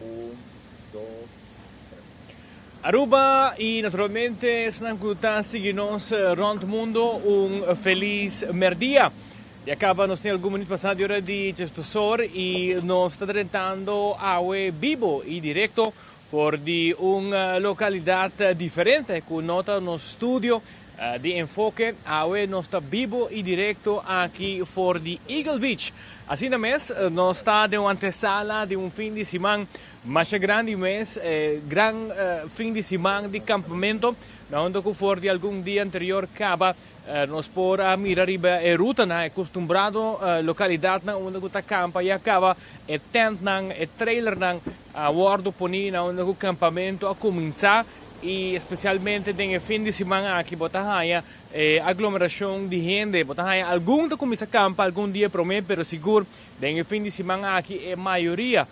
Un, dos, tres. Aruba y naturalmente esnan cu ta sigui nos rond mundo, un feliz merdia. Ya caba nos tin algun minuut pasa di ora di 12 or y nos ta drentando awe bibo y directo for di un localidad diferente cu no ta nos studio di Enfoke. Awe nos ta bibo y directo aki for di Eagle Beach. Asina mes, nos ta den un antesala di un fin di siman masha grandi mes, gran fin di siman di campamento, na unda cu for di algun dia anterior caba nos por a mira riba e rutanan, e costumbrado localidadnan unda cu ta campa y a caba e tentnan, e trailernan a wordo poni na unda cu campamento a cuminsa. Y especialmente den e fin di siman aki bo ta haya e aglomeracion di hende. Bo ta haya algun ta cuminsa campa algun dia prome, pero sigur den e fin di siman aki e mayoria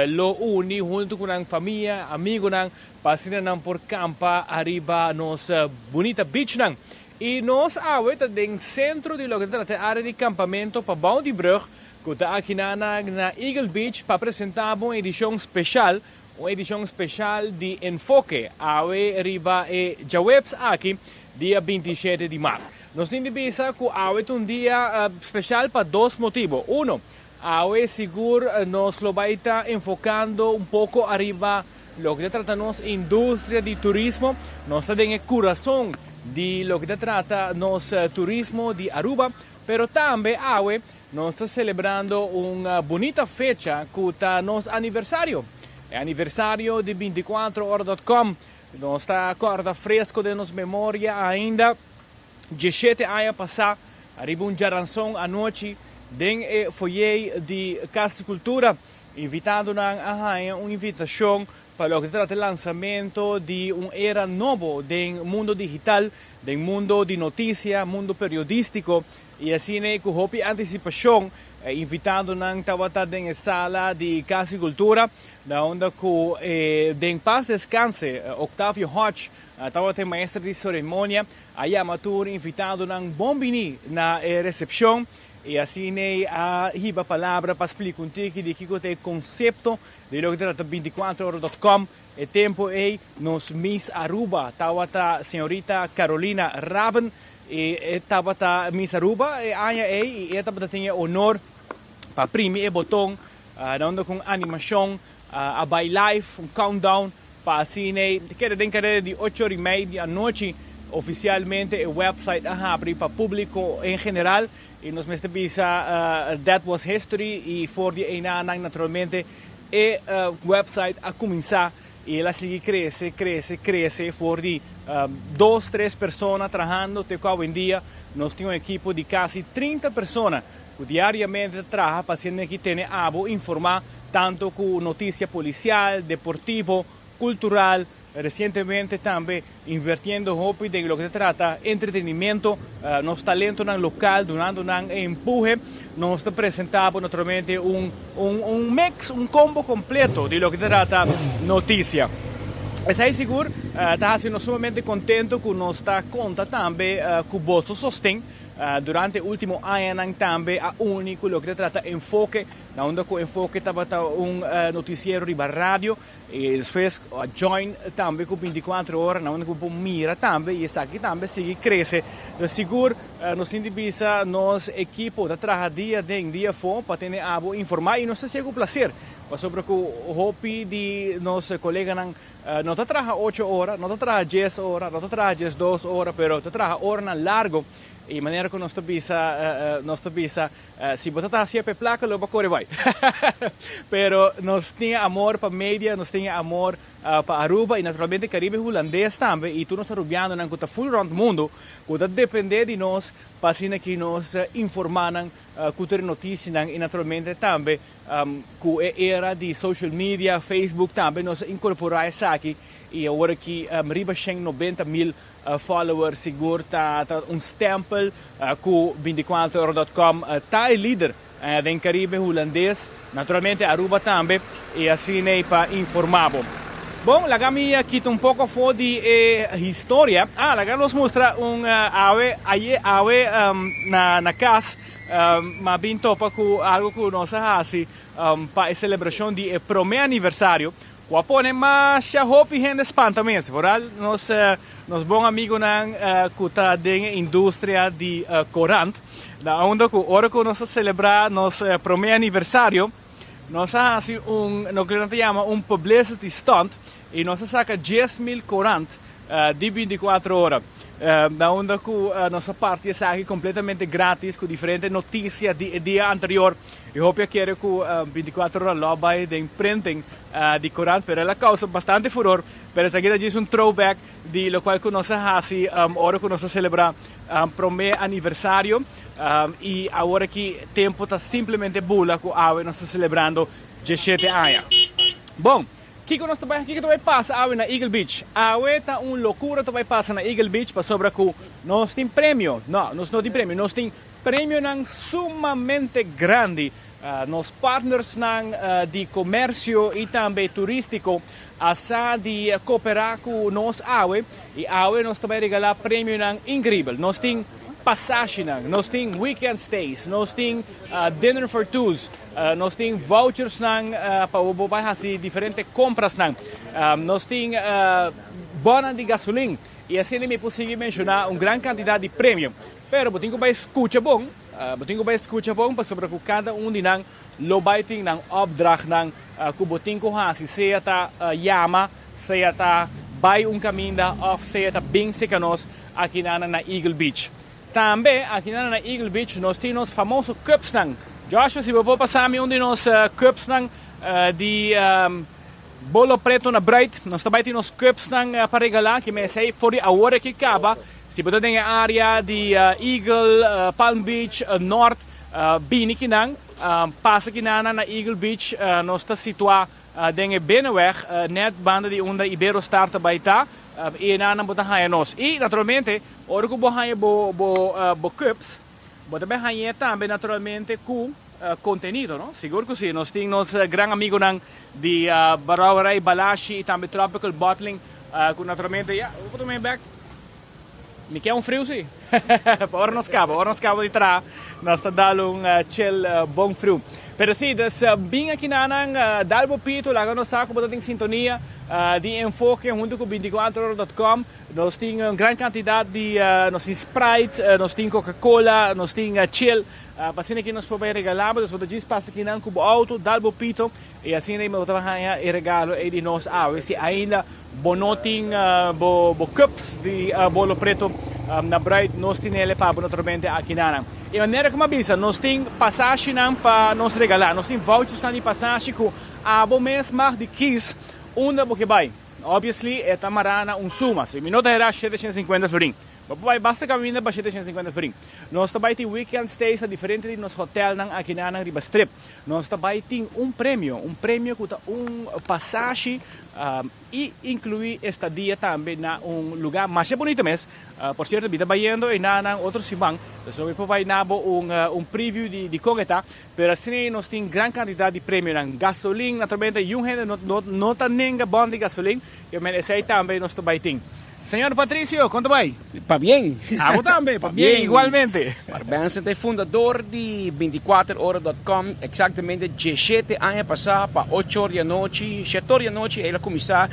lo uni hunto cu nan famia, amigonan, pa asina nan por campa ariba nos bunita beachnan. Y nos awe ta den centro di loke ta trata e area di campamento pabao di brug cu ta aki na na Eagle Beach pa presenta bo un edicion special. Un edishon speshal di Enfoke awe riba e djaweps aki, dia 27 di mart. Nos tin di bisa ku awe ta un dia speshal pa dos motibu. Uno, awe sigur nos lo bai ta enfokando un poko ariba loke ta trata nos industria di turismo. Nos ta den e kurason di loke ta trata nos turismo di Aruba, pero tambe awe nos ta celebrando un bunita fecha cu ta nos aniversario. E aniversario di 24ora.com. Nos ta corda fresco den nos memoria ainda 17 aña pasa, ariba un djaranson anochi den e foyer di Cas di Cultura. Invitadonan a haya un invitacion pa loke ta trata e lansamento di un era nobo den mundo digital, den mundo di noticia, mundo periodistico. Y asina cu hopi anticipacion e invitadonan tabata den e sala di Cas di Cultura, na unda cu den paz descanse Octavio Hodge tabata e maestro di ceremonia, a yama tur invitadonan bon bini na e recepcion y asina a hiba palabra pa splica un tiki di kico ta e concepto di loke ta trata 24ora.com. E tempo ey nos Miss Aruba tabata señorita Carolina Raven. Y e tabata Miss Aruba e aña ey y e tabata tin e honor pa primi e boton na unda cu un animacion a bay live, un countdown pa asina ey keda den careda di ocho ora y mei di anochi. Oficialmente e website a habri pa publico en general y nos mester bisa that was history y for di eynanan naturalmente e website a cuminsa y el a sigui crece, crece, crece for di dos, tres persona trahando te cu awendia nos tin un ekipo di casi 30 persona cu diariamente ta traha pa asina aki tene abo informa tanto cu noticia policial, deportivo, cultural, recientemente tambe invertiendo hopi den loke ta trata entretenimento, nos talentonan local dunando nan e empuhe. Nos ta presenta bo naturalmente un un un mix, un combo completo di loke ta trata noticia. Esai sigur ta haci nos sumamente contento cu nos ta conta tambe cu boso sosten durante e ultimo añanan tambe a uni cu loke ta trata Enfoke, na unda cu Enfoke tabata un noticiero riba radio. Y despues a join tambe cu 24 ora na unda cu bo por mira tambe y esaki tambe sigui crece. Entonces sigur nos tin di bisa nos ekipo ta traha dia den dia afo pa tene abo informa y nos ta hacié cu placer pasobra cu hopi di nos coleganan no ta traha ocho ora, no ta traha dies ora, no ta traha 12 ora, pero ta traha oranan largo y manera cu nos ta bisa nos ta bisa si bo ta ta hacié pa e placa lo bo a core bay. Pero nos tin e amor pa media, nos tin e amor pa Aruba y naturalmente Caribe Hulandes tambe y tur nos Arubianonan cu ta full rond mundo cu ta depende di nos pa asina ki nos informa nan cu tur e noticianan y naturalmente tambe cu e era di social media, Facebook tambe nos a incorpora esaki y awor aki riba 190,000 followers sigur ta un stempel cu 24ora.com ta e lider den Caribe Hulandes, naturalmente Aruba tambe y asina pa informa bo. Bon, laga mi kita un poco afo di e historia. Ah, laga nos mustra un awe, aye awe na cas. M'a bin topa ku algu ku nos a hasi pa e selebrashon di e promé aniversario ku a pone masha hopi hende spanta mes. Foral nos nos bon amigunan ku ta den e industria di korant. Na unda ku ora ku nos a selebrá nos promé aniversario nos a hasi un loke nan ta yama un publicity stunt i nos a saka 10,000 korant di 24 ora. Na unda ku nos a parti esaki kompletamente gratis ku diferente notisia di e dia anterior. I hopi a kere ku 24 ora lo bai den printing di korant, pero el a kousa bastante furor. Pero esaki ta djis un throwback di lokual ku nos a hasi ora ku nos a selebrá promé aniversario. I awor aki tempu ta simplemente bula ku awe nos ta selebrando 17 aña. Bon. Kiko nos ta bai, kiko ta bai pasa awe na Eagle Beach? Awe ta un lokura ta bai pasa na Eagle Beach pasobra ku nos tin premio. No, nos no tin premio, nos tin premionan sumamente grandi. Nos partnersnan di komersio i tambe turístiko a sa di koperá ku nos awe i awe nos ta bai regalá premionan inkribel. Nos tin pasashinan, nos tin weekend stays, nos tin dinner for twos. Nos tin vouchersnan pa bo bai hasi diferente komprasnan. Nos tin bònan di gasolin i asina mi por sigui menshoná un gran kantidat di premio. Pero bo tin ku bai skucha bon, bo tin ku bai skucha bon pasobra ku kada un di nan lo bai tin nan opdrachtnan ku bo tin ku hasi, sea ta yama, sea ta bai un kaminda òf sea ta bin seka nos akinan na Eagle Beach. Tambe aki nan na Eagle Beach nos tin nos famoso cupsnan. Joshua, si bo por pasa mi un di nos cupsnan di Bolo Preto na Bruid. Nos ta bai tin nos cupsnan pa regala ki mester for di awor aki caba. Si bo ta den e area di Eagle, Palm Beach, Noord, bini kinan, pasa kinan na Eagle Beach. Nos ta situa Den e Binnenweg, net banda di unda Iberostar ta bai ta, i enanan bo ta haña nos. I naturalmente, ora ku bo haña bo bo bo cups, bo ta bai hañ'é tambe naturalmente ku kontenido, no? Sigur ku si. Nos tin nos gran amigunan di Brouwerij Balashi i tambe Tropical Bottling ku naturalmente, ya, bo por tuma e bek. Mi ke un friu si. Pa ora nos kaba, ora nos kaba di traha, nos ta dal un chill bon friu. Pero si, dus bin aki nanan, dal bo pito, laga nos sa ku bo ta den sintonia di Enfoke huntu ku 24ora.com. Nos tin un gran kantidat di, nos tin Sprite, nos tin Coca-Cola, nos tin chill. Pa asina ki nos por bai regalá bo, dus bo ta djis pasa akinan ku bo outo, dal bo pito. I asina ei bo ta haña e regalo ei di nos awe. Si ainda bo no tin bo bo cups di Bolo Preto na bruid, nos tinele pa bo naturalmente akinanan. E manera ku mi a bisa, nos tin pasashinan pa nos regalá. Nos tin vouchersnan di pasashi ku abo mes mag di kis unda bo ke bai. Obviously e ta mará na un suma. Si mi no ta hera 750 florin. Bo por bai basta kaminda pa 750 florin. Nos ta bai tin weekend stays na diferente di nos hotelnan akinanan riba strip. Nos ta bai tin un premio, un premio ku ta un pasashi i inkluí estadia tambe na un lugá masha bunita mes. Por sierto mi ta bayendo enanan otro siman, dus lo mi por bai na bo un un preview di di kon e ta. Pero asina nos tin gran kantidat di premionan. Gasolin naturalmente yun hende no no no ta nenga bon di gasolin, yo men esei tambe nos ta bai tin. Señor Patricio, kon ta bai? Pabien. Abo tambe, pabien igualmente. Mark Benson ta e fundador di 24ora.com. Exactamente 17 aña pasá pa 8 or di anochi, 7 or di anochi, el a kuminsá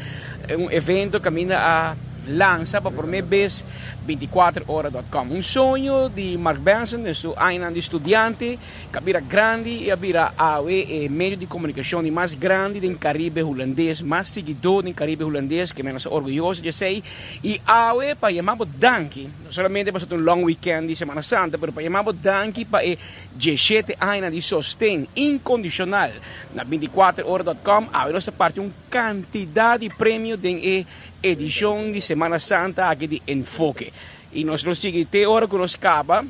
un evento kaminda a lansa pa promé bes 24ora.com. Un soño di Mark Benson den su añanan di studiante. Ku a bira grandi i a bira awe e medio di komunikashon di mas grandi den Karibe Hulandes, mas siguidó den Karibe Hulandes, ke nos ta orguyoso di esei. I awe pa yama bo danki, no solamente pasobra ta un long weekend di Semana Santa, pero pa yama bo danki pa e 17 añanan di sosten inkondishonal na 24ora dòt kòm, awe nos ta parti un kantidat di premio den e edishon di Semana Santa aki di Enfoke. I nos lo sigui te ora ku nos kaba.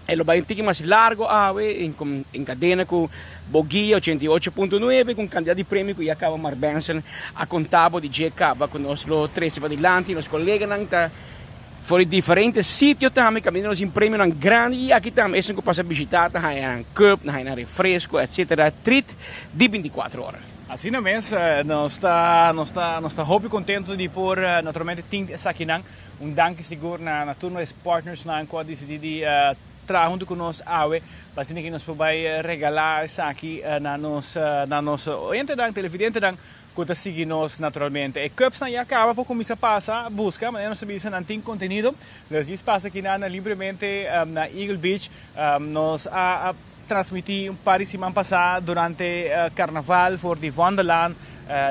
E lo bai un tiki mas largo awe en cadena cu Boguia 88.9 cu un cantidad di premio cu ya caba Mark Benson a conta bo di dje caba cu nos lo trece padilanti. Nos coleganan ta for di diferente sitio tambe caminda nos tin premionan grandi y aki tambe esun cu pasa bishita ta haya nan cup, nan haya nan refresco etc. Treat di 24 ora. Asina mes nos ta nos ta nos ta hopi contento di por naturalmente tin esakinan. Un danki sigur na na tur nos partnersnan ku a disidí di. traha huntu ku nos awe pa asina ki nos por bai regalá esaki na nos na nos oyentenan, televidentenan ku ta sigui nos naturalmente. E cupsnan ya kaba por kuminsá pasa buska, manera nos ta bisa nan tin kontenido. Dus djis pasa kinan libremente na Eagle Beach. Nos a transmití un par di siman pasá durante karnaval for di Vondellaan.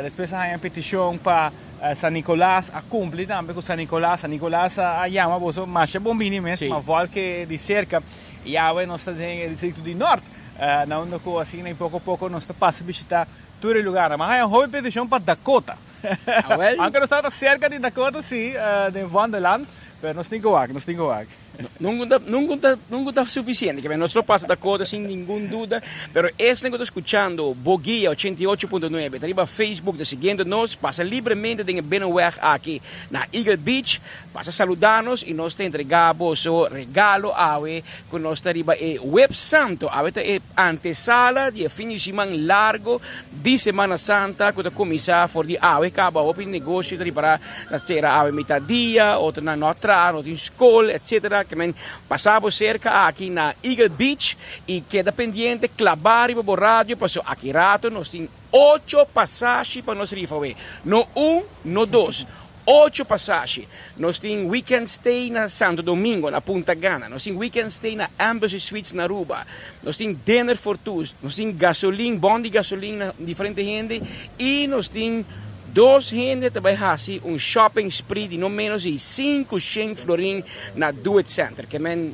Despues a haña petishon pa San Nicolas, a kumpli tambe ku San Nicolas. San Nicolas a yama boso masha bon bini mes, ma vòlke di serka. I awe nos ta den e distrikto di Nort, na unda ku asina i poko poko nos ta pasa bishitá tur e lugarnan. Mi a haña hopi petishon pa Dakota. Aunke nos tabata serka di Dakota, si, den Vondellaan, pero nos tin ku wak, nos tin ku wak. Nunca ta, nunca ta suficiente. Ke nos lo pasa Dakota sin ningun duda, pero esnan ku ta skuchando Bo Guia 88.9 ta riba Facebook ta siguiendo nos, pasa libremente den e binnenweg aki na Eagle Beach, pasa saluda nos i nos ta entrega boso regalo awe ku nos ta riba e Web Santo. Awe ta e antesala di e fin di siman largo di Semana Santa ku ta kuminsá for di awe kaba. Hopi negoshi ta ripará Ta sera awe mitad dia, otronan no a traha, no tin skol, etc. Ke men pasa bo serka aki na Eagle Beach i keda pendiente, klabá riba bo radio paso aki rato nos tin ocho pasashi pa nos rifa awe. No un, no dos, ocho pasashi. Nos tin weekend stay na Santo Domingo, na Punta Gana. Nos tin weekend stay na Embassy Suites na Aruba. Nos tin dinner for two, nos tin gasolin, bon di gasolin na diferente hende i nos tin dos hende ta bai hasi un shopping spree di no menos di 500 florin na Do It Center. Ke men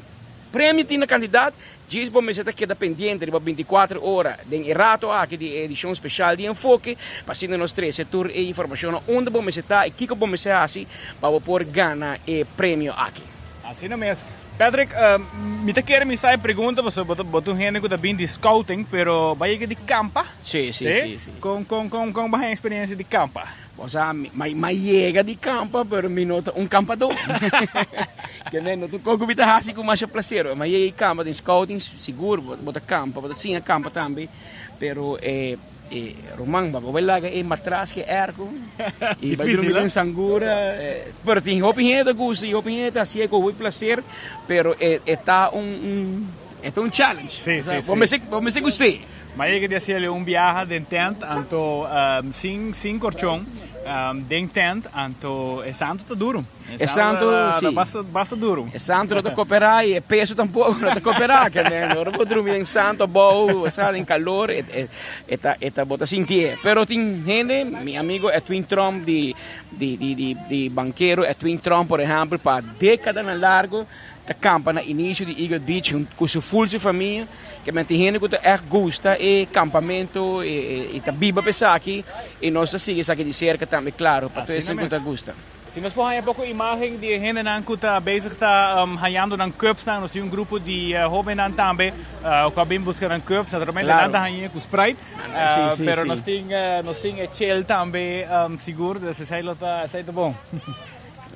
premio tin na kandidat, djis bo mester ta keda pendiente riba 24 ora den e rato aki di e edishon speshal di Enfoke pa asina nos trese tur e informashonnan unda bo mester ta i kiko bo mester hasi pa bo por gana e premio aki. Asina mes. Patrick, mi ta kere mi sa e pregunta pasobra bo ta bo ta un hende ku ta bin di scouting, pero bo a yega di kampa? Sí, sí, sí, sí. Kon kon kon kon bo haña eksperensia di kampa? Bo sa, mi mi a yega di kampa, pero mi no ta un kampadó. Ke men no ta un kos ku mi ta hasi ku masha plaser. Mi a yega di kampa den scouting, sigur bo bo ta kampa, bo ta siña kampa tambe, pero e E ruman ba bo bai laga e matras ke airco y bai drumi den sangura pero tin hopi hende ta gusta y hopi hende ta hacié cu hopi placer pero e e ta un un e ta un challenge Sí, sí, bo sí. mester bo mester gust'é. Mi a yega di haciel un biaha den tent anto sin sin corchon den tent anto e santo ta duro. E santo, ta sí. basta basta duro. E santo no ta cooperá y e peso tampoco no ta cooperá. Ke men, ora bo drumi den santo abou, o sea, den calor, e, e, e ta, e ta, bo ta sintié. Pero tin hende, mi amigo Edwin Tromp di, di, di, di, di bankero Edwin Tromp, por ehempel, pa décadanan largo ta campa na inicio di Eagle Beach hun, cu su full su famia. Ke men tin hende cu ta echt gusta e campamento e, e, y ta biba pa esaki y nos ta sigui esaki di cerca tambe, claro, pa tur Asina esnan cu ta mes. gusta. Si nos por haña poko imágen di e hendenan ku ta bezig ta hañando nan cupsnan. Nos tin un grupo di hóbennan tambe ku a bin buska nan cups. Naturalmente nan ta hañ'é ku Sprite. Pero nos tin nos tin e chel tambe sigur. Dus esei lo ta esei ta bon.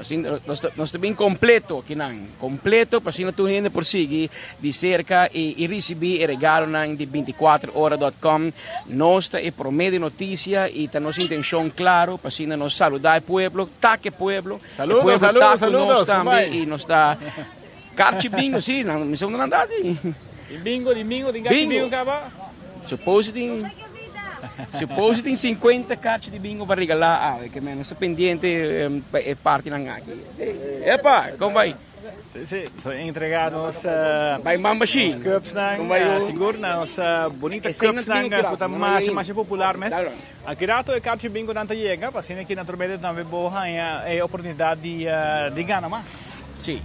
Nos tin nos ta nos ta bin kompleto akinan. Kompleto pa asina tur hende por sigui di serka i risibí e regalonan di bintikuater ora dòt kòm. Nos ta e promé di notisia i ta nos intenshon klaro pa asina nos saludá e pueblo, tak e pueblo, e pueblo ta ku nos tambe i nos ta karchi bingo, si, nan mi sa unda nan ta si. Tin bingo, tin bingo, tin karchi bingo kaba? Suppose tin, suppose tin 50 karchi di bingo pa regalá awe, ke men nos ta pendiente pa e partinan aki. Epa, kon bai? Sí, sí, so entrega nos Bai mamba shi. nos cupsnan, Kon bai uh, sigur na nos uh, bonita Esei no cupsnan bingo uh, ku ta kira, no masha bai. masha popular mes. Claro. Aki rato e karchi bingo nan ta yega, pa asina ki naturalmente tambe bo haña e oportunidat di uh, di gana mas. Sí.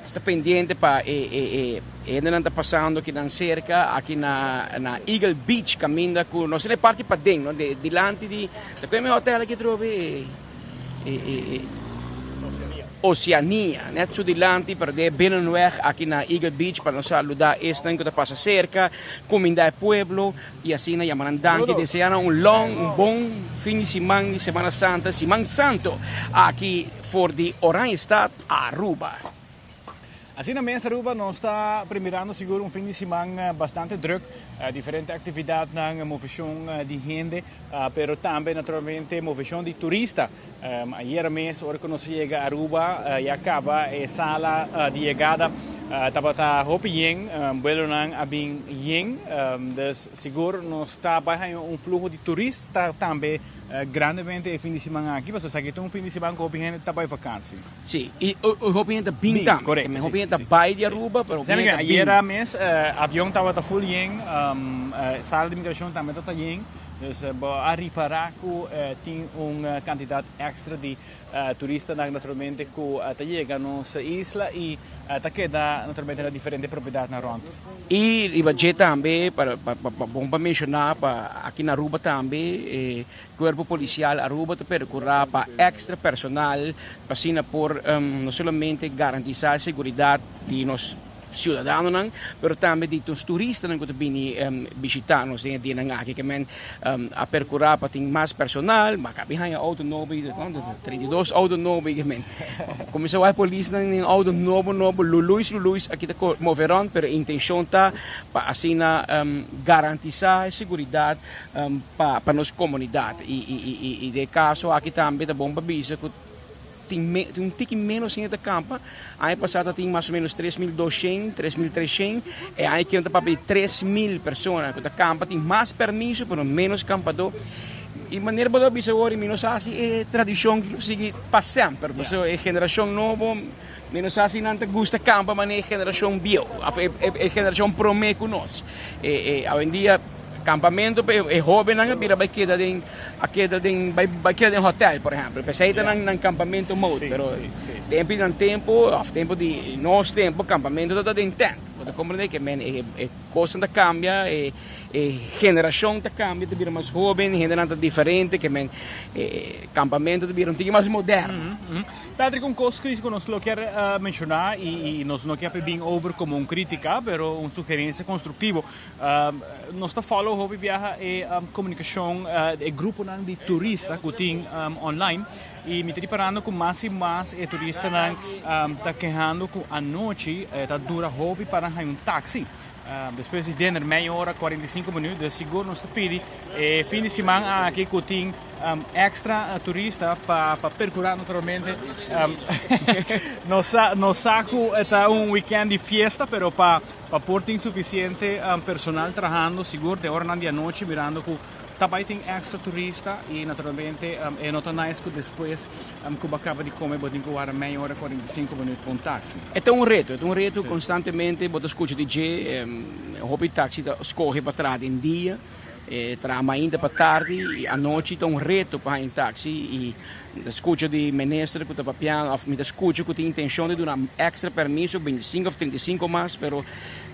Sta pendiente pa e e e hendenan ta pasando kinan serka aki na na Eagle Beach kaminda ku nos na e parti paden no de dilanti di ta kue mi hotel aki atrobe e e e e Oceania net su dilanti pero den e binnenweg aki na Eagle Beach pa nos saluda esnan ku ta pasa serka kuminda e pueblo y asina yama nan danki desea nan un long un bon fin di siman di Semana Santa Siman Santo aki for di Oranjestad Aruba. Asina mes Aruba nos ta premirando sigur un fin di siman bastante druk, diferente actividadnan, movecion di hende, pero tambe naturalmente movecion di turista. Ayera mes ora cu nos a yega Aruba ya caba e sala di yegada. Tabata hopi yen, buelonan a bin yen, dus sigur nos ta bai haña un fluho di turista tambe grandemente e fin di siman aki, pasobra esaki ta un fin di siman ku hopi hende ta bai vakansi. Si, i hopi hende ta bin tambe. Korekto, si. Hopi hende ta bai di Aruba, pero hopi hende ta bin. Ayera mes avion tabata ful yen, sala di migrashon tambe tabata yen, dus bo a ripará ku tin un kantidat èkstra di Turistanan naturalmente ku ta yega nos isla i ta keda naturalmente na diferente propiedatnan rònt. I riba dje tambe pa bon pa menshoná pa aki na Aruba tambe e Kuerpo Polisial Aruba ta perkurá pa èkstra personal pa asina por no solamente garantisá e seguridat di nos ciudadanonan, pero tambe di nos turistanan cu ta bini bishita nos den e dianan aki. Ke men a percura pa tin mas personal, ma cabi haña auto nobo y 32 auto nobo y ke men cuminsa wak polisnan den auto nobo nobo, luluis luluis aki ta move rond, pero e intencion ta pa asina garantisa e seguridad pa nos comunidad. Y den e caso aki tambe ta bon pa bisa cu Tin un tiki menos hende ta kampa. Aña pasá ta tin mas o menos 3200, 3300. E aña aki nan ta papia di 3000 persona ku ta kampa. Tin mas permiso pero menos kampadó. I manera bo ta bisa awor mi no sa si e tradishon lo sigui pa semper. Pasobra e generashon nobo mi no sa si nan ta gusta kampa manera e generashon bieu òf e generashon promé ku nos. Awendia Campamento pa e hobennan a bira bai keda den a keda den bai bai keda den hotel por ehempel. P'esei ta nan nan campamento mode, pero den pi nan tempo of tempo di nos tempo campamento ta den tent. Bo ta comprende ke men e e cosnan ta cambia, e e generacion ta cambia, ta bira mas hoben, hendenan ta diferente ke men e campamento ta bira un tiki mas moderno. Patrick, un kos ku nos lo kier menshoná i i nos no kier bin over komo un kritika pero un sugerensia konstruktivo. Nos ta follow hopi biaha e komunikashon e gruponan di turista ku tin online i mi ta riparando ku mas i mas e turistanan ta kehando ku anochi ta dura hopi pa nan haña un taksi. Despues di dinner mei ora 45 minuut, dus sigur nos ta pidi e fin di siman aki ku tin extra turista pa pa percura naturalmente nos sa nos sa ku ta un weekend di fiesta pero pa Pa por tin suficiente personal trahando sigur den oranan di anochi mirando cu ta bay tin extra turista y naturalmente e no ta nice cu despues cu bo a caba di come bo tin cu warda mei ora 45 minuut pa un taxi. E ta un reto, e ta un reto constantemente bo ta scucha di dje, hopi taxi ta scoge pa traha den dia, traha mainta pa tardi y anochi ta un reto pa haña un taxi y Mi ta skucha di minister ku ta papiando òf mi ta skucha ku tin intenshon di duna èkstra permiso, bintisinko òf trintisinko mas, pero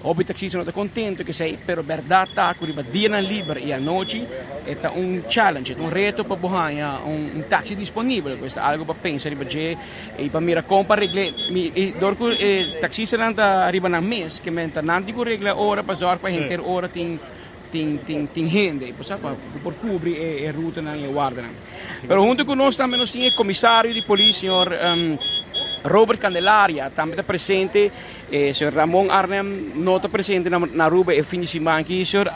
hopi taksista no ta kontentu ku esei. Pero bèrdat ta ku riba dianan liber i anochi e ta un challenge, e ta un reto pa bo haña un taksi disponibel. Pues ta algu pa pensa riba dje i pa mira kon pa regl'é. I dor ku e taksistanan ta riba nan mes, ke men ta nan tin ku regla ora pa zòrg pa henter ora tin tin tin tin hende i por sa pa bo por kubri e e rutanan i e wardanan. Pero hunto ku nos tambe nos tin e komisario di polis señor Robert Candelaria tambe ta presente, e señor Ramon Arnhem no ta presente na na Aruba e fin di siman aki. Señor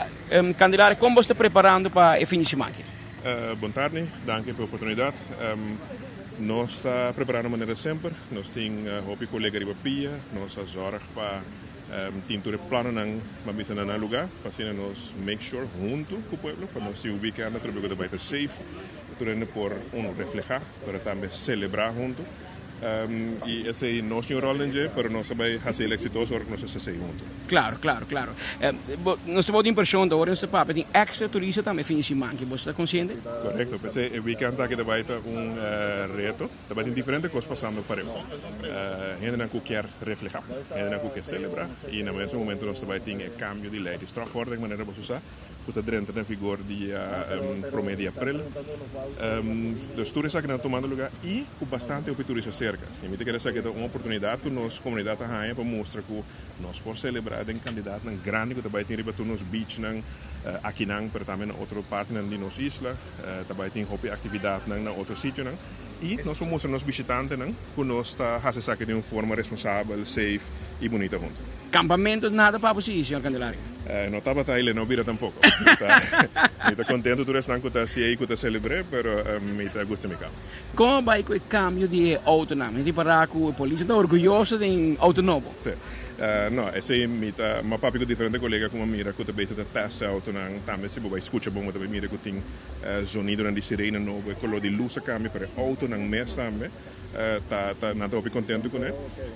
Candelaria kon bo sta preparando pa e fin di siman aki? Bon tardi, danki pa e oportunidat. Nos ta preparando manera semper, nos tin hopi kolega riba pia, nos a zòrg pa Tin tur e planonan pa bisa na nan lugar pa asina nos make sure hunto cu pueblo pa nos tin un weekend atrobe cu ta bay ta safe, tur hende por uno refleha pero tambe celebra hunto y esey nos tin un rol den dje pero nos ta bay haci el exitoso ora cu nos ta haci esey hunto. Claro, claro, claro. Nos ta wou di impresion ta ora nos ta papia tin extra turista tambe fin di siman ki bo ta consciente? Correcto, p'esey e weekend aki ta bay ta un reto. Tabatin diferente kos pasando pareu. Hendenan ku kier reflehá, hendenan ku ke selebrá i na mes momento nos ta bai tin e kambio di lei di strafvordering manera boso sa ku ta drenta na vigor dia promé di aprel. Dus tur esakinan ta tumando lugá i ku bastante hopi turista serka. I mi ta kere esaki ta un oportunidat ku nos komunidat ta haña pa mustra ku nos por selebrá den kandidatnan grandi ku ta bai tin riba tur nos beachnan akinan pero tambe na otro partinan di nos isla. Ta bai tin hopi aktividatnan na otro sitionan. I nos por mustra nos bishitantenan ku nos ta hasi esaki den un forma responsabel, safe i bunita huntu. Kampamentu nada pa bo sigui, señor Candelario? No tabata i le no bira tampoko. Mi ta kontentu tur esnan ku ta hasié i ku ta selebr'é, pero mi ta gusta mi kama. Kon a bai ku e kambio di e outonan? Mi ripará ku e polis ta orguyoso den outo nobo. Sí. No, esei mi ta, m'a papia ku diferente kolega ku m'a mira ku ta bezig ta test e outonan. Tambe si bo bai skucha bon bo ta bai mira ku tin zonidonan di sirena nobo, e kolor di lus a kambia, pero e outonan mes tambe ta ta nan ta hopi kontentu kuné.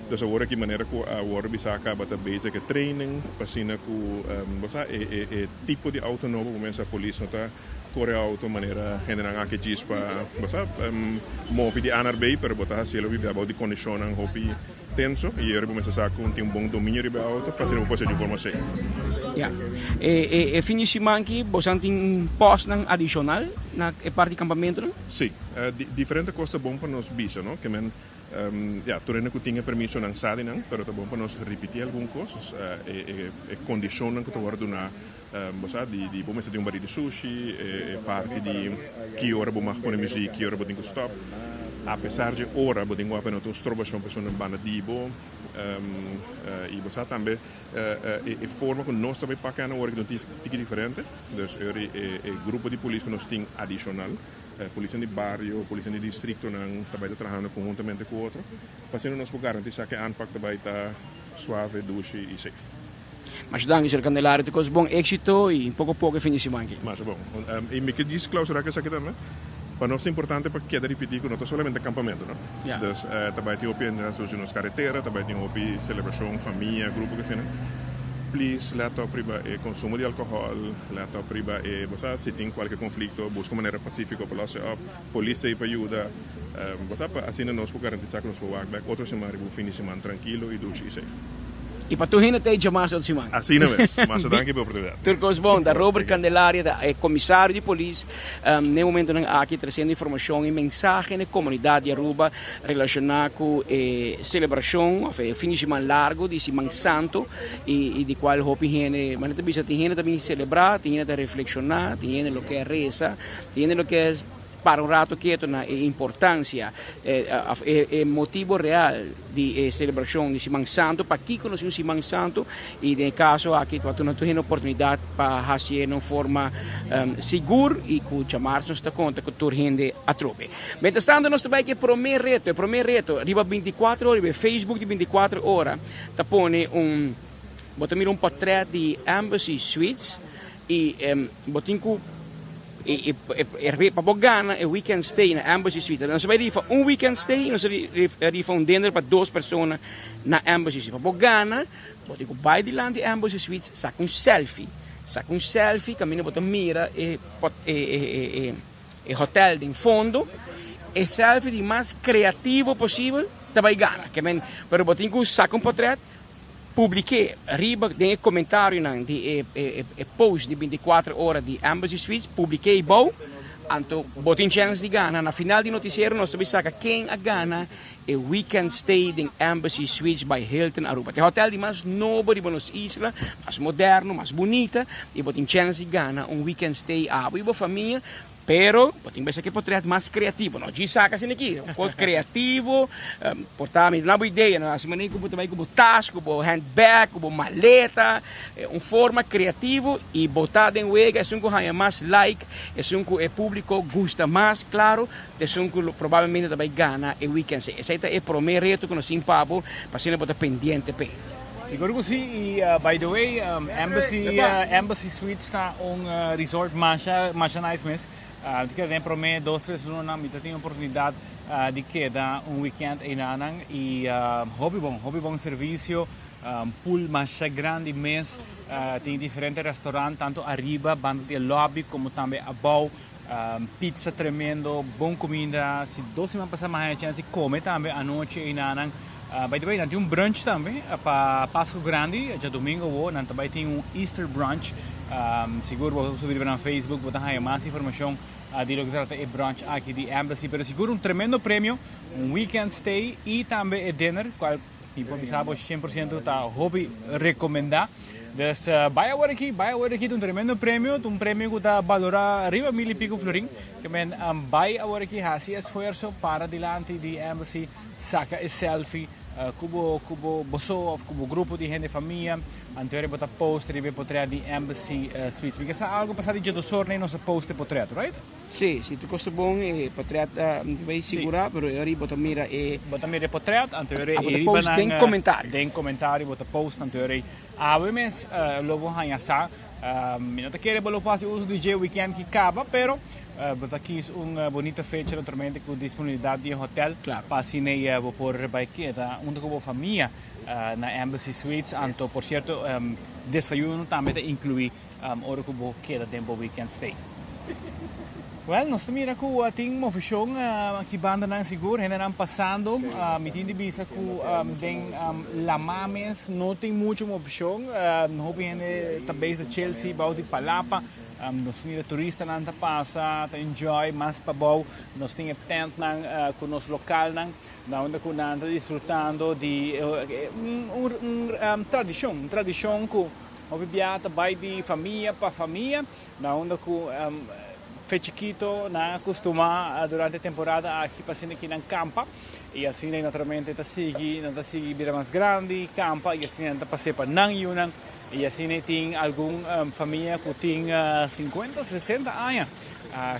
Dus awor aki manera ku a wòrdu bisa a kaba ta bezig e training pa asina ku bo sa e e e tipo di outo nobo bo mester polis no ta kore outo manera hendenan aki djis pa bo sa move di A naar B pero bo ta hasiel hopi bia bou di kondishonnan hopi tenso y ora bo mester sa cu tin un bon dominio riba e auto pa asina bo por haci di un forma safe. Ya. E e fin di siman aki bosan tin postnan adicional na e parti di campamentonan? Si. Diferente cos ta bon pa nos bisa, no? Ke men, ya, tur hende cu tin e permisonan sa di nan, pero ta bon pa nos ripiti algun cos. E e condicionnan cu ta worde duna, bo sa, di di bo mester tin un bari di sushi, e parti di ki ora bo mag pone muziek, ki ora bo tin cu stop. Apesar dje ora bo tin cu ape no ta un strobacion persona banda di bo. Y bo sa tambe e forma cu nos ta bay paka nan ora cu ta un tiki diferente. Dus e grupo di polis cu nos tin adicional, polisnan di bario, polisnan di districtonan ta bay ta trahando conhuntamente cu otro pa asina nos por garantisa cu e aanpak ta bay ta suave, dushi y safe. Masha danki, señor Candelario. Tur cos bon, exito y poco poco e fin di siman aki. Masha bon. Y mi ke djis clausura cu esaki tambe. Pa nos ta importante pa keda ripiti cu no ta solamente campamento, no. Dus ta bay tin hopi hende na sushi nos caretera, ta bay tin hopi celebracion, famia, grupo cu asina. Please let op riba e consumo di alcohol, let op riba e, bo sa, si tin cualke conflicto, busca un manera pacifico pa los e op. Polis ta ey pa yuda. Bo sa, pa asina nos por garantisa cu nos por wak bek otro siman riba un fin di siman trankilo y dushi y safe. Y pa tur hende ta ey djamas otro siman. Asina mes. Masha danki pa e oportunidad. Tur cos bon. Ta Robert Candelaria ta e comisario di polis n'e momentonan aki treciendo informacion y mensahe n'e comunidad di Aruba relaciona cu e celebracion of e fin di siman largo di Siman Santo y di cual hopi hende, manera ta bisa tin hende ta bin celebra, tin hende ta reflexiona, tin hende lo ke reza, tin hende lo ke para un rato keto na e importancia of e motibo real di e celebracion di Siman Santo, pakico nos tin un Siman Santo y den e caso aki ta duna tur hende oportunidad pa hacié na un forma sigur y cu djamarzo nos ta conta cu tur hende atrobe. Mientras tanto nos ta bay cu e prome reto, e prome reto riba binticuatro ora, riba e Facebook di binticuatro ora ta pone un, bo ta mira un portret di Embassy Suites y bo tin cu pa bo gana e weekend stay na Embassy Suites. Nos ta bay rifa un weekend stay y nos ta rifa un dinner pa dos persona na Embassy Suites. Pa bo gana bo tin cu bay dilanti Embassy Suites saca un selfie, saca un selfie caminda bo ta mira e hotel den fondo. E selfie di mas creativo posibel ta bay gana. Pero bo tin cu saca un potret. Publik'é riba den e komentarionan di e e post di bintikuater ora di Embassy Suites, publik'é ei bou, anto bo tin chèns di gana. Na final di notisiero nos ta bin saka ken a gana e weekend stay den Embassy Suites by Hilton Aruba. Ta e hotel di mas nobo riba nos isla, mas moderno, mas bunita i bo tin chèns di gana un weekend stay abo i bo famia. Pero, bo tin besa ke potret mas kreativo. No djis saka asina aki. Un kos kreativo, por ta mi duna bo idea, no hasi manera ku bo ta bai ku bo tas, ku bo handbag, ku bo maleta. Un forma kreativo i bo ta den wega esun ku haña mas like, esun ku e públiko gusta mas, klaro, ta esun ku probablemente ta bai gana e weekend. Esei ta e promé reto ku nos tin pa bo, pa asina bo ta pendiente p'e. Sigur cu si y by the way Embassy Embassy Suites ta un resort masha masha nice mes. Mi ta keda den prome dos tres lunanan mi ta tin oportunidad di keda un weekend eynanan y hopi bon hopi bon servicio pool masha grandi mes tin diferente restaurant tanto ariba banda di e lobby como tambe abao pizza tremendo bon cuminda si dos siman pasa mi a haya chance di come tambe anochi eynanan. By the way, nan tin un brunch tambe pa Pasco Grandi, djadomingo awo nan ta bai tin un Easter brunch. Sigur bo subi riba nan Facebook bo ta haña mas informacion di loke ta trata e brunch aki di Embassy. Pero sigur un tremendo premio, un weekend stay y tambe e dinner, cual mi por bisa bo 100% ta hopi recomenda. Dus bai awor aki, bai awor aki, ta un tremendo premio, ta un premio cu ta balora riba mil y pico florin. Ke men bai awor aki, haci esfuerzo, para dilanti di Embassy. Saka e selfie. Ku bo ku bo boso of ku bo grupo di hende famia anto ora bo ta post riba e potret di Embassy Suites. Mi ke sa algo pasa di djedosor nei nos a post e potret, right? Si, si tur kos ta bon e potret ta bay sigura pero e ora bo ta mira e. Bo ta mira e potret anto ora e riba nan den komentario. Den komentario bo ta post anto ora awe mes lo bo haña sa. Mi no ta kere bo lo por hasi uso di dje weekend ki kaba pero bo ta kis un bonita fecha naturalmente ku disponibilidat di e hotel pa asina ei bo por bai keda hunto ku bo famia na Embassy Suites. Anto por sierto desayuno tambe ta inklui ora ku bo keda den bo weekend stay. Well, nos ta mira ku tin movishon aki bandanan sigur, hendenan pasando. Mi tin di bisa ku den Lamá mes no tin muchu movishon. Hopi hende ta bezig ta chill si bou di palapa. Nos mira turistanan ta pasa, ta enjoy mas pabou. Nos tin e tentnan ku nos lokalnan na unda ku nan ta disfrutando di un tradishon, un tradishon ku hopi bia ta bai di famia pa famia. Na unda ku fe chikito nan a kustumá durante e temporada aki pa asina ki nan kampa i asina naturalmente ta sigui nan ta sigui bira mas grandi kampa i asina nan ta pas'é pa nan yunan i asina tin algun famia ku tin sinkuenta sesenta aña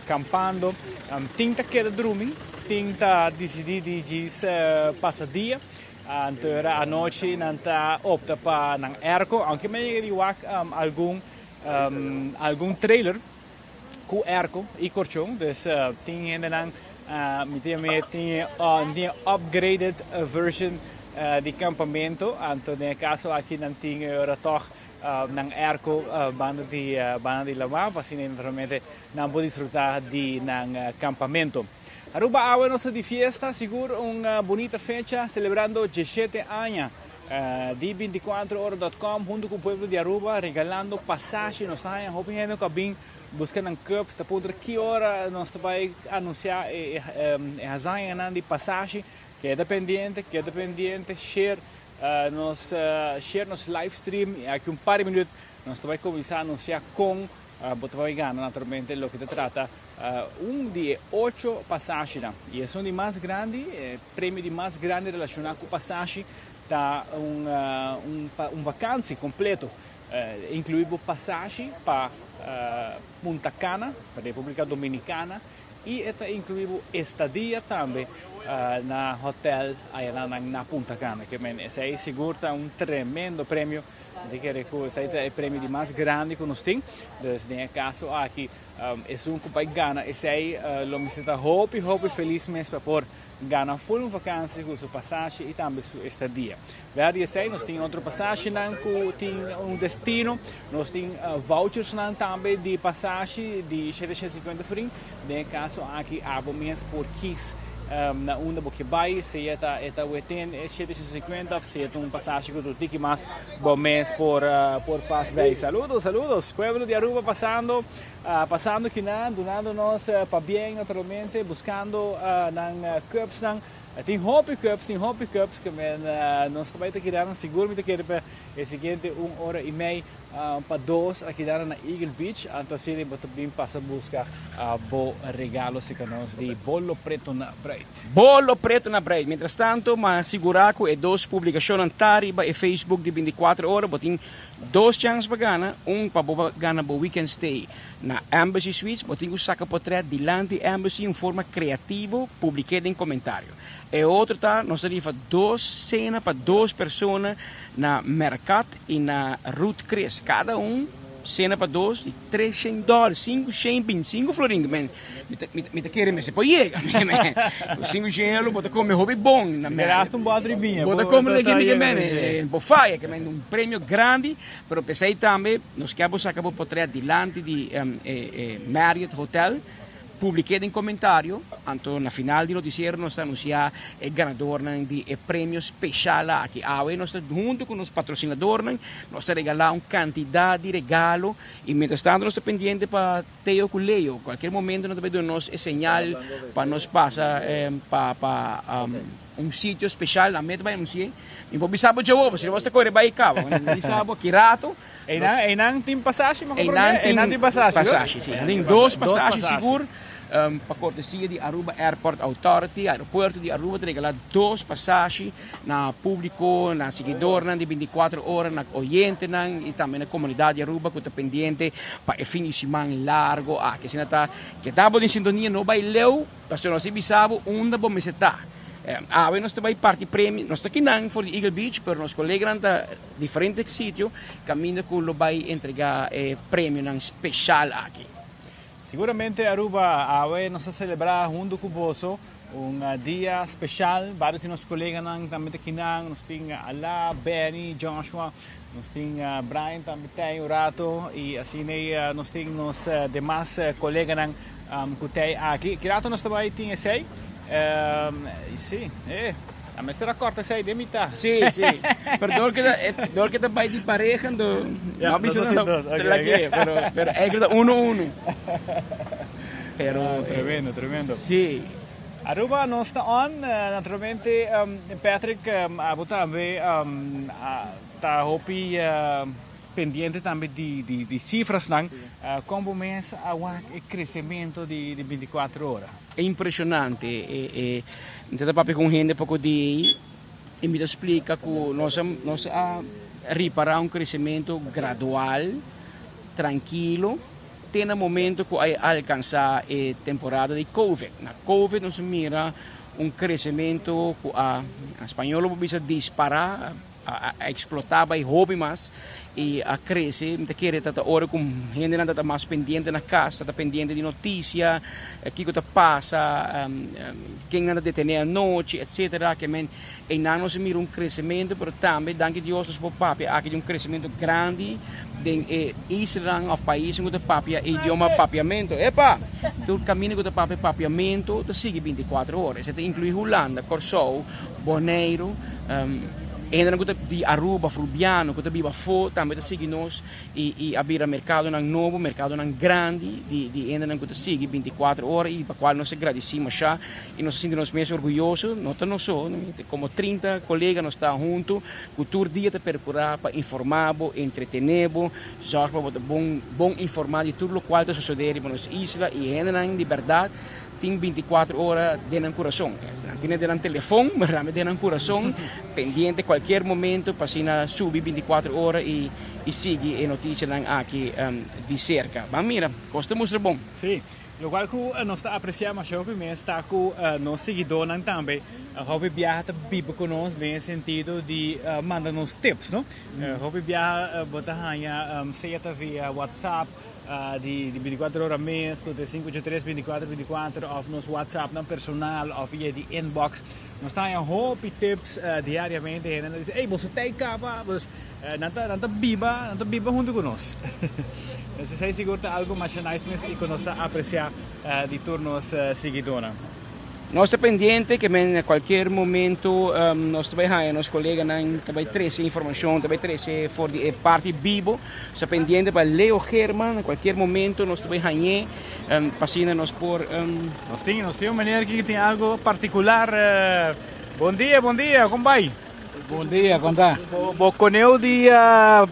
kampando tin ta keda drumi tin ta disidí di djis pasa dia anto ora anochi nan ta opta pa nan airco aunke mi a yega di wak algun Algun trailer ku airco i korchon, dus tin hendenan mi tin mi tin e upgraded version di kampamentu, anto den e kaso aki nan tin e ora tòg nan airco banda di banda di lamá pa asina naturalmente nan por disfrutá di nan kampamentu. Aruba awe nos ta di fiesta, sigur un bunita fecha selebrando diesshete aña Di binticuatro ora dot com hunto cu pueblo di Aruba regalando pasashi. Nos ta haña hopi hende cu a bin busca nan cups ta puntra ki ora nos ta bay anuncia e hazañanan di pasashi. Keda pendiente, keda pendiente, share nos share nos live stream y aki un par di minuut nos ta bay cuminsa anuncia con bo ta bay gana naturalmente loke ta trata un di e ocho pasashinan. Y esun di mas grandi, e premio di mas grandi relaciona cu pasashi ta un un vakantie completo, inclui bo pasashi pa Punta Cana, pa Republica Dominicana, y e ta inclui bo estadia tambe na hotel ayanan na Punta Cana. Ke men esey sigur ta un tremendo premio. Mi ta kere cu esey ta e premio di mas grandi cu nos tin. Dus den e caso aki Esun ku bai gana esei lo mester ta hopi hopi felis mes pa por gana ful un vakansi ku su pasashi i tambe su estadia. Bera di esei nos tin otro pasashinan ku tin un destino, nos tin vouchersnan tambe di pasashi di shete shete sinkuenta florin. Den e kaso aki abo mes por kis na unda bo ke bai, sea ta e ta within e shete shete sinkuenta of sea ta un pasashi ku ta un tiki mas. Bo mes por por pas bay. Saludos, saludos. Pueblo di Aruba pasando, pasando kinan, dunando nos pabien naturalmente, buscando nan cupsnan. Tin hopi cups, tin hopi cups ke men nos ta bay ta keda nan sigur mi ta kere pa e siguiente un ora y mei pa dos a keda nan na Eagle Beach. Anto asina bo ta bin pasa busca bo regalo si ka nos di Bolo Preto na Bright. Bolo preto na brei. Mientras tanto, m'a sigurá ku e dos publikashonnan ta riba e Facebook di bintikuater ora. Bo tin dos chans pa gana, un pa bo gana bo weekend stay na Embassy Suites. Bo tin ku saka potrèt dilanti Embassy un forma kreativo, publik'é den komentario. E otro ta nos ta rifa dos sena pa dos persona na Mercat i na Ruth Chris. Kada un sena pa dos di treshen dòler, sinku shen bintisinku florin. Mi ta kere mester por yega. Sinku shen euro bo ta kome hopi bon na Merca. Gasta un bòter di biña. Bo ta kome leki mi ke men bo faya ke men un premio grandi pero p'esei tambe nos ke bo saka bo potret dilanti di e Marriott Hotel. Publik'é den komentario, anto na final di notisiero nos ta anunsiá e ganadornan di e premio speshal aki. Awe nos ta huntu ku nos patrosinadornan, nos ta regalá un kantidat di regalo i mientras tanto nos ta pendiente pa Teo ku Leo. Kualkier momento nan ta bai duna nos e señal pa nos pasa pa pa un sitio speshal. Nan mester bai anunsi'é. Mi por bisa bo djawobo, si no bo ta kore bai kaba. Mi bisa bo ki rato. Einan, einan tin pasashi, mi a comprende? Einan tin pasashi, pasashi, si. Einan tin dos pasashi sigur. Pa cortesia di Aruba Airport Authority, Aeropuerto di Aruba ta regala dos pasashi na publico, na siguidornan di 24 ora, na oyentenan y tambe na comunidad di Aruba cu ta pendiente pa e fin di siman largo aki. Asina ta keda bo den sintonia, no bay leu, pasobra nos ta bisa bo unda bo mester ta. Awe nos ta bay parti premio, nos ta kinan for di Eagle Beach, pero nos coleganan ta diferente sitio caminda cu lo bay entrega e premionan special aki. Siguramente Aruba, awe nos ta celebra hunto cu boso un dia special. Varios di nos coleganan tambe ta kinan. Nos tin Ala, Benny, Joshua, nos tin Brian tambe tey un rato y asina nos tin nos demas coleganan cu tey aki. Ki rato nos ta bay tin esey? Si, eh. A mester a corta esey den mitad. Si, si. Pero dor cu ta, dor cu ta bay di pareha, anto Ja, no bisa dos no, y dos, te ok, la ok. ke, pero, pero eigenlijk ta uno uno. Pero, Ah, tremendo, tremendo. Si. Aruba nos ta on, naturalmente, Patrick, abo tambe a ta hopi pendiente tambe di di di cifrasnan. Con bo mes a wak e crecemento di di 24 ora? Impresionante. E, e, mi ta papia cu un hende poco di y mi ta splica cu nos a, nos a ripara un crecemento gradual, tranquilo, te na momento cu a alcansa e temporada di Covid. Na Covid nos a mira un crecemento cu a, na spañol lo por bisa dispara, a explota bay hopi mas y a crece. Mi ta kere ta ta ora cu hendenan ta ta mas pendiente na cas, ta ta pendiente di noticia, kico ta pasa, ken nan ta detene anochi, etcetera. Ke men eynan nos a mira un crecemento, pero tambe danki Dios nos por papia aki di un crecemento grandi den e islanan of paisnan cu ta papia e idioma papiamento. Epa! Tur caminda cu ta papia papiamento ta sigui 24 ora. Esey ta inclui Hulanda, Corsou, Boneiru, hendenan ku ta di Aruba, Frubiano, ku ta biba afó tambe ta sigui nos i i a bira merkadonan nobo, merkadonan grandi di di hendenan ku ta sigui 24 ora i pa kual nos ta gradisí mashá i nos ta sinti nos mes orguyoso, no ta nos so, komo 30 kolega nos ta huntu ku tur dia ta perkurá pa informá bo, entretené bo, zòrg pa bo ta bon bon informá di tur lokual ta sosodé riba nos isla i hendenan di bèrdat Tin 24 ora den nan kurason. Nan tene den nan telefon, pero tambe den nan kurason, pendiente kualkier momento pa asina subi 24 ora i i sigui e notisianan aki di serka. Ban mira, kos ta mustra bon. Sí, lokual ku nos ta apresiá masha hopi mes ta ku nos siguidónan tambe hopi biaha ta biba ku nos den e sentido di manda nos tips, no? Hopi biaha bo ta haña sea ta via WhatsApp, Di 24 ora mes ku ta 583 24 24 òf nos WhatsAppnan personal òf via di inbox. Nos ta haña hopi tips diariamente. Hende nan ta bisa, ey boso ta ei kaba. Pues nan ta nan ta biba nan ta biba huntu ku nos. Esei sigur ta algu masha nice mes i ku nos ta apresiá di tur nos siguidónan. Nos ta pendiente ke men na kualkier momento nos ta bai haña nos koleganan ta bai trese informashon, ta bai trese for di e parti bibo. Nos ta pendiente pa Leo German, na kualkier momento nos ta bai hañ'é pa asina nos por. Nos tin, nos tin un meneer aki ku tin algu partikular. Bon dia, bon dia, kon bai? Bon dia, kon ta? Bo koneu di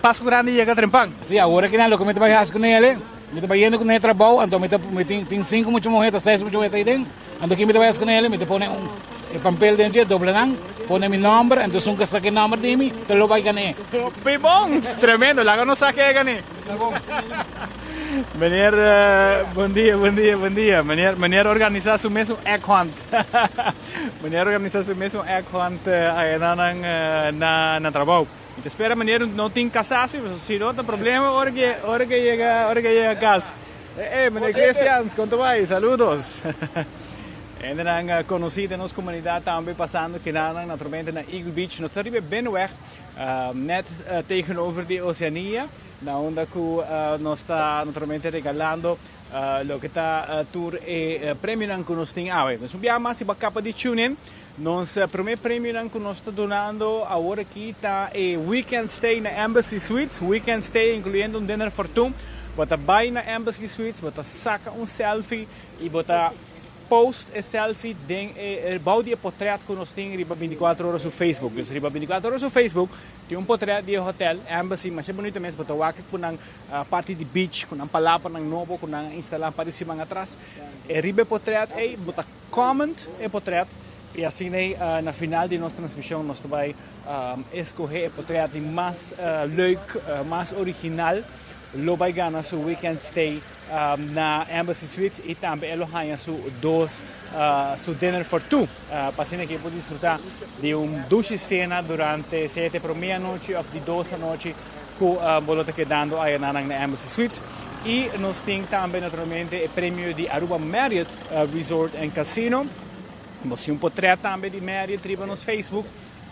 Pasku Grandi yega trempan? Si, awor aki nan loke mi ta bai hasi kuné el, mi ta bai yendo kuné trabou, anto mi ta mi tin tin sinku mucha muhé ta seis mucha muhé ta ei den. Anto ki mi ta bai hasi kuné el, mi ta pone un e pampel den dje, dobla nan, pone mi nòmber, anto esun ke saka e nòmber di mi, ta lo bai gané. Hopi bon! Tremendo! Laga nos sa ke e gané. Meneer, bon dia, bon dia, bon dia. Meneer, meneer organisa su mes un egg hunt. Meneer organisa su mes un egg hunt ayanan na na trabou. Mi ta spera meneer no tin kasá si, pasobra si no ta problema ora ke ora ke yega ora ke yega kas. Eh, eh, meneer Christians, kon ta bai? Saludos. Hendenan konosí den nos komunidat tambe pasando kinanan naturalmente na Eagle Beach. Nos ta riba e Binnenweg, net tegenover di Oceania, na unda ku nos ta naturalmente regalando loke ta tur e premionan ku nos tin awe. Nos un biaha mas si bo a kaba di tune in, nos promé premionan ku nos ta dunando awor aki ta e weekend stay na Embassy Suites, weekend stay inkluyendo un dinner for two. Bo ta bai na Embassy Suites, bo ta saka un selfie i bo ta. Post e selfie den e bou di e potret ku nos tin riba 24 Ora su Facebook. Dus riba 24 Ora su Facebook tin un potret di e hotel Embassy masha bunita mes. Bo ta wak ku nan parti di beach, ku nan palapanan nobo ku nan a instalá un par di siman atras. E riba e potret ei bo ta comment e potret i asina ei na final di nos transmishon nos ta bai escoge e potret di mas leuk, mas original lo bai gana su weekend stay na Embassy Suites y tambe e lo haña su dos su dinner for two pa asina ke por disfruta di un dushi cena durante sea te prome anochi of di dos anochi cu bo lo ta kedando ayanan na Embassy Suites. Y nos tin tambe naturalmente e premio di Aruba Marriott Resort and Casino. Nos tin un potret tambe di Marriott riba nos Facebook.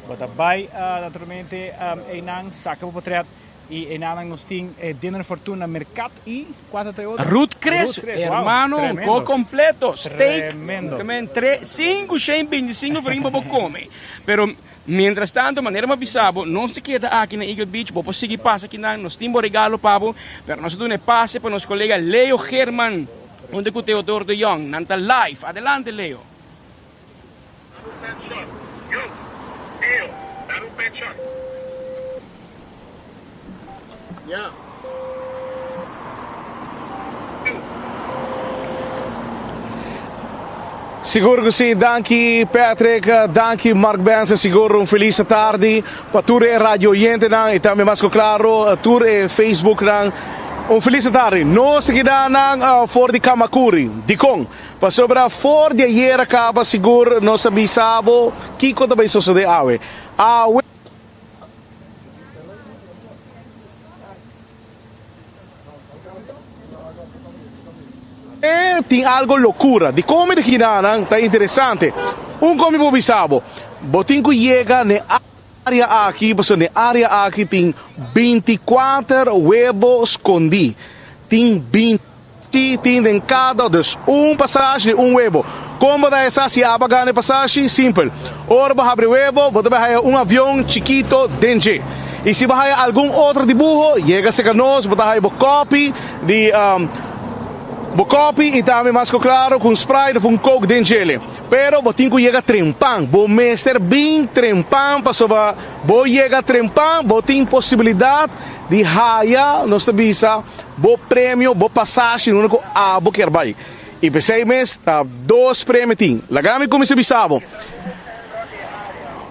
Bo ta bai naturalmente einan saca bo potret. Y enanan nos tin e Dinner for Two na Mercat y cua ta e otro? Ruth Chris, Ruth Chris, wow, hermano, un tremendo. ko completo, steak, Tremendo. Tremendo. Tre, cinco shen binticinco florin pa bo come. Pero mientras tanto, manera mi a bisa bo, nos ta keda aki na Eagle Beach, bo por sigui pasa akinan, nos tin bo regalo pa bo, pero nos a duna e pase pa nos colega Leo Geerman hunto cu Theodor de Jong. Nan ta live. Adelante, Leo. Sigur ku si, danki Patrick, danki Mark Benson, sigur un felis tardi pa tur e radio oyentenan y tambe mas ku klaro tur e Facebooknan. Un felis tardi. Nos ta keda nan for di Kamakuri. Dikon? Pasobra for di ayer a caba sigur nos a bisa bo kico ta bay sosode awe. Awe. Tin algo locura. Di con mi ta kinanan ta interesante. Un con mi por bisa bo, bo tin cu yega n'e area aki pasobra n'e area aki tin 24 webo scondi. Tin 20. Ti tin den kada dus un pasashi di un webo. Kon bo ta hesa si abo a gana e pasashi? Simpel. Ora bo habri webo, bo ta bai haya un avion chikito den dje. I si bo haya algun otro dibuho, yega serka nos, bo ta haya bo kopi di bo kopi i tambe mas ku klaro ku un Sprite of un Coke den djele. Pero bo tin ku yega trempan. Bo mester bin trempan pasobra bo yega trempan bo tin posibilidat di haya, nos ta bisa, Bo premio, bo pasashi unda ku abo kier bai. I p'esei mes ta dos premio tin. Laga mi kuminsá bisa bo.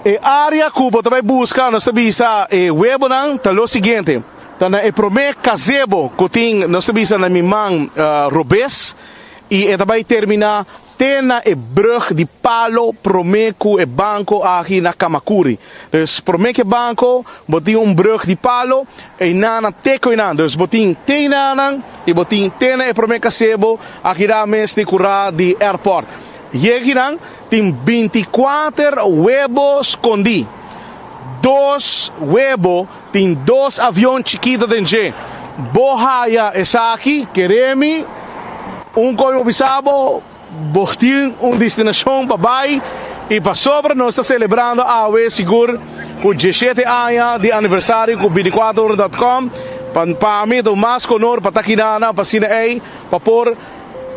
E área ku bo ta bai buska, nos ta bisa e webonan, ta lo siguiente. Ta na e promé gazebo ku tin, nos ta bisa na mi man robes, i e ta bai terminá Te na e brug di palo prome ku e banko aki na Kamakuri. Dus prome ku e banko bo tin un brug di palo, einan te ku einan. Dus bo tin te einanan i bo tin te na e prome kasebo aki da mes di kura di airport. Yeginan tin 24 webo skondí. Dos webo tin dos avion chikito den dje. Bo haya esaki, kere mi, un koe bo bisa bo, bo tin un destinashon pa bai i pasobra nos ta selebrando awe sigur ku 17 aña di aniversario ku 24ora.com, pa pa mi ta un mas ku honor pa ta kinana pa asina ei pa por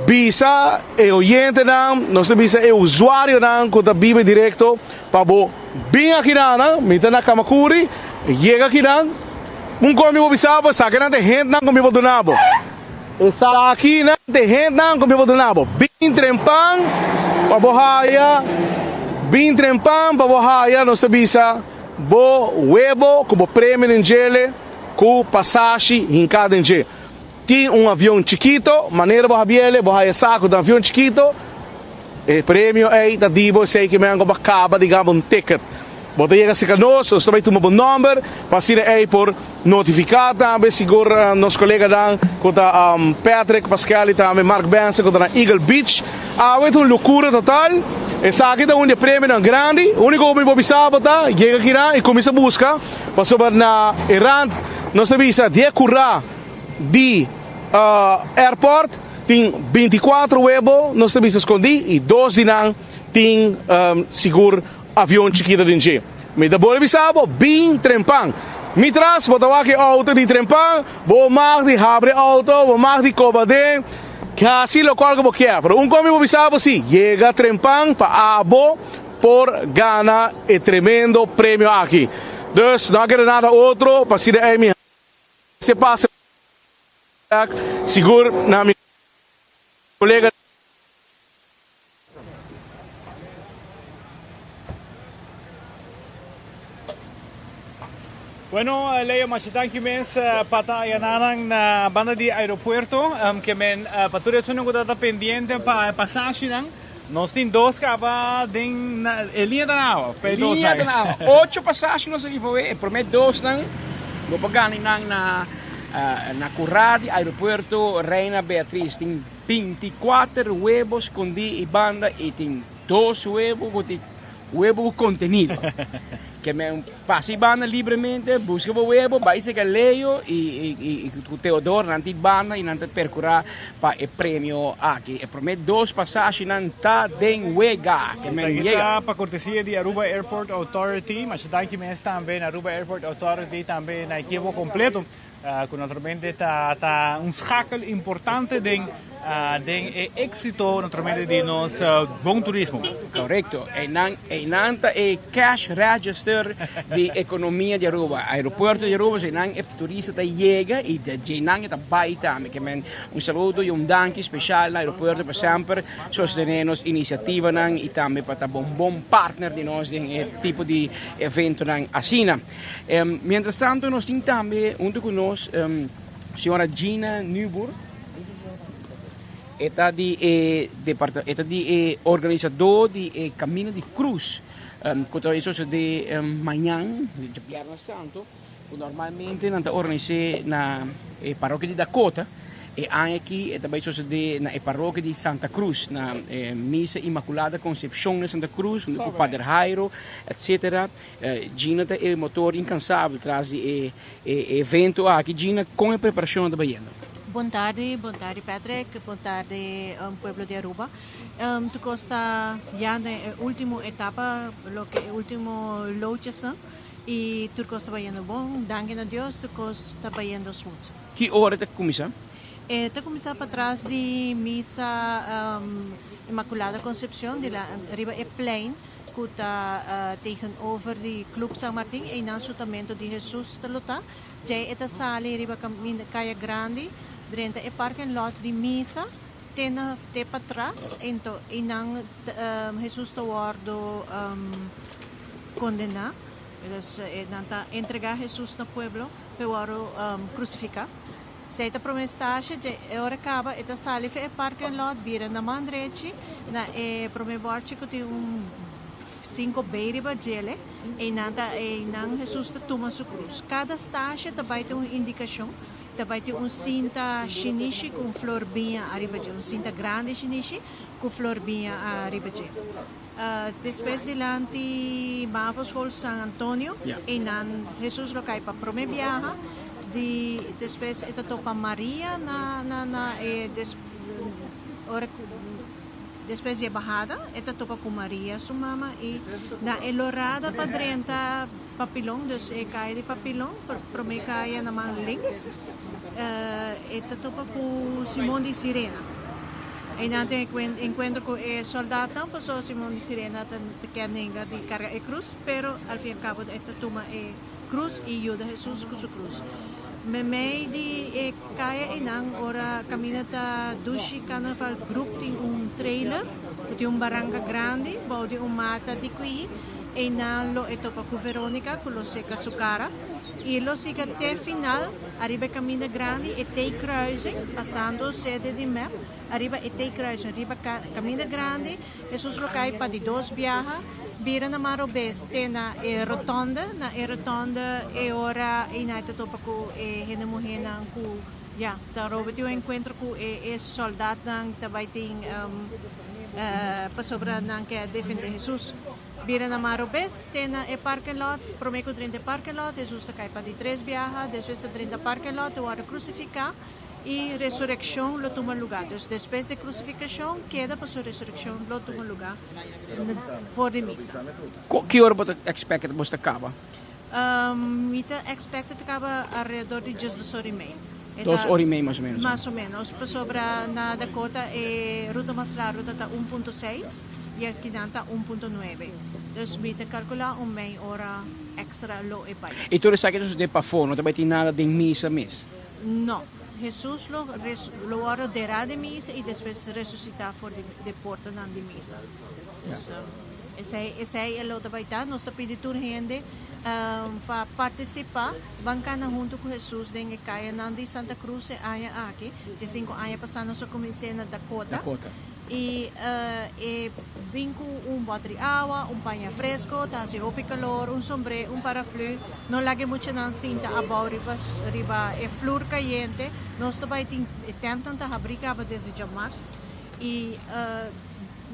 bisa e oyentenan, nos ta bisa e usuarionan ku ta biba direkto pa bo Bin akinan, mi ta na Kamakuri, yega akinan, un kos mi por bisa bo, esakinan ta e hentnan ku mi por duna bo. Esakinan ta e hentnan ku mi por duna bo. Bin trempan pa bo haya, bin trempan pa bo haya, nos ta bisa bo webo ku bo premio den djele ku pasashi hinká den dje. Tin un avion chikito, manera bo habiele, bo haya sa ku ta un avion chikito. E premio ei ta di bo esei ke men ku bo a kaba di gaba un ticket. Bo ta yega serka nos, nos ta bai tuma bo nomber pa asina ei por notifiká tambe sigur nos koleganan ku ta Patrick Pascal i tambe Mark Benson ku ta na Eagle Beach. Awe ta un lokura total. Esaki ta un di e premionan grandi. Úniko ku mi por bisa bo ta yega kinan i kuminsá buska pasobra na e rand nos ta bisa di e kurá di airport. Tin 24 webo nos ta bisa skondí i dos di nan tin sigur avion chikito den dje. Mi ta bolbe bisa bo, bin trempan. Mi tras bo ta wak e outo di trempan, bo mag di habri e outo, bo mag di koba den. Hasi lokual ku bo kier, pero un kos mi por bisa bo si, yega trempan pa abo por gana e tremendo premio aki. Dus no a keda nada otro pa asina ei mi hasi e pase bek sigur na mi kolega. Bueno, Leo, masha danki mes pa ta ayananan na banda di aeropuerto. Ke men pa tur esun ku ta pendiente pa e pasashinan. Nos tin dos kaba den e liña ta na awa. E liña ta na awa. Ocho pasashi nos a giveaway. E prome dosnan bo por gana nan na na kura di aeropuerto Reina Beatriz. Tin 24 webo skondí i banda i tin dos webo ku tin webo ku kontenido. Ke men pasa i banda libremente, buska bo webo, bai seka Leo i ku Teodoro, nan tin banda i nan ta perkurá pa e premio aki. E promé dos pasashinan ta den wega. Ke men Esaki yega. ta pa kortesia di Aruba Airport Authority. Masha danki mes tambe na Aruba Airport Authority, tambe na ekipo kompleto. Cu naturalmente ta ta un schakel importante den den e exito naturalmente di nos bon turismo. Correcto. Einan einan ta e cash register di economia di Aruba. Aeropuerto di Aruba, so einan e turista ta yega y de djeinan e ta bay tambe. Ke men un saludo y un danki special na aeropuerto pa semper sostene nos iniciativanan y tambe pa ta bon bon partner di nos den e tipo di eventonan asina. Mientras tanto nos tin tambe hunto cu nos señora Gina Nieuwboer. E ta di e departa e ta di e organisador di e Camino di Cruz cu ta sucede mañan djabièrnè santo cu normalmente nan ta organise na e parokia di Dakota. E aña aki e ta bai sosodé na e parokia di Santa Cruz, na e Misa Inmaculada Concepcion na Santa Cruz, hunto ku Pader Jairo, etcetera. Gina ta e motor incansabel tras di e e evento aki. Gina, kon e preparacion ta bayendo? Bon tardi, bon tardi Patrick, bon tardi pueblo di Aruba. Tu cos ta ya den e ultimo etapa, loke e ultimo lootjesnan y tur cos ta bayendo bon. Danki na Dios tur cos ta bayendo smooth. Ki ora ta kuminsá? E ta kuminsá patras di misa Inmaculada Concepcion di la riba e plein ku ta tegenover di Club San Martin, einan Sutamento di Jesus ta lo ta. Djei e ta sali riba kaminda Kaya Grandi drenta e parking lot di misa te na te patras, ento einan Jesus ta wòrdu kondená. Dus nan ta entregá Jesus na pueblo. P'e wòrdu krusifiká. Si e ta promé stasje, dje e ora kaba e ta sali for e parking lot, bira na man drechi na e promé bòrchi ku tin un sinku bei riba djele, einan ta einan Hesus ta tuma su krus. Kada stasje ta bai tin un indikashon, ta bai tin un sinta shinishi ku un flor biña ariba dje, un sinta grandi shinishi ku flor biña ariba dje. Despues dilanti Bavoschool San Antonio, einan Hesus lo kai pa prome biaha, di despues e ta topa Maria na na na e des ora ku despues di e bahada e ta topa ku Maria su mama i na e lorada pa drenta Papilon, dus e kaya di Papilon, prome kaya na man links, e ta topa ku Simon di Sirena. Einan tin e enkuentro ku e sòldatnan, pasobra Simon di Sirena ta kier nenga di karga e krus, pero al fin al kabo e ta tuma e krus i yuda Hesus ku su krus. Meimei di e kaya einan, ora kaminda ta Dushi Carnaval Group tin un trailer ku tin un baranka grandi bou di un mata di kuihi. Einan lo e topa ku Veronica ku lo seka su kara i lo siga te final ariba e kaminda grandi e T-kruising pasando sede di mep ariba e T-kruising riba kaminda grandi Hesus lo kai pa di dos biaha bira na man robes te na e rotonde na e rotonde e ora einan e ta topa ku e hende muhenan ku ya ta roba tin un enkuentro ku e e soldatnan ta bai tin pasobra nan ke defende Hesus. Bira na man robes te na e parking lot. Prome ku drenta e parking lot, Hesus ta kai pa di tres biaha. Despues ta drenta parking lot, ta wòrdu krusifiká i resurekshon lo tuma lugá. Dus despues di krusifikashon keda pasobra resurekshon lo tuma lugá for di misa. Ki ora bo ta expect bos ta kaba? Mi ta expect ta kaba alrededor di djesdos ora i mei. Dos ora y mei mas o menos. Mas o menos, pasobra na Dakota e ruta mas largo ta 1.6 y akinan ta 1.9. Dus mi ta calcula un mei ora extra lo e bay. Y tur esaki ta sucede pafo, no ta bay tin nada den misa mes? No. Jesus lo lo wordo dera den misa y despues resucita for di de portanan di misa. Dus esey esey e lo ta bay ta. Nos ta pidi tur hende pa participa. Ban cana hunto cu Jesus den e cayanan di Santa Cruz e aña aki. Diescinco aña pasa nos a cumins'é na Dakota. Y e bin cu un boter di awa, un paña fresco, ta haci hopi calor, un sombré, un paraplu. No laga e muchanan sinta abao riba riba e flur cayente. Nos ta bay tin e tentnan ta habri caba desde djamars. Y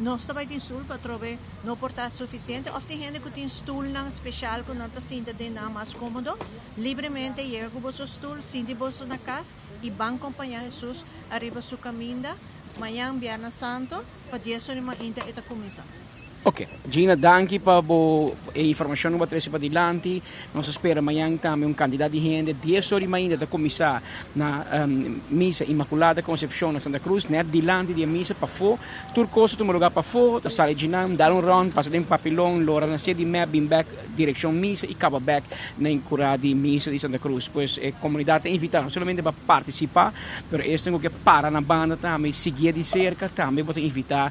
nos ta bay tin stoel pa atrobe no por ta suficiente of tin hende cu tin stoelnan special cu nan ta sinta den nan mas comodo. Libremente yega cu boso stoel, sinti boso na cas y ban compaña Jesus ariba su caminda. Mañan Biernes Santo pa dies ora mainta e ta cuminsa. Ok, Gina danki pa bo e informacion cu bo a trece padilanti. Nos ta spera mañan tambe un cantidad di hende. Dies ora mainta ta cuminsa na Misa Inmaculada Concepcion na Santa Cruz, net dilanti di e misa pafo. Tur cos ta tuma lugar pafo, ta sali djinan, dal un rond, pasa den Papilon, lora na Cedi Mep, bin bek direccion misa y caba bek na e cura di misa di Santa Cruz. Pues e comunidad ta invita no solamente pa participa, pero esnan cu ke para na banda tambe y siguié di cerca tambe bo ta invita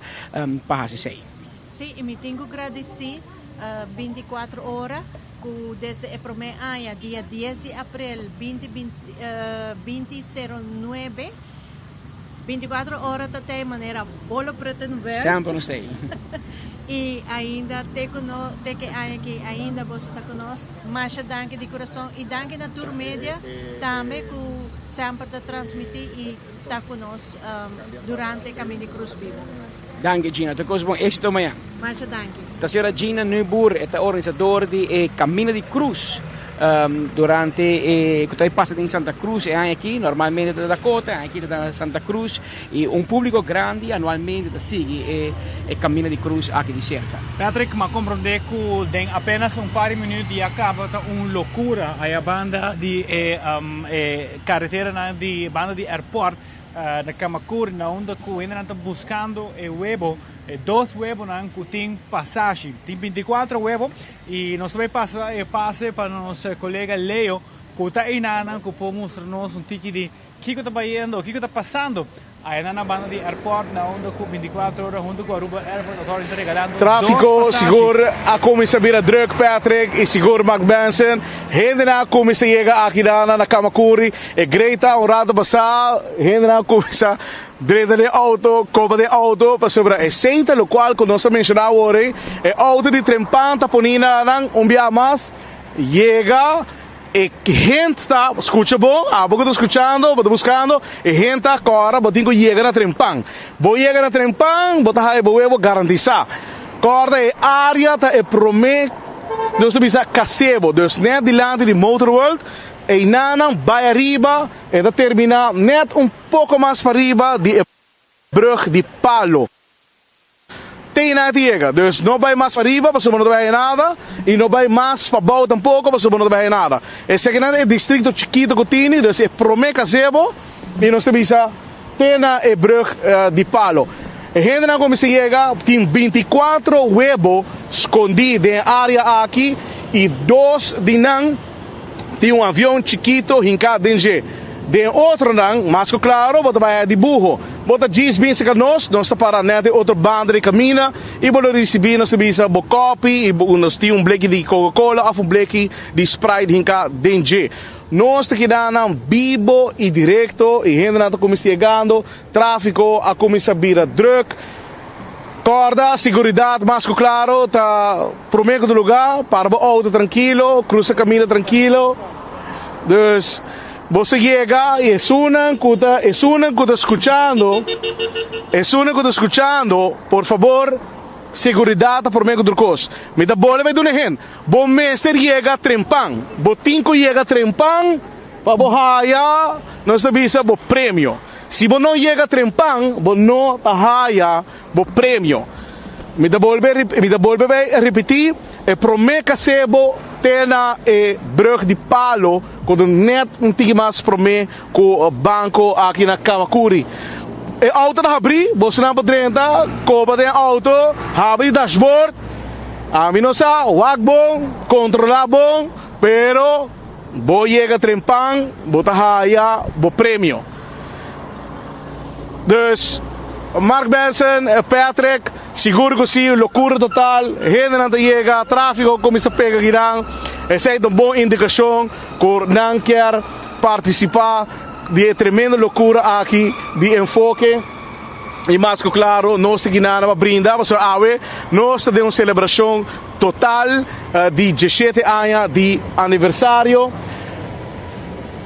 pa hasi esei. Sí, y mi tin cu gradici 24 ora cu desde e prome aña, dia dies di april binti binti sero nuebe, 24 ora ta tei manera bolo Prutenberg. Semper nos tei. Y ainda te cu no, te ke aña aki ainda boso ta cu nos. Masha danki di curason y danki na tur media tambe cu semper ta transmiti y ta cu nos durante Caminda di Cruz Bibo. Danki Gina, tur cos bon, exito mañan. Masha danki. Ta señora Gina Neuboer, e ta organisador di e Caminda di Cruz durante e cu ta pasa den Santa Cruz e aña aki, normalmente ta Dakota, e aña aki ta na Santa Cruz y un publico grandi anualmente ta sigui e e Caminda di Cruz aki di cerca. Patrick, m'a comprende cu den apenas un par di minuut ya caba ta un locura aya banda di e e carreteranan di banda di airport na Camacuri na unda cu hendenan ta buscando e webo, e dos webonan cu tin pasashi. Tin binticuatro webo y nos ta bay pasa e pase pa nos colega Leo cu ta einanan cu por mustra nos un tiki di kico ta bayendo, kico ta pasando Ayana na banda di airport na unda cu 24 ora hunto cu Aruba Airport Authority ta regalando dos Tráfiko pasashi. sigur a kuminsá bira drùk Patrick i sigur Mark Benson. Hendenan a kuminsá yega aki dana na Kamakuri. E greita un rato pasá hendenan a kuminsá drenta den outo, kopa den outo pasobra esei ta lokual ku nos a menshoná awor ei. E outo di trempan ta poni na nan un bia mas yega. E hent ta scucha bo, abo cu ta scuchando, bo ta buscando, e hent ta cora, bo tin cu yega na trempan. Bo yega na trempan, bo ta haya bo webo garantisa. Corda e area ta e prome, nos ta bisa casebo, dus net dilanti di Motor World, eynanan bay ariba, e ta termina net un poco mas pariba di e brug di palo. Te na ti yega. Dus no bai mas pariba pasobra bo no ta bai haya nada y no bai mas pabou tampoco pasobra bo no ta bai haya nada. Esakinan ta e districto chikito cu tini, dus e prome casebo y nos ta bisa te na e brug di palo. E hendenan cu mester yega tin 24 webo scondi den e area aki y dos di nan tin un avion chikito hinca den dje. Den otronan, mas cu claro, bo ta bai haya dibuho. Bo ta djis bin cerca nos, nos ta para net den otro banda di camina y bo lo ricibi, nos ta bisa bo kopi y bo nos tin un bleki di Coca Cola of un bleki di Sprite hinca den dje. Nos ta keda nan bibo y directo y hendenan ta cuminsa yegando, trafico a cuminsa bira druk. Corda, siguridad mas cu claro ta prome cu ta lugar, para bo auto trankilo, cruza camina trankilo. Dus, bo sa yega y esunnan cu ta, esunnan cu ta scuchando, esunnan cu ta scuchando, por fabor, siguridad ta prome cu tur cos. Mi ta bolbe bay duna hent, bo mester yega trempan, bo tin cu yega trempan pa bo haya, nos ta bisa, bo premio. Si bo no yega trempan, bo no ta haya bo premio. Mi ta bolbe mi ta bolbe bay ripiti, e prome casebo. te na e brug di palo ku ta net un tiki mas promé ku banko aki na Camacuri. E outo ta habrí, bosonan por drenta, koba den e outo, habri dashboard. Ami no sa, wak bon, kontrolá bon, pero bo yega trempan, bo ta haya bo premio. Dus, Mark Benson, Patrick, sigur ku si, lokura total, hendenan ta yega, tráfiko kuminsá pega kinan, esei ta un bon indikashon ku nan kier partisipá di e tremendo lokura aki di enfoke. I mas ku klaro nos ta gina pa brinda pasobra awe nos ta den un selebrashon total di diesshete aña di aniversario.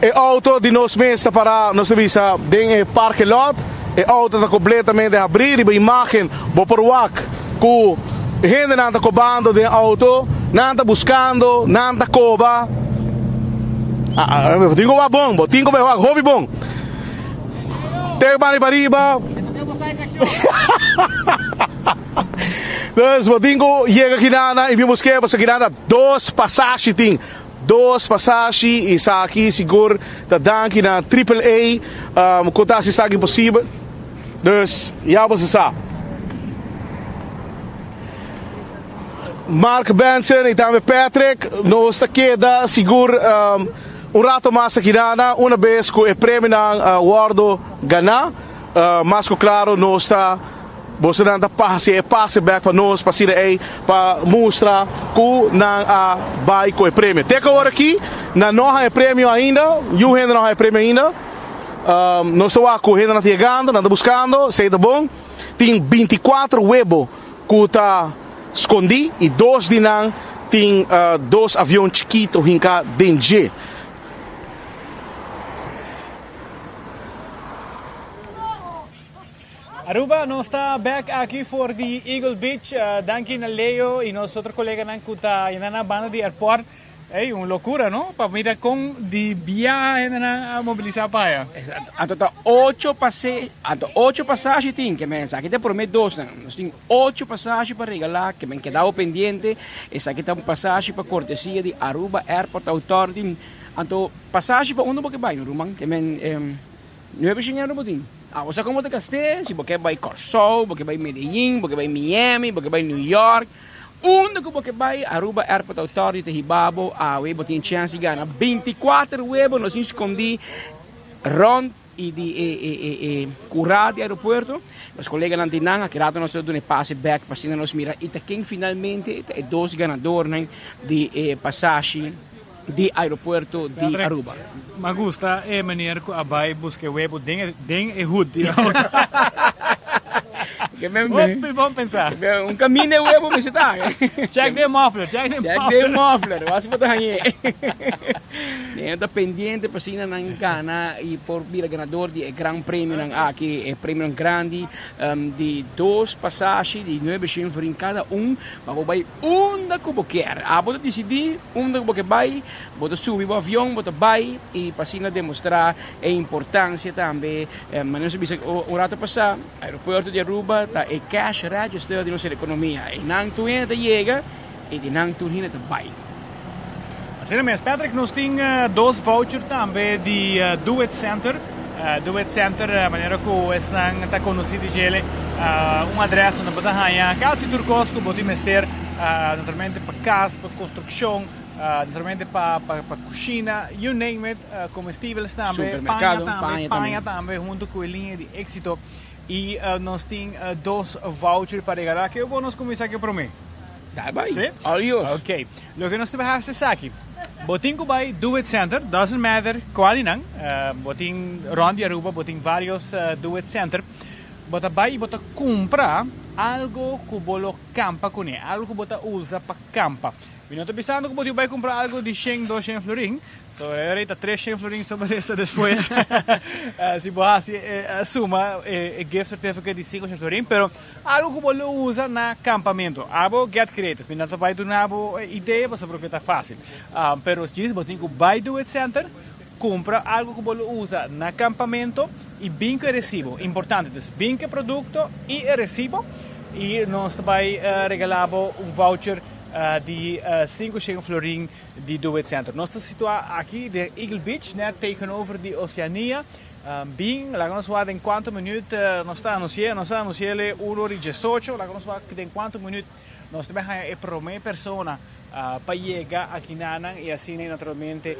E auto di nos mes ta pará, nos ta bisa, den e parke lot. E auto ta completamente habrí. Riba imágen bo por wak ku hendenan ta kobando den auto. Nan ta buskando, nan ta koba. Bo tin ku wak bon, bo tin ku bai wak hopi bon. Te bani pariba. Dus bo tin ku yega kinana i bin busk'é pasobra kinana dos pasashi tin. Dos pasashi esaki sigur ta danki na Triple A ku ta hasi esaki posibel. Dus ya boso sa. Mark Benson i tambe Patrick nos ta keda sigur un rato mas aki nana una bes ku e premionan wordo gana. Mas ku klaro nos ta. Bosonan ta pasa e pase bek pa nos pa asina ei pa mustra ku nan a bai ku e premio. Te ku awor aki nan no a haña e premio ainda, niun hende no a haña e premio ainda. Nos ta wak ku hendenan ta yegando, nan ta buskando, esei ta bon. Tin binti kuater webo ku ta skondí i dos di nan tin dos avion chikito hinká den dje. Aruba, nos ta bek aki for di Eagle Beach. Danki na Leo y nos otro coleganan cu ta yena na banda di airport. Ey, un locura, no? Pa mira con di biaha hendenan a mobilisa pa aya. Anto ta ocho pase, anto ocho pasashi tin, ke men esaki ta e prome dosnan. Nos tin ocho pasashi pa regala, ke men kedao pendiente. Esaki ta un pasashi pa cortesia di Aruba Airport Authority. Anto pasashi pa unda bo ke bai, no ruman? Ke men Nuebe shen euro bo tin. Abo sa komo ta gast'é, si bo ke bai Kòrsou, bo ke bai Medellin, bo ke bai Miami, bo ke bai New York, unda ku bo ke bai, Aruba Airport Authority ta hiba bo. Awe bo tin chèns di gana bintikuater webo nos tin skondí rònt i di e e e e kurá di aeropuerto. Nos koleganan tin nan, aki rato nos ta duna e pase bèk pa asina nos mira i ta ken finalmente ta e dos ganadornan di e pasashi. di aeropuerto di Aruba. Ma gusta e meneer cu a bay busca e webo den den e hood di auto. Hopi bon pensa. Un caminda e webo mester ta. Check den muffler, check den muffler. Check den muffler, wasi bo ta hañ'e. Nan ta pendiente pa asina nan gana y por bira ganador di e gran premionan aki, e premionan grandi di dos pasashi di nuebe shen florin cada un pa bo bay Unda ku bo kier. Abo ta disidí unda ku bo ke bai, bo ta subi bo avion, bo ta bai i pa asina demostrá e importansia tambe. Manera nos a bisa un rato pasá, aeropuerto di Aruba ta e cash register di nos ekonomia. Einan tur hende ta yega i di nan tur hende ta bai. Asina mes, Patrick, nos tin dos voucher tambe di Do It Center. Do It Center, manera ku esnan ta konosí di djele, un adrès unda bo ta haña kasi tur kos ku bo tin mester, naturalmente pa kas, pa konstrukshon, naturalmente pa pa kushina, you name it, komestibels tambe, paña tambe, paña tambe huntu ku e liña di éksito. I nos tin dos voucher pa regalá. Ke bo nos kuminsá ke promé? Dai bai. Sí? All yours. Ok. Loke nos ta bai hasi esaki. Bo tin ku bai Do It Center, doesn't matter kua di nan. Bo tin rond di Aruba, bo tin varios Do It Center. Bo ta bai i bo ta kumpra algo ku bo lo kampa kuné, algo ku bo ta usa pa kampa. Mi no ta bisando ku bo tin ku bai kumpra algo di shen, dos shen florin. So e rei ta tres shen florin so resta despues si bo hasi e suma e gift certificate di sinku shen florin pero algo ku bo lo usa na kampamento. Abo get creative mi no ta bai duna bo idea pasobra ku ta fasil pero djis bo tin ku bai Do It Center kumpra algo ku bo lo usa na kampamento i bin ku e resibo. Importante dus bin ku e produkto i e resibo i nos ta bai regala bo un voucher. Di 500 florin di Do It Center. Nos ta situa aki den Eagle Beach, net tegenover di Oceania. Bin, laga nos wak den cuanto minuut nos ta anuncia. Nos a anuncia'le uno ora y diesocho. Laga nos wak den cuanto minuut nos ta bay haya e prome persona pa yega akinanan y asina naturalmente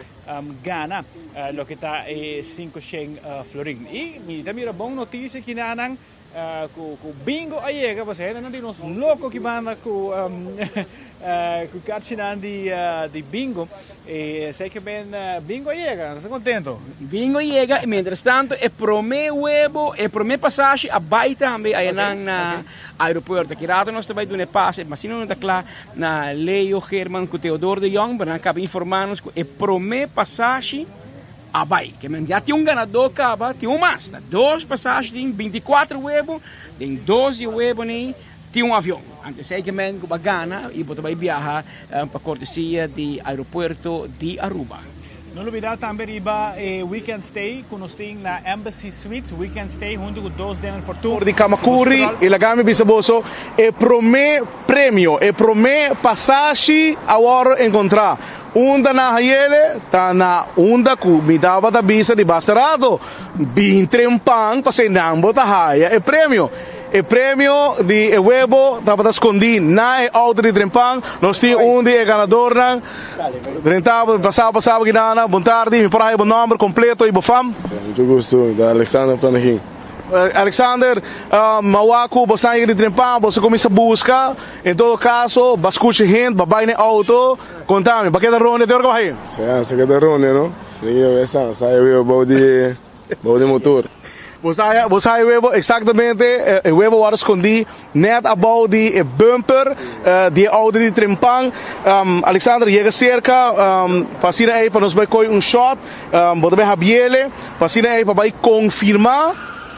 gana loke ta e 500 florin. Y mi ta mira bon noticia akinanan. Ku bingo a yega pasobra hendenan di nos loko ki banda ku ku karchinan di di bingo e esei ke ben bingo a yega nos ta kontento. Bingo a yega y mientras tanto e prome webo e prome pasashi a bai tambe ayanan na aeropuerto. Ki rato nos ta bai duna e pase ma si no ta kla na Leo Geerman ku Theodor de Jong pero nan a kaba informa nos ku e prome pasashi A bai, ke men ya tin un ganadó kaba, tin un mas. Ta dos pasashi tin bintikuater webo, den dos di e webonan tin un avion. Anto esei ke men ku bo a gana i bo ta bai biaha pa kortesia di aeropuerto di Aruba. No lubida tambe riba e weekend stay ku nos tin na Embassy Suites, weekend stay huntu ku dos den fortun. For di Kamakuri i laga mi bisa boso e promé premio, e promé pasashi a wòrdu enkontrá. Unda na hayele ta na unda ku mi tabata bisa di basta rato, bin trempan pasei nan bo ta haya e premio. E premio di e webo tabata skondí na e outo di trempan. Nos tin un di e ganadornan drenta pasaba pasaba kinana. Bon tardi, mi por haya bo nomber kompleto i bo fam? Mucho gusto, mi ta Alexander Flanegin. Alexander, mawa ku bo sa yega di trempan, bo sa kuminsa buska. En todo kaso, bo a skucha hende, bo a bai na e outo. Contame, ba keda ronde te ora ku ba haye? Sí, sa keda ronde no. Sí, yo esa, sa e webo bou di, bou di motor. Bo sa, bo sa e webo exactamente, e webo wòrdu skondí nèt abou di e bumper di e outo di trempan. Alexander, yega serka pa asina ei pa nos bai koi un shot. Bo ta bai habiele pa asina ei pa bai konfirmá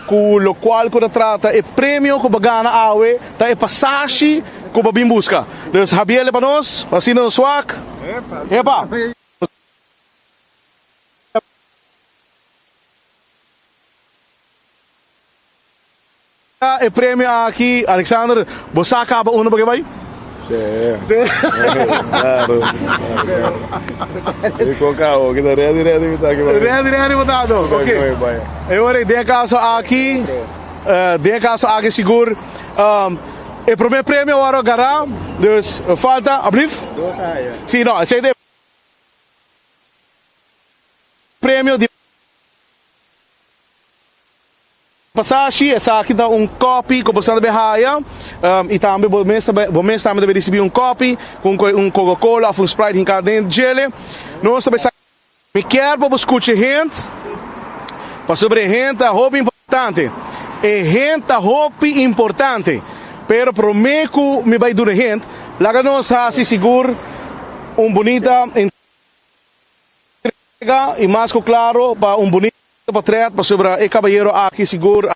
ku lokual ku ta trata e premio ku bo gana awe ta e pasashi ku bo bin buska. Dus habiele pa nos, asina nos wak. Epa! E premio aki, Alexander, bo sa kaba unda bo ke bai? Sí. Sí. Claro. Mi con cabo, kita ready ready mi ta aki. Ready ready bo ta do. Ok. E ora den e caso aki, den e caso aki sigur e prome premio a worde gara, dus falta, ablief? Dos aya. Si, no, esey ta e premio di. Pasashi, esaki ta un copy cu bo sa ta bay haya y tambe bo mes ta bay bo mes tambe ta bay ricibi un copy cu un coca cola of un sprite hinca den djele. Nos ta bay sa Mi kier pa bo scucha e hent pasobra e hent ta hopi importante. E hent ta hopi importante pero prome cu mi bay duna e hent laga nos haci sigur un bunita entrega y mas cu claro pa un bunita Potret pasobra e kabayero aki sigur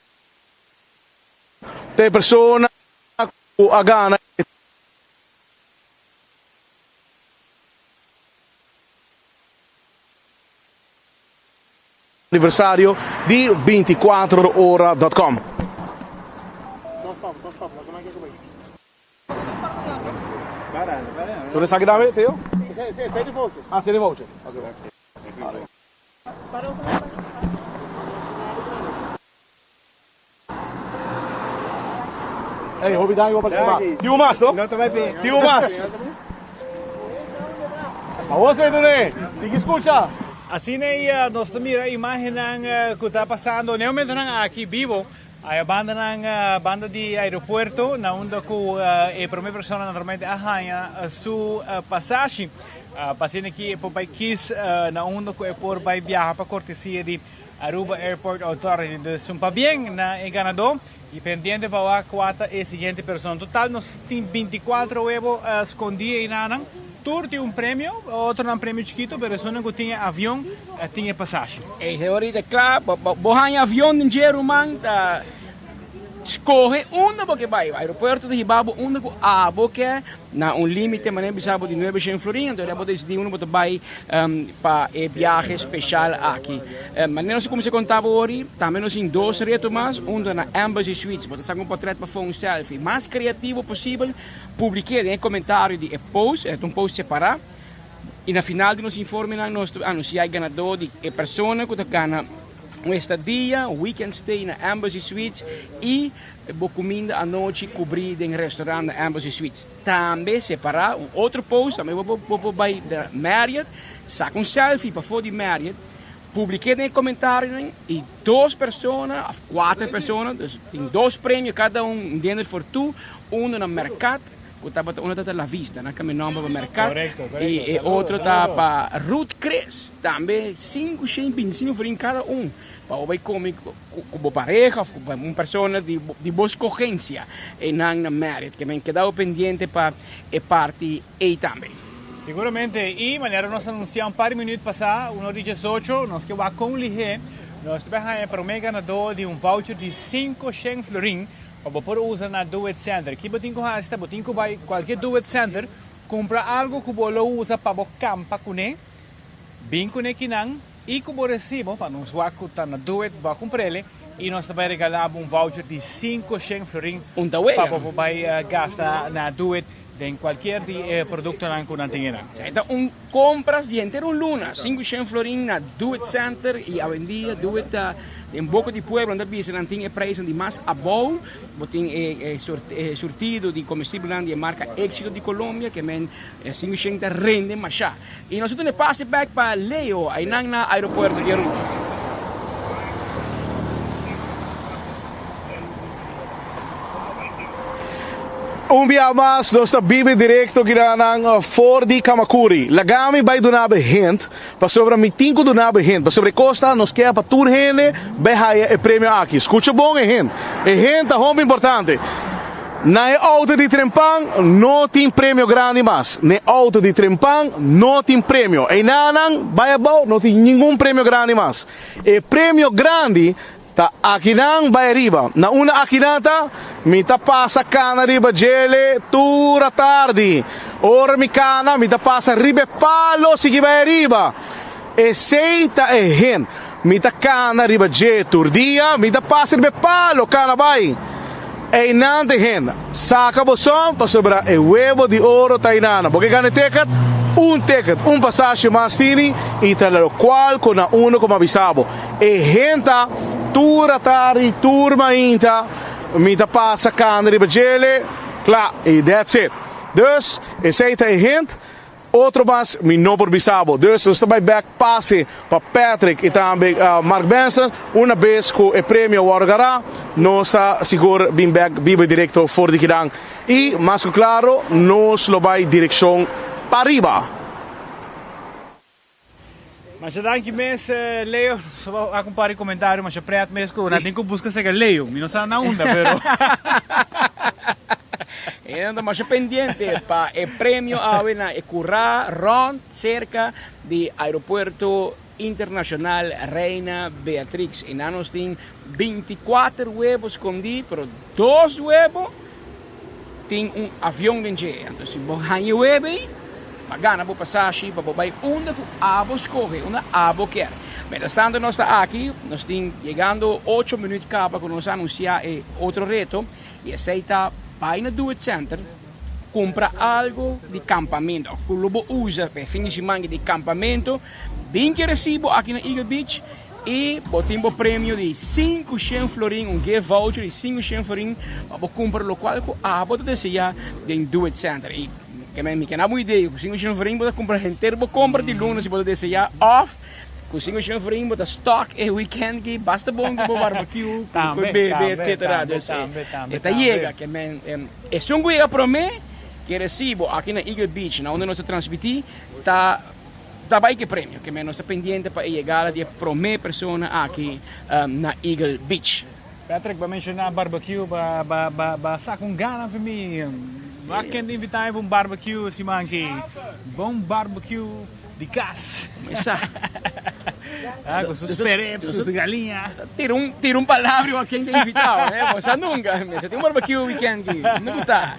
ta e persona ku a gana e aniversario di 24 ora dot com. Ey, hopi danki pa participa. Tin un mas, no? Tin un mas. Awor se dune. Sigui scucha. Asina y nos ta mira imagennan cu ta pasando n'e momentonan aki bibo Aya bandanan banda di aeropuerto na unda cu e prome persona naturalmente a haña su pasashi pa asina ki e por bay kies na unda cu e por bay biaha pa cortesia di Aruba Airport Authority. Dus un pabien na e ganador y pendiente pa wak cua ta e siguiente persona. Total nos tin 24 webo scondi eynanan. Tur tin un premio, otronan premio chikito, pero esunnan cu tin e avion tin e pasashi. Ey, ahorita cla, bo haña avion den dje ruman ta. Skohe unda bo ke bai. Aeropuerto ta hiba bo unda ku abo ke na un limite manera bisa bo di nuebe shen florin, anto bo ta disidí unda bo ta bai pa e biahe speshal aki. Manera nos a kuminsá konta bo ori, tambe nos tin dos reto mas, un ta na Embassy Suites, bo ta saka un portret pafó, un selfie mas kreativo posibel, publik'é den e komentario di e post, e ta un post separá, i na final di nos informenan nos ta anunsiá e ganadó di e persona ku ta gana un estadia, weekend stay na Embassy Suites i bo kuminda anochi kubrí den restaurant na Embassy Suites. Tambe separá un otro post, tambe bo por bai na Marriott, saka un selfie pafó di Marriott, publik'é den e komentarionan i dos persona òf kuater persona, dus tin dos premio kada un, un dinner for two, uno na Mercat, Ku tabata unda ta La Vista, nan kambia nomber pa Mercat i e otro ta pa Ruth Chris, tambe 525 florin kada un pa bo bai kome ku bo pareha of ku un persona di bo skogensia e nan na Marriott. Ke men keda bo pendiente pa e parti ei tambe. Siguramente, i manera nos a anunsia un par di minuut pasá, uno di diesocho, nos ke wak kon lihé nos ta bai haña promé ganadó di un voucher di 500 florin Pa bo por usa na Do It Center, ki bo tin ku hasi ta bo tin ku bai kualke Do It Center, kumpra algu ku bo lo usa pa bo kampa kuné, bin kuné kinan i ku bo resibo pa nos wak ku ta na Do It bo a kumpr'el i nos ta bai regalá bo un voucher di 500 florin pa bo por bai gasta na Do It den kualkier di e produktonan ku nan tin einan. Esei ta un Compras di henter un luna, 500 florin na Do It Center y awendia Do It ta den boca di pueblo, nan ta bisa nan tin e prijsnan di mas abou, bo tin e surtido di comestiblenan di e marca Éxito di Colombia ke men 500 ta rende masha. Y nos ta tene pase bek pa Leo aynan na aeropuerto di Aruba. Un bia mas nos ta biba directo kiranan for di Camacuri. Laga mi bai duna bo hint, pasobra mi tin cu duna bo hint, pasobra e cos ta nos kier pa tur hende bai haya e premio aki. Scucha bon e hint. E hint ta hopi importante. Na e auto di Trempan no tin premio grandi mas. Na e auto di Trempan no tin premio. Einanan bai abao no tin ningun premio grandi mas. E premio grandi Ta akinan bai ariba. Na unda akinan ta? Mi ta pasa kana riba djele tur atardi. Ora mi kana, mi ta pasa riba e palo sigui bai ariba. Esei ta e hint. Mi ta kana riba dje tur dia, mi ta pasa riba e palo kana bai. Einan ta e hint. Saka bo son pasobra e webo di oro ta einana. Bo ke gana e ticket? Un ticket, un pasashi mas tini i ta lokual ku na unda ku mi a bisa bo. E henta tur atardi, tur mainta, mi ta pasa kanda riba djele, kla, i that's it. Dus, esei ta e hint, otro mas mi no por bisa bo. Dus nos ta bai bek pase pa Patrick i tambe Mark Benson, una bes ku e premio a wòrdu gará, nos ta sigur bin bek biba direkto for di kinan. I mas ku klaro, nos lo bai direkshon pariba. Masha danki mes Leo, so a un par di comentario masha pret mes cu nan tin cu busca sega Leo, mi no sa na unda pero. E nan ta masha pendiente pa e premio awe na e cura rond cerca di Aeropuerto Internacional Reina Beatrix. E nan nos tin 24 huevo scondi pero dos huevo Tin un avion den dje. Anto si bo haña web ei, bo a gana bo pasashi pa bo bai unda ku abo skohe, unda abo kier. Mientras tanto nos ta aki, nos tin yegando ocho minuut kaba ku nos a anunsiá e otro reto, i esei ta bai na Do It Center, kumpra algu di kampamentu òf ku lo bo usa pa e fin di siman di kampamentu, bin ku e resibo aki na Eagle Beach. I bo tin bo premio di 500 florin, un gift voucher di 500 florin pa bo kumpra lokual ku abo ta deseá den Do It Center. I ke men mi kena bo idea ku 500 florin bo ta kumpra henter bo kompra di luna si bo ta deseá òf ku 500 florin bo ta stock e weekend ki basta bon ku bo barbecue, ku bo bebe etcetera. Dus e ta yega ke men esun ku yega promé ke resibo aki na Eagle Beach na unda nos ta transmití ta. Ta bai ke premio, ke men nos ta pendiente pa e yegada di e prome persona aki na Eagle Beach. Patrick, bo a menciona barbecue, ba ba ba ba sa con gana pa mi. Bo a kende invita mi pa un barbecue siman aki. Bon barbecue di cas. Mesa. Ah, cu su sperep, cu su galiña. Tira un, tira un palabra a ken ta invitado, eh? Bo sa nunca. Mester tin un barbecue weekend ki. No gusta.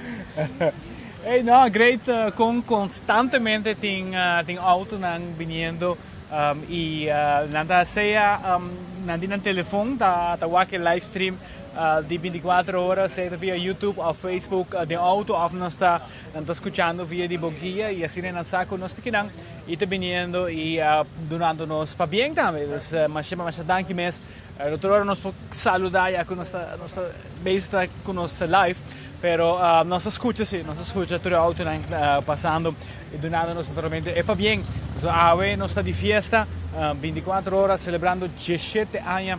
Hey, no, great uh, con constantemente tin uh, tin autonan viniendo um, y uh, nan ta sea um, nan tin nan telefon ta ta wak e live stream uh, di 24 ora, sea ta via YouTube of Facebook uh, den auto of nos ta Nan ta skuchando via di bo guia i asina nan sa ku nos ta kinan i ta biniendo i dunando nos pabien tambe. Dus masha masha danki mes. Otro ora nos por saluda ya ku nos ta nos ta bezig ta ku nos live, pero nos ta skucha si, nos ta skucha tur e autonan pasando i dunando nos naturalmente e pabien. So awe nos ta di fiesta, binticuatro ora selebrando diesshete aña,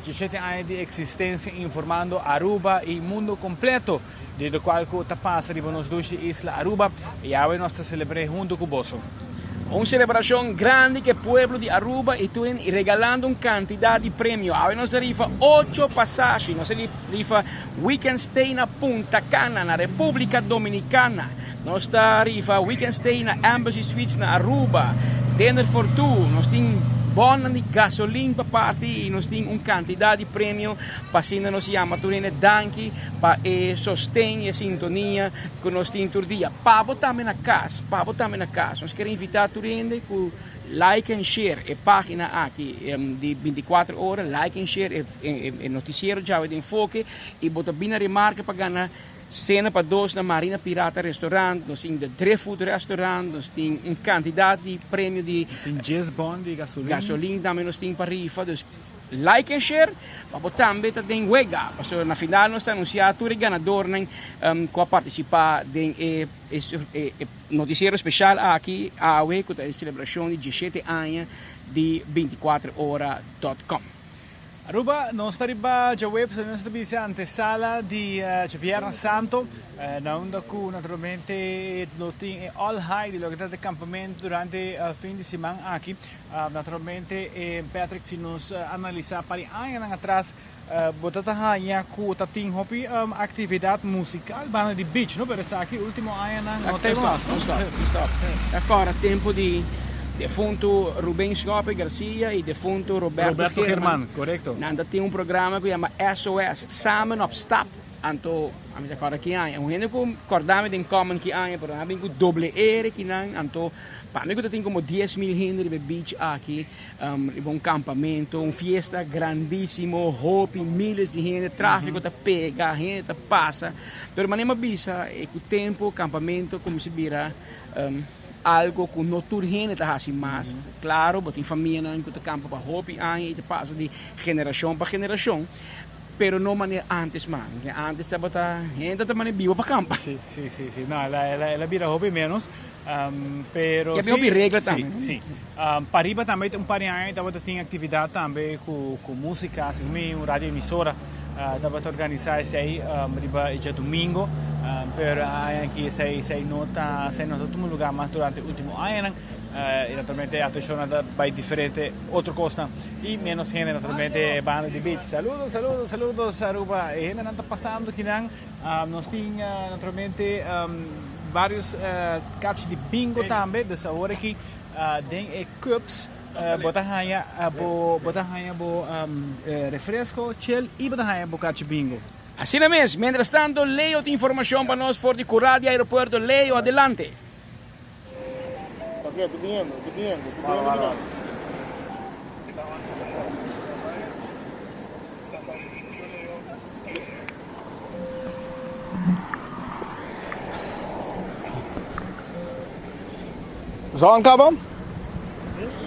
diesshete aña di eksistensia informando Aruba i mundo kompleto. Di locual cu ta pasa riba nos dushi isla Aruba y awe nos ta celebr'e hunto cu boso. Un celebracion grandi cu e pueblo di Aruba y Twin y regalando un cantidad di premio. Awe nos ta rifa ocho pasashi. Nos ta rifa weekend stay na Punta Cana na Republica Dominicana. Nos ta rifa weekend stay na Embassy Suites na Aruba. Dinner for two. Nos tin bonnan di gasolin pa parti y nos tin un cantidad di premio. Pa asina nos yama tur hende danki pa e sosten i e sintonia ku nos tin tur dia. Pa bo tambe na kas, pa bo tambe na kas. Nos kier invitá tur hende ku like en share e página aki di bintikuater ora, like en share e notisiero djawe di Enfoke i bo ta bini na remarke pa gana sena pa dos na Marina Pirata Restaurant, nos tin The Driftwood Restaurant, nos tin un kantidat di premio di. Nos tin dies bon di gasolin. Gasolin tambe nos tin pa rifa, dus. Like en share pa bo tambe ta den wega, pasobra na final nos ta anuncia tur e ganadornan cu a participa den e noticiero special aki awe cu ta e celebracion di diesshete aña di binticuater ora dot com. Aruba, nos ta riba djaweps, nos ta bisa antesala di djavierna santo, na unda cu naturalmente lo tin e all high di loke ta e campamento durante fin di siman aki. Naturalmente Patrick si nos analisa par di añanan atras bo ta ta haña cu ta tin hopi actividad musical banda di beach no pero esaki ultimo añanan no ta mas no. Stop stop ta cora tempo di defunto Ruben Schoppe Garcia y defunto Roberto German correcto nan ta tin un programa cu yama SOS Samen op Stap anto ami ta cora ki aña un hende cu corda mi den comment ki aña pero nan a bin cu doble ere kinan anto Pa mi ku ta tin komo 10,000 hende riba e beach aki, riba un kampamento, un fiesta grandísimo, hopi, miles di hende, tráfiko ta pega, hende ta pasa. Pero manera mi a bisa e ku tempu kampamento kuminsá bira algo ku no tur hende ta hasi mas. Klaro, bo tin famianan ku ta kampa pa hopi aña i ta pasa di generashon pa generashon. Pero no manera antes man. Antes tabata hende ta manera biba pa kampa. Sí, sí, sí, sí. No, el a, el a, el a bira hopi menos. Pero Y a bin hopi regla tambe. Sí, sí. Pariba tambe un par di aña tabata tin actividad tambe cu, cu musica, segun mi un radio emisora tabata organisa esey riba e djadomingo. Pero aña aki esey, esey no ta, esey no ta tuma lugar mas durante ultimo añanan. Y naturalmente atencionnan ta bay diferente otro cosnan. Y menos hende naturalmente banda di beach. Saludos, saludos, saludos Aruba. E hendenan ta pasando kinan. Nos tin naturalmente varios kachi di bingo tambe. Dus awor aki den e cups bo ta haña bo bo ta haña bo refresco, chel y bo ta haña bo kachi bingo. Asina mes, mientras tanto Leo tin informacion pa nos for di Cural di Aeropuerto. Leo, adelante. Zon kaba?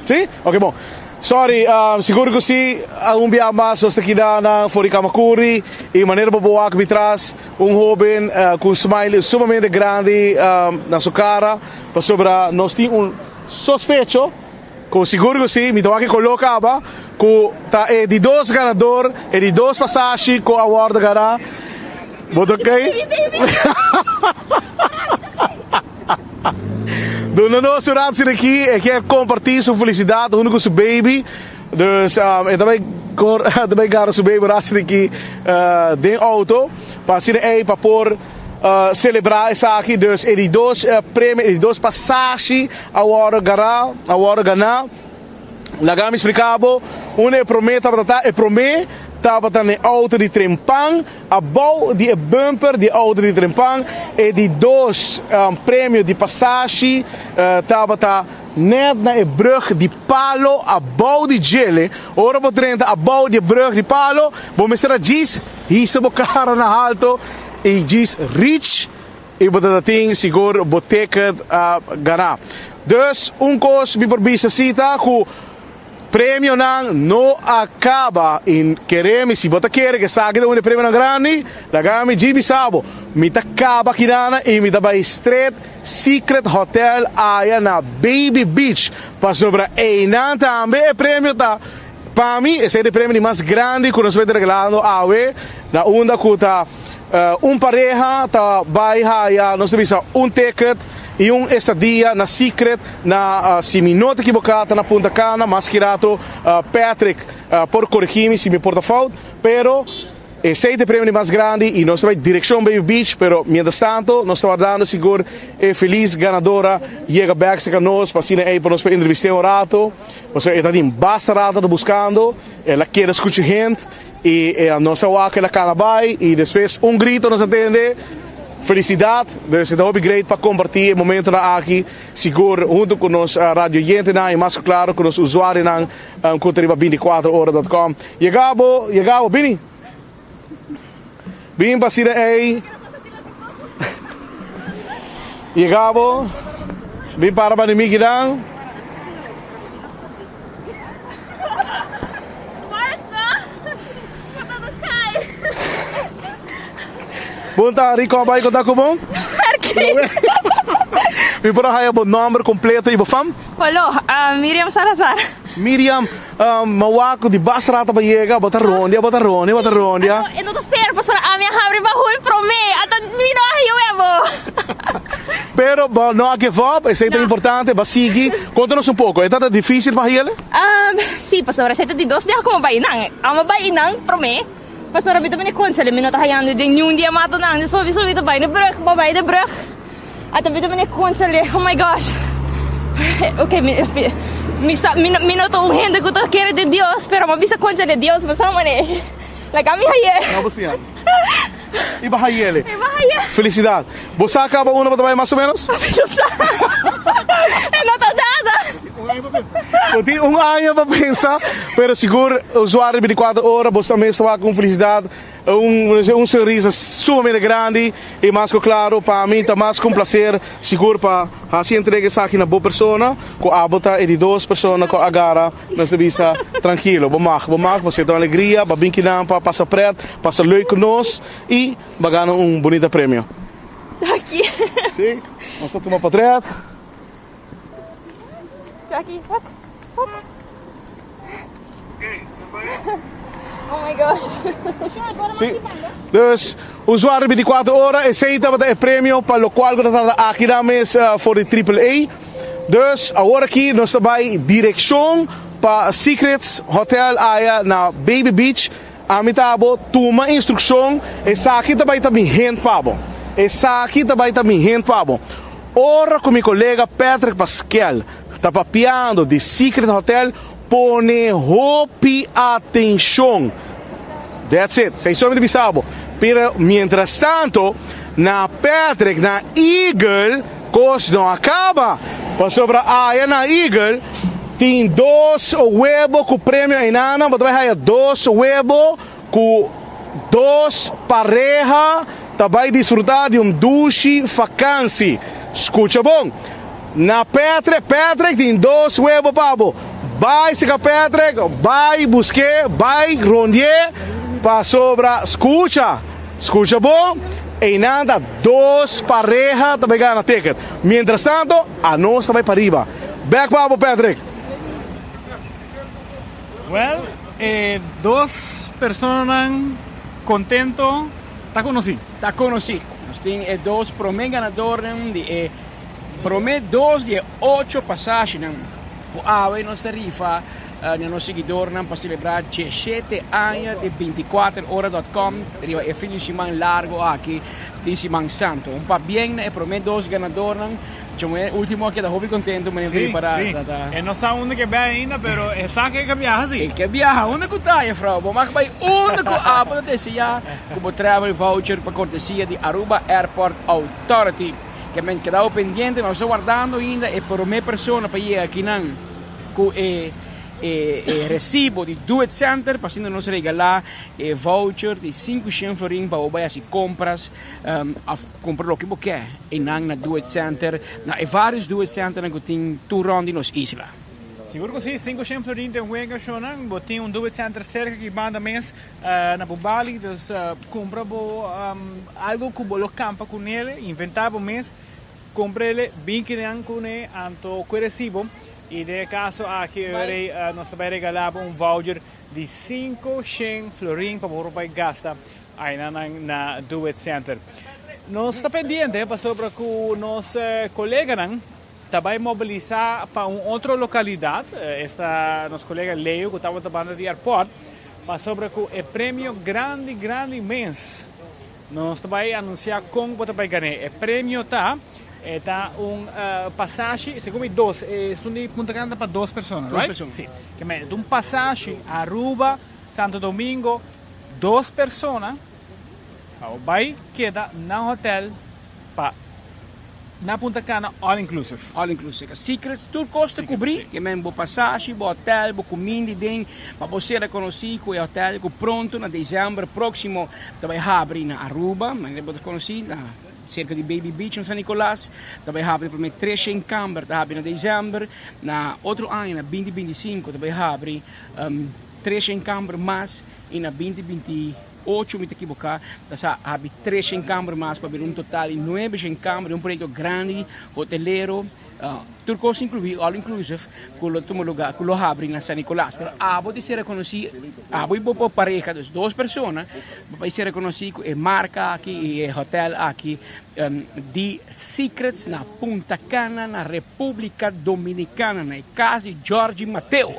Si? Ok bon. Sorry, um, sigur ku si, un bia mas nos ta kida na for di Kamakuri i manera bo bo wak mi tras un hoben uh, ku un smile sumamente grandi um, na su kara pasobra nos tin un sospecho ku sigur ku si, mi ta wak e koló kaba ku ta e di dos ganador, e di dos pasashi ku a wòrdu ganá. Bo ta okay? Duna nos un rato aki, e kier comparti su felicidad hunto cu su baby. Dus um, e ta bay cor, ta bay gara su baby rato aki uh, den auto pa asina ey pa por uh, celebra esaki. Dus e di dos uh, premio, e di dos pasashi a wordo gara, a wordo gana. Laga mi splika bo, unda e promé tabata ta. E promé tabata na e outo di Trempan, abou di e bumper di e outo di Trempan. E di dos premio di pasashi tabata net na e brug di Palo, abou di djele. Ora bo drenta abou di e brug di Palo, bo mester a djis hisa bo kara na halto i djis reach. I bo ta tin sigur bo ticket a gana. Dus un kos mi por bisa si ta ku premionan no a kaba i kere mi si bo ta kere ku esaki ta un di e premionan grandi laga mi dji bisa bo mi ta kaba kinana i mi ta bai stret Secret Hotel aya na Baby Beach pasobra einan tambe e premio ta pa mi esei ta e premio di mas grandi ku nos ta regalando awe na unda ku ta Un pareha ta bai haya, nos ta bisa, un ticket y un estadia na Secret na, si mi no ta ekiboká, ta na Punta Cana. Mas ki rato Patrick por korigí mi si mi por ta fout, pero esei ta e premio di mas grandi y nos ta bai direkshon Baby Beach, pero mientras tanto nos ta wardando sigur e felis ganadora yega bek serka nos pa asina ei pa nos por entrevist'é un rato, pasobra e ta tin basta rato ta buskando, el a keda skucha hent. Y nos a wak el a cana bay y despues un grito nos a tende, Felicidad! Dus e ta hopi great pa comparti e momentonan aki sigur hunto cu nos radio oyentenan y mas cu claro cu nos usuarionan cu ta riba binticuatro ora dot com. Yega bo, yega bo, bini! Bin pa asina ey. Yega bo, bin para bani mi kinan. Bon ta Rico a bai konta ku bo? Mi por a haya bo nomber kompleto i bo fam? Holo, Miriam Salazar. Miriam, mi a wak ku di basta rato pa yega, bo ta rondia, bo ta rondia, bo ta rondia. E no ta fair pasobra ami a habri bahul promé, ata mi no a hiwe bo. Pero bo no a give up, esei ta importante, bo a sigui. Konta nos un poko, e tabata difísil pa hel? Sí, pasobra esei ta di dos biaha ku mi a bai einan. Ami a bai einan promé, pasobra mi ta bini konsele, mi no ta hayando den niun di e matonan. Despues mi bisa mi ta bai na brùg, mi a bai na brùg, ata mi ta bini konsele, oh my gosh. Ok, mi, mi sa, mi no, mi no ta un hende ku ta kere den Dios, pero mi a bisa konsele, Dios, bo sa manera, laga mi haye. No bo siña. I baha yele. I baha yele. Felicidad. Bo sa caba uno bo ta bay mas o menos? Ami no sa. E no ta nada. Bo tin un aña pa pensa, pero sigur usuario di binticuatro ora bo mes ta wak un felicidad, un un sonrisa sumamente grandi i mas cu claro pa mi ta mas cu un placer sigur pa haci entrega esaki na bo persona cu abo ta e di dos persona cu a gara. Nos ta bisa, Trankilo, bo mag, bo mag, bo seta un alegria, bo a bin kinan pa pasa pret, pasa leuk ku nos i bo a gana un bunita premio. Danki. Sí, nos ta tuma potret. Jackie, hop, hop. Oh my gosh. Sí, dus usuario 24 ora, esei tabata e premio pa lokual ku ta trata aki nan mes for di Triple A. Dus awor aki nos ta bai direccion pa Secrets Hotel aya na Baby Beach. Ami ta abo tuma instruccion, esaki ta bai ta mi hint pa bo. Esaki ta bai ta mi hint pa bo. Ora cu mi colega Patrick Paskel ta papiando di Secret Hotel, pone hopi atencion. That's it. Esei so mi ta bisa bo. Pero mientras tanto, na Patrick, na Eagle, Kos no a kaba, pasobra aya na Eagle tin dos webo ku premio einana, bo ta bai haya dos webo ku dos pareha ta bai disfruta di un dushi fakansi. Skucha bon, na Patrick, Patrick tin dos webo pa bo. Bai seka Patrick, bai busk'é, bai rondi'é, pasobra skucha. Scucha bo, einan ta dos pareha ta bay gana ticket. Mientras tanto, anos ta bay pariba. Back pa bo, Patrick. Well, e dos personanan contento ta conoci. Ta conoci. Nos tin e dos prome ganadornan di e prome dos di e ocho pasashinan cu awe nos ta rifa. Na nos siguidornan pa selebrá diesshete aña di bintikuater ora dòt kòm riba e fin di siman largu aki di Siman Santu. Un pabien na e promé dos ganadornan. Chomé último a keda hopi contento manera Sí, di para sí. ta ta. E no sa unda ke bai ainda, pero e sa ke ke biaha sí. E ke biaha unda ku ta, juffrouw. Bo mag bai unda ku abo ta desea ku bo travel voucher pa cortesia di Aruba Airport Authority. Ke men kedao pendiente, nos ta wardando ainda e prome persona pa yega akinan ku e e e recibo di Do It Center pa asina nos regala e voucher di 500 florin pa bo bai hasi compras of Kumpra loke bo ke einan na Do It Center, na e varios Do It Centernan ku tin tur rònt di nos isla. Sigur ku si, 500 florin den wega shownan, bo tin un Do It Center serka ki banda mes na bo bali, dus kumpra bo algu ku bo lo kampa ku nele, inventá bo mes, kumpra ele, bin kinan kuné, anto ku e resibo, i den e kaso aki ora ei nos ta bai regalá bo un voucher di 500 florin pa bo por bai gasta Aynanan na Do It Center. Nos ta pendiente pasobra cu nos coleganan ta bay mobilisa pa un otro localidad, esta nos colega Leo cu tabata banda di airport, pasobra cu e premio grandi grandi mens. Nos ta bay anuncia con bo ta bay gane. E premio ta, e ta un pasashi, segun mi dos, esun di Punta Cana ta pa dos persona, Dos right? persona. Si. Ke un pasashi Aruba, Santo Domingo, Dos persona pa bo bai keda na hotel pa na Punta Cana all inclusive. All inclusive. Secrets tur kos ta kubrí, ke men bo pasashi, bo hotel, bo kuminda i den, pa bo ser rekonosí ku e hotel ku pronto na desèmber próksimo ta bai habri na Aruba, manera bo ta konosí na serka di Baby Beach na San Nicolas, ta bai habri promé 300 kamber ta habri na desèmber, na otro aña na binti 25 ta bai habri 300 kamber mas. I na 2028, mi ta kiboká, ta sa habi 300 kamber mas pa bira un total di 900 kamber, un proyekto grandi, hotelero, tur kos inkluí, all inclusive, ku lo tuma lugá, ku lo habri na San Nicolas. Pero abo di ser rekonosí, abo i bo pareha, dus dos persona, bo bai ser rekonosí ku e marka aki i e hotel aki di Secrets na Punta Cana na Repúblika Dominikana, na e kas di Georgie Mateo.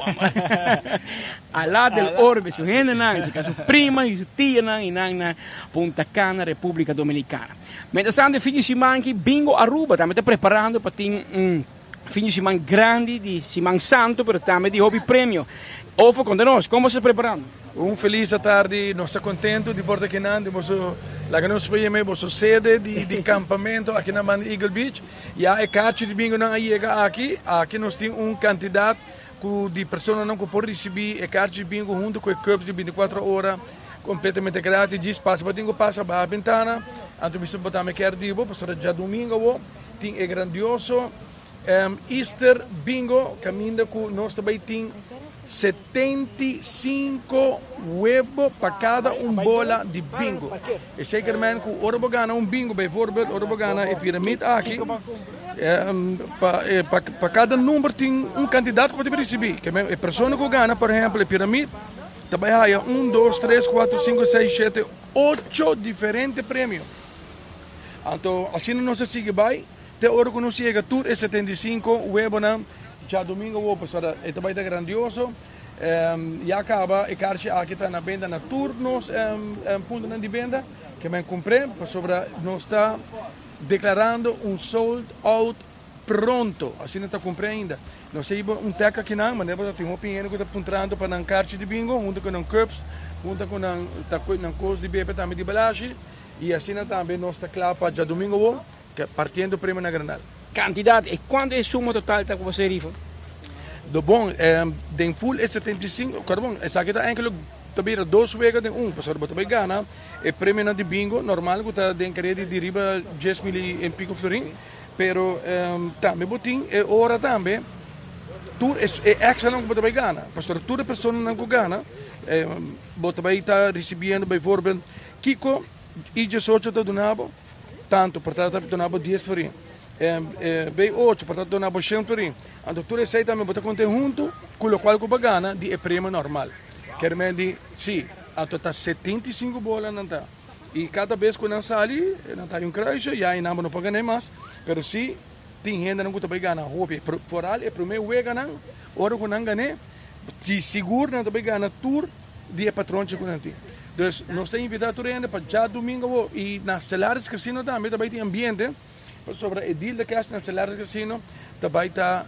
Alá del orbe su hendenan, si ka su prima i su tianan i nan na Punta Cana, Repúblika Dominikana. Mientras tanto e fin di siman aki Bingo Aruba tambe ta preparando pa tin un fin di siman grandi di Siman Santo pero tambe di hopi premio. Ofo konta nos, kon boso ta preparando? Un felis atardi, nos ta contento di por ta akinan di boso laga nos payeme boso sede di di campamento aki na banda Eagle Beach. Ya e kaarchi di bingonan a yega aki, aki nos tin un cantidad Ku di personanan ku por risibí e karchi di bingo huntu ku e cups di bintikuatro ora kompletamente gratis djis pasa bo tin ku pasa baha bentana anto bisa bo tambe kier di bo pasobra djadumingo awo tin e grandioso Easter bingo kaminda ku nos ta bai tin 75 webo pa kada un bola di bingo esei ker men ku ora bo gana un bingo bijvoorbeeld ora bo gana e piramid aki. Pa kada number tin un kantidat ku bo debe risibí. E persona ku gana, por ehèmpel, e piramid, ta bai haya un, dos, tres, kuater, sinku, seis, shete, ocho diferente premio. Anto asina nos a sigui bai te ora ku nos yega tur e 75 webonan djadumingu awor, pasobra e ta bai ta grandioso. Ya kaba e karchi aki ta na benta na tur nos puntonan di benta ke men kumpr'é, pasobra nos ta. Declarando un sold out pronto, asina ta cumpri ainda. Nos a hiba un tek akinan, manera bo ta tin hopi hende cu ta puntrando pa nan karchi di bingo, hunto cu nan cups, hunto cu nan ta cu nan cos di bebe tambe di balashi, y asina tambe nos ta cla pa djadomingo awo, partiendo premio na Granada. Cantidad, e cuanto e suma total ta cu bo sa e rifa? Do bon, den full e 75, kor bon, esaki ta enkele ta bira dos wega den un, pasobra bo ta bay gana E premionan di bingo normal ku ta den karea di riba 10.000 i pico florin, pero tambe bo tin e ora tambe tur e extranan ku bo ta bai gana, pasobra tur e personanan ku gana bo ta bai ta risibiendo bijvoorbeeld kiko I 18 ta duna bo tantu, por ta duna bo 10 florin, B 8 por ta duna bo 100 florin, anto tur esei tambe bo ta konta huntu ku lokual ku bo gana di e premio normal. Kermen di si. Anto ta 75 bola nan ta. I kada bes ku nan sali, nan ta hay un kruisje, ya einan bo no por gané mas. Pero si tin hendenan ku ta bai gana hopi. Foral e promé weganan, ora ku nan gané, si sigur nan ta bai gana tur di e patronchi ku nan tin. Dus nos ta invitá tur hende pa djadumingu awor. I na Stellaris Casino tambe ta bai tin ambiente. Pasobra e deal de cash na Stellaris Casino ta bai ta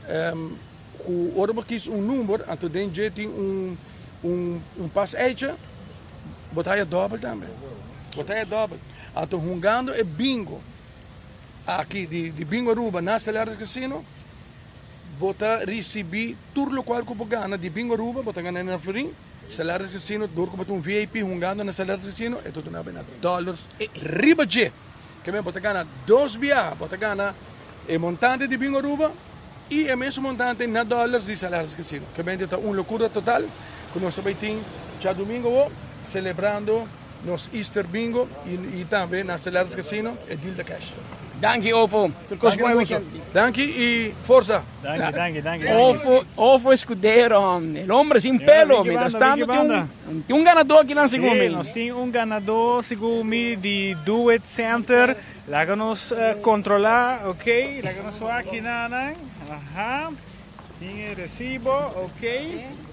ku ora bo kis un number anto den dje tin un un pas eitje bo ta haya dòbel tambe. Bo ta haya dòbel. Anto hungando e bingo aki di Bingo Aruba na Stellaris Casino bo ta risibí tur lokual ku bo gana di Bingo Aruba bo ta gana na florin. Stellaris Casino dor ku bo ta un VIP hungando na Stellaris Casino e ta duna bo na dòlars riba dje. Ke men bo ta gana dos biaha, bo ta gana e montante di Bingo Aruba y e mesun montante na dollars di Salaris Casino. Ke men ta un locura total ku nos ta bay tin djadumingo awo celebrando nos Easter Bingo y tambe na Stellaris Casino e deal ta cash. Danki Ofo, tur kos bon e weekend. Danki y forsa. Danki, danki, danki. Ofo, Ofo Escudero, el hombre sin pelo, mientras tanto tin un Tin un ganadó akinan segun mi. Sí, nos tin un ganadó segun mi di Do It Center. Laga nos kontrolá, ok. Laga nos wak kinanan. Aha. Tin e resibo, ok.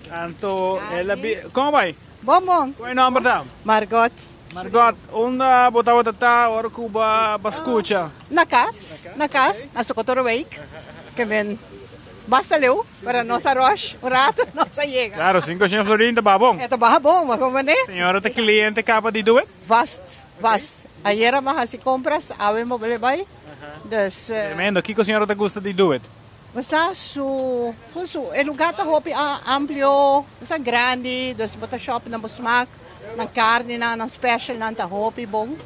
Anto el a bi, komo bai? Bon, bon. Kon e nòmber ta? Margot. Margot, unda bo tabata ta ora ku bo a skucha? Na kas, na kas, na Socotorowijk. Ke men Basta leu, pero nos a rush un rato, nos a yega. Claro, 500 florin ta baha bon. E ta baha bon, ma como ne? Señora ta cliente caba di doet? Vast, vast. Ayera mi a haci compras, awe mi bole bay. Dus. Tremendo. Kico señora ta gusta di doet? Bo sa su, su, e lugar ta hopi amplio, bo sa grandi, dus bo ta shop na bo smaak, nan carninan, nan specialnan ta hopi bon.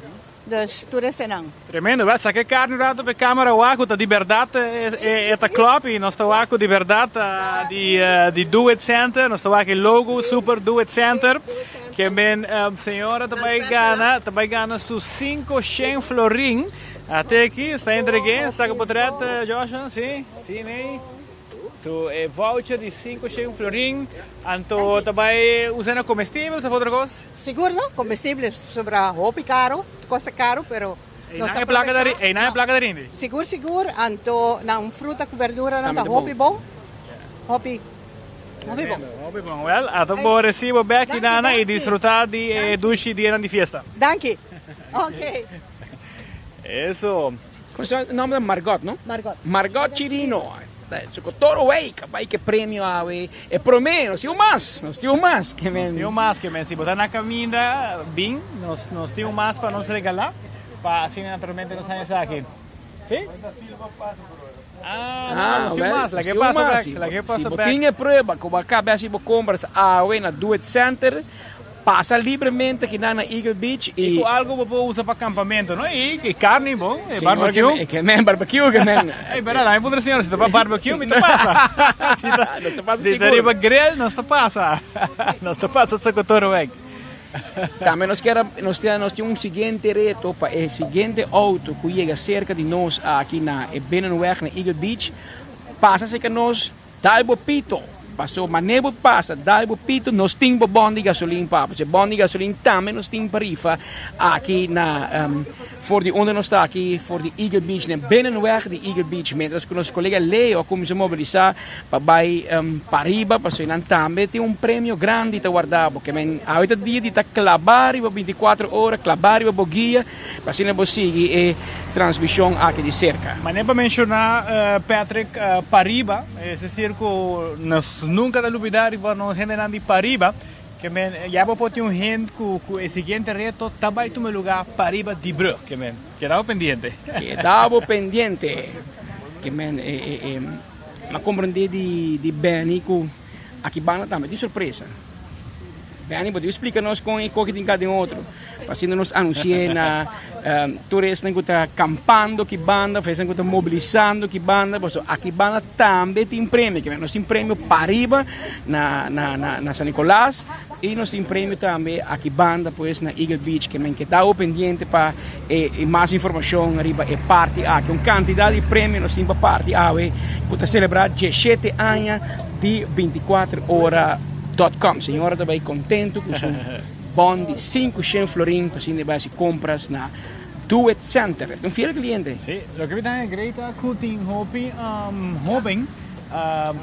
Dus tur esenan. Tremendo, wè saka e karni un rato pa e kamera wak ku ta di bèrdat e ta klòp i nos ta wak ku di bèrdat ta di di Do It Center, nos ta wak e logo Super Do It Center ke men señora ta bai gana ta bai gana su 500 florin ate aki sta entreg'é saka potrèt Joshua si si nei. Su e voucher di 500 florin anto ta bai usa na comestibles of otro cos? Sigur no, comestibles sobra hopi caro, ta costa caro pero nos ta aprovecha. Eynan e placa ta rindi? Sigur sigur, anto nan fruta cu berdura nan ta hopi bon, hopi hopi bon. Hopi bon, well ata bo recibo bek Nana y disfruta di e dushi dianan di fiesta. Danki, ok. Eso. Con su nomber ta Margot, no? Margot. Margot Chirino. Su cu toro wey, ka bay ke premio awe. E prome, nos tin un mas, nos tin un mas. Ke men. Nos tin un mas, ke men. Si bo ta na caminda, bin, nos, nos tin un mas pa nos regala, pa asina naturalmente nos haña esaki. Si? Ah, no, nos tin un mas, laga e pasa bek, laga e pasa Si bo bek. tin e prueba cu bo a caba haci bo compras awe na Do It Center, Pasa libremente kinan na Eagle Beach y. Y cu algo bo por usa pa campamento, no? Y y carni bon, e barbecue. E ke men barbecue ke men. Ey, berdad, ami puntra señora si ta pa barbecue mi ta pasa. Si ta, Nos ta pasa si ta sigur. riba grill nos ta pasa. Nos ta pasa Socotoroweg. Tambe nos kier a, nos tin, nos tin un siguiente reto pa e siguiente auto cu yega cerca di nos aki na e Binnenweg na Eagle Beach, pasa cerca nos. Dal bo pito, paso mane bo pasa dal bo pito nos tin bo bon di gasolin pa bo. Bon di gasolin tambe nos tin pa rifa aki na for di unda nos ta aki for di Eagle Beach na Binnenweg di Eagle Beach. Mientras ku nos kolega Leo a kuminsa mobilisa pa bai pariba paso nan tambe tin un premio grandi ta warda bo. Ke men awe ta dia di ta klaba riba 24 ora, klaba riba bo guia. Pa asina bo sigui e transmishon aki di serka. Manera pa menshoná Patrick Pariba, es decir ku nos nunka ta lubidá riba nos hendenan di Pariba, ke men ya bo por tin un hint ku ku e siguiente reto ta bai tuma lugá pariba di brug, ke men keda bo pendiente. Keda bo pendiente, ke men e e e m'a komprendé di di Benny ku aki banda tambe tin sorpresa. Benny bo debe splika nos kon e koki tin ka den otro. Pa asina nos anunsi'é na tur esnan ku ta kampando ki banda of esnan ku ta mobilisando ki banda pasobra aki banda tambe tin premio. Kimen nos tin premio pariba na na San Nicolas i nos tin premio tambe aki banda pues na Eagle Beach. Kimen keda awo pendiente pa e mas informashon riba e parti aki. Un kantidat di premio nos tin pa parti awe ku ta selebrá diesshete aña di 24 ora dot com. Señora ta bai kontentu ku su Bon di 500 florin pa asina e bai hasi compras na Do It Center. E ta un fiel cliente. Sí, loke mi ta haña great ta cu tin hopi hoben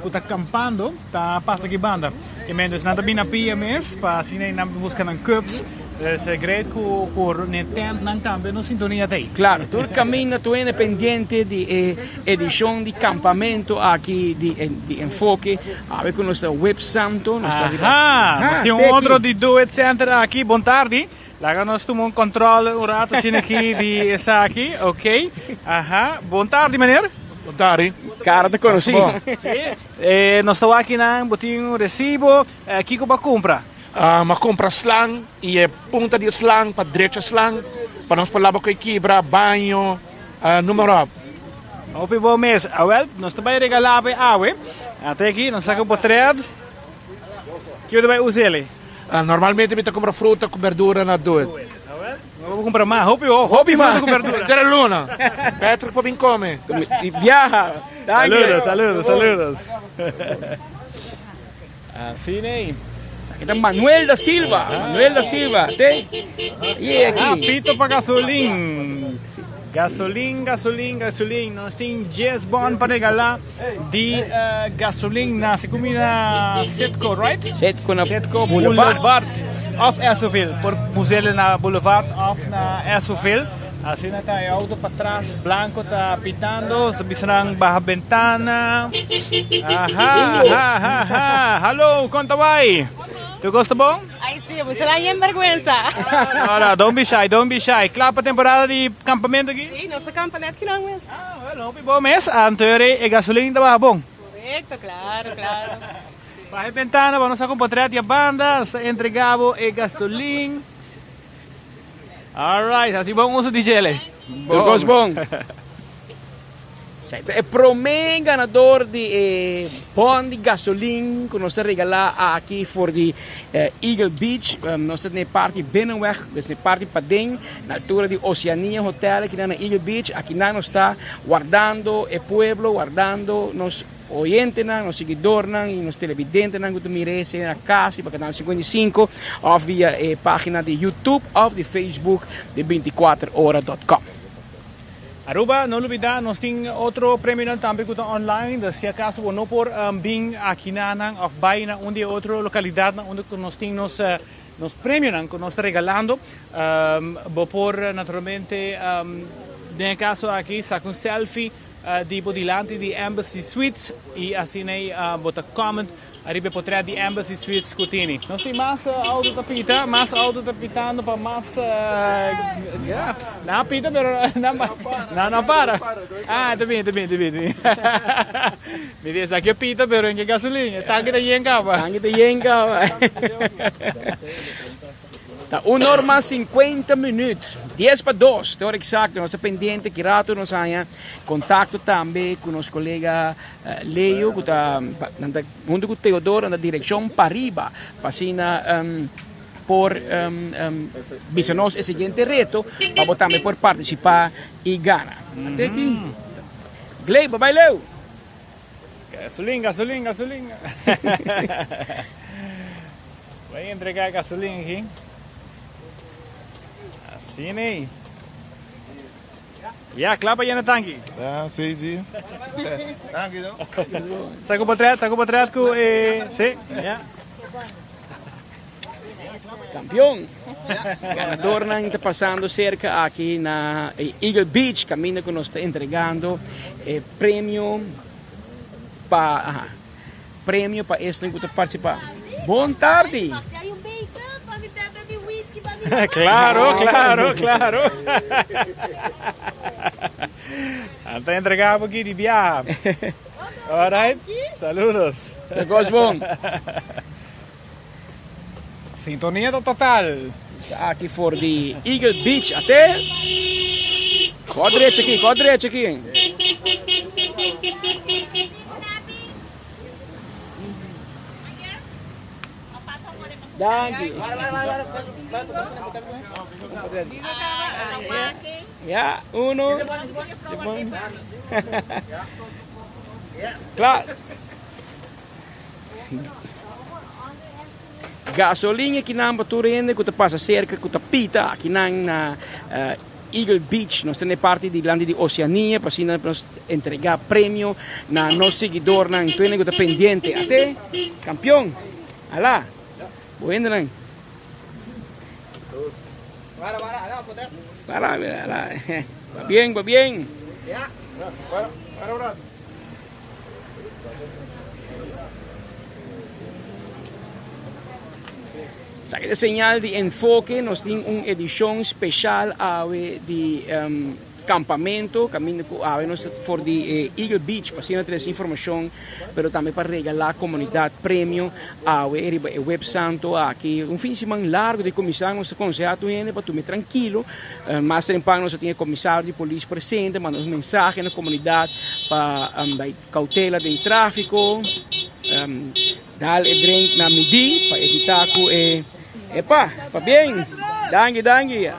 cu ta campando ta pasa aki banda. Y men dus nan ta bini na pia mes pa asina nan busca nan cups. Dus great ku ku ne tent nan tambe nos sintonia ta ei. Claro, tur caminda tur hende pendiente di e edicion di campamento aki di di Enfoke. Awe cu nos ta Web Santo, nos ta riba. Aha, nos tin un otro di Do It Center aki. Bon tardi. Laga nos tuma un control un rato asina aki di esaki. Ok. Aha. Bon tardi, meneer. Bon tardi. Cara ta conoci. Si. Eh, nos ta wak akinan, bo tin un recibo. Kiko bo a cumpra? Mi a cumpra slang y e punta di e slang pa drecha slang pa nos por laba cu e kibra, baño, noem maar op. Hopi bon mes. Awel, nos ta bay regala bo e awe. Ata aki, nos saca un potret. Kiko ta bay usa ele? Normalmente mi ta cumpra fruta cu berdura na Doet. Awel, no bo cumpra mas. Hopi, hopi fruta cu berdura. Dera luna. Patrick por bin come. Biaha. Saludos, saludos, saludos. Asina ei. Esaki ta Manuel da Silva. Manuel da Silva. Te. Y aki. Ah, pito pa gasolin. Gasolin, gasolin, gasolin. Nos tin 10 bon pa regala di uh, gasolin na se kumina Citgo, right? Citgo na Citgo Boulevard. Boulevard of Esoville. Por musele na Boulevard of na Esoville. Asina ta e auto patras blanco ta pitando, ta bisa nan baha bentana. Aha, aha, aha, aha. Hallo, kon ta bai? Tur kos ta bon? Ay si, bo será yen bergüenza. No, no, don't be shy, don't be shy. Kla pa temporada di kampamento aki? Si, nos ta kampa net kinan mes. Ah, bueno, hopi bon mes. Anto e gasolin ta baha bon. Korekto, klaro, klaro. Baha e bentana pa nos sa kon potret di a banda. Nos ta entrega bo e gasolin. Alright, hasi bon uso di djele. Tur kos bon. Esei ta e prome ganador di e bon di gasolin ku nos ta regalá aki for di Eagle Beach. Nos ta na e parti Binnenweg, dus na e parti paden, na altura di Oceania Hotel aki na Eagle Beach. Akinan nos ta wardando e pueblo, wardando nos Oyentenan, nos siguidornan y nos televidentenan cu ta mira e escena casi pa Canal 55 of via e pagina di YouTube of di Facebook di binticuater ora dot com. Aruba, no lubida nos tin otro premionan tambe cu ta online, dus si acaso bo no por bin aki na nan of bay na un di e otro localidadnan unda cu nos tin nos nos premionan cu nos ta regalando, bo por naturalmente den e caso aki saca un selfie Di bo dilanti di Embassy Suites y asina ey bo ta comment ariba e potret di Embassy Suites cu tini. Nos tin mas auto ta pita, mas auto ta pitando pa mas ya, nan a pita pero nan nan no para. Ah, ta bin, ta bin, ta bin, ta bin. Mi di esaki a pita pero en ke gasolin, e tanki ta yen caba. Tanki ta yen caba. Ta un or mas 50 minuut, dies pa dos, te ora exacto. Nos ta pendiente ki rato nos haña contacto tambe cu nos colega Leo cu ta nan ta hunto cu Theodoro na direccion pariba pa asina por bisa nos e siguiente reto pa bo tambe por participa y gana. Ate aki. Gley, bo bay leu. Gasolin, gasolin, gasolin. Voy a entregar gasolin aki. Así nee. Ya, kla pa llena tanki. Ah, sí, sí. Tanki, no? Saco potret, saco potret ku eh, sí, ya. Campeon. Ganadornan ta pasando cerca aki na Eagle Beach caminda cu nos ta entregando e premio pa aha, premio pa esnan cu ta participa. Bon tardi. Claro, claro, claro. Anta entrega bo aki di biaha. Alright. Saludos. Cos bon. Sintonia ta total. Aki for di Eagle Beach ate. Ko drecha aki, ko drecha aki. Danki. Ja, uno. Klaar. Gasolin akinan pa tur hende ku ta pasa serka ku ta pita akinan na Eagle Beach. Nos ta na e parti dilanti di Oceania pa asina nos entrega premio na nos siguidornan tur hende ku ta pendiente. Ate kampion! Ala! Bo hendenan! Para, para. Pabien, pabien. Esaki ta señal di enfoke, nos tin un edishon speshal awe di kampamento kaminda ku awe nos ta for di e Eagle Beach pa asina trese informashon pero tambe pa regalá komunidat premio awe riba e web santo aki. Un fin siman largu di kuminsá nos ta konsehá tur hende pa tuma trankilo. Mas trempan nos a tin e komisario di polis presente manda un mensahe na komunidat pa bai koutela den tráfiko, dal e drink na midí pa evitá ku e epa pabien danki danki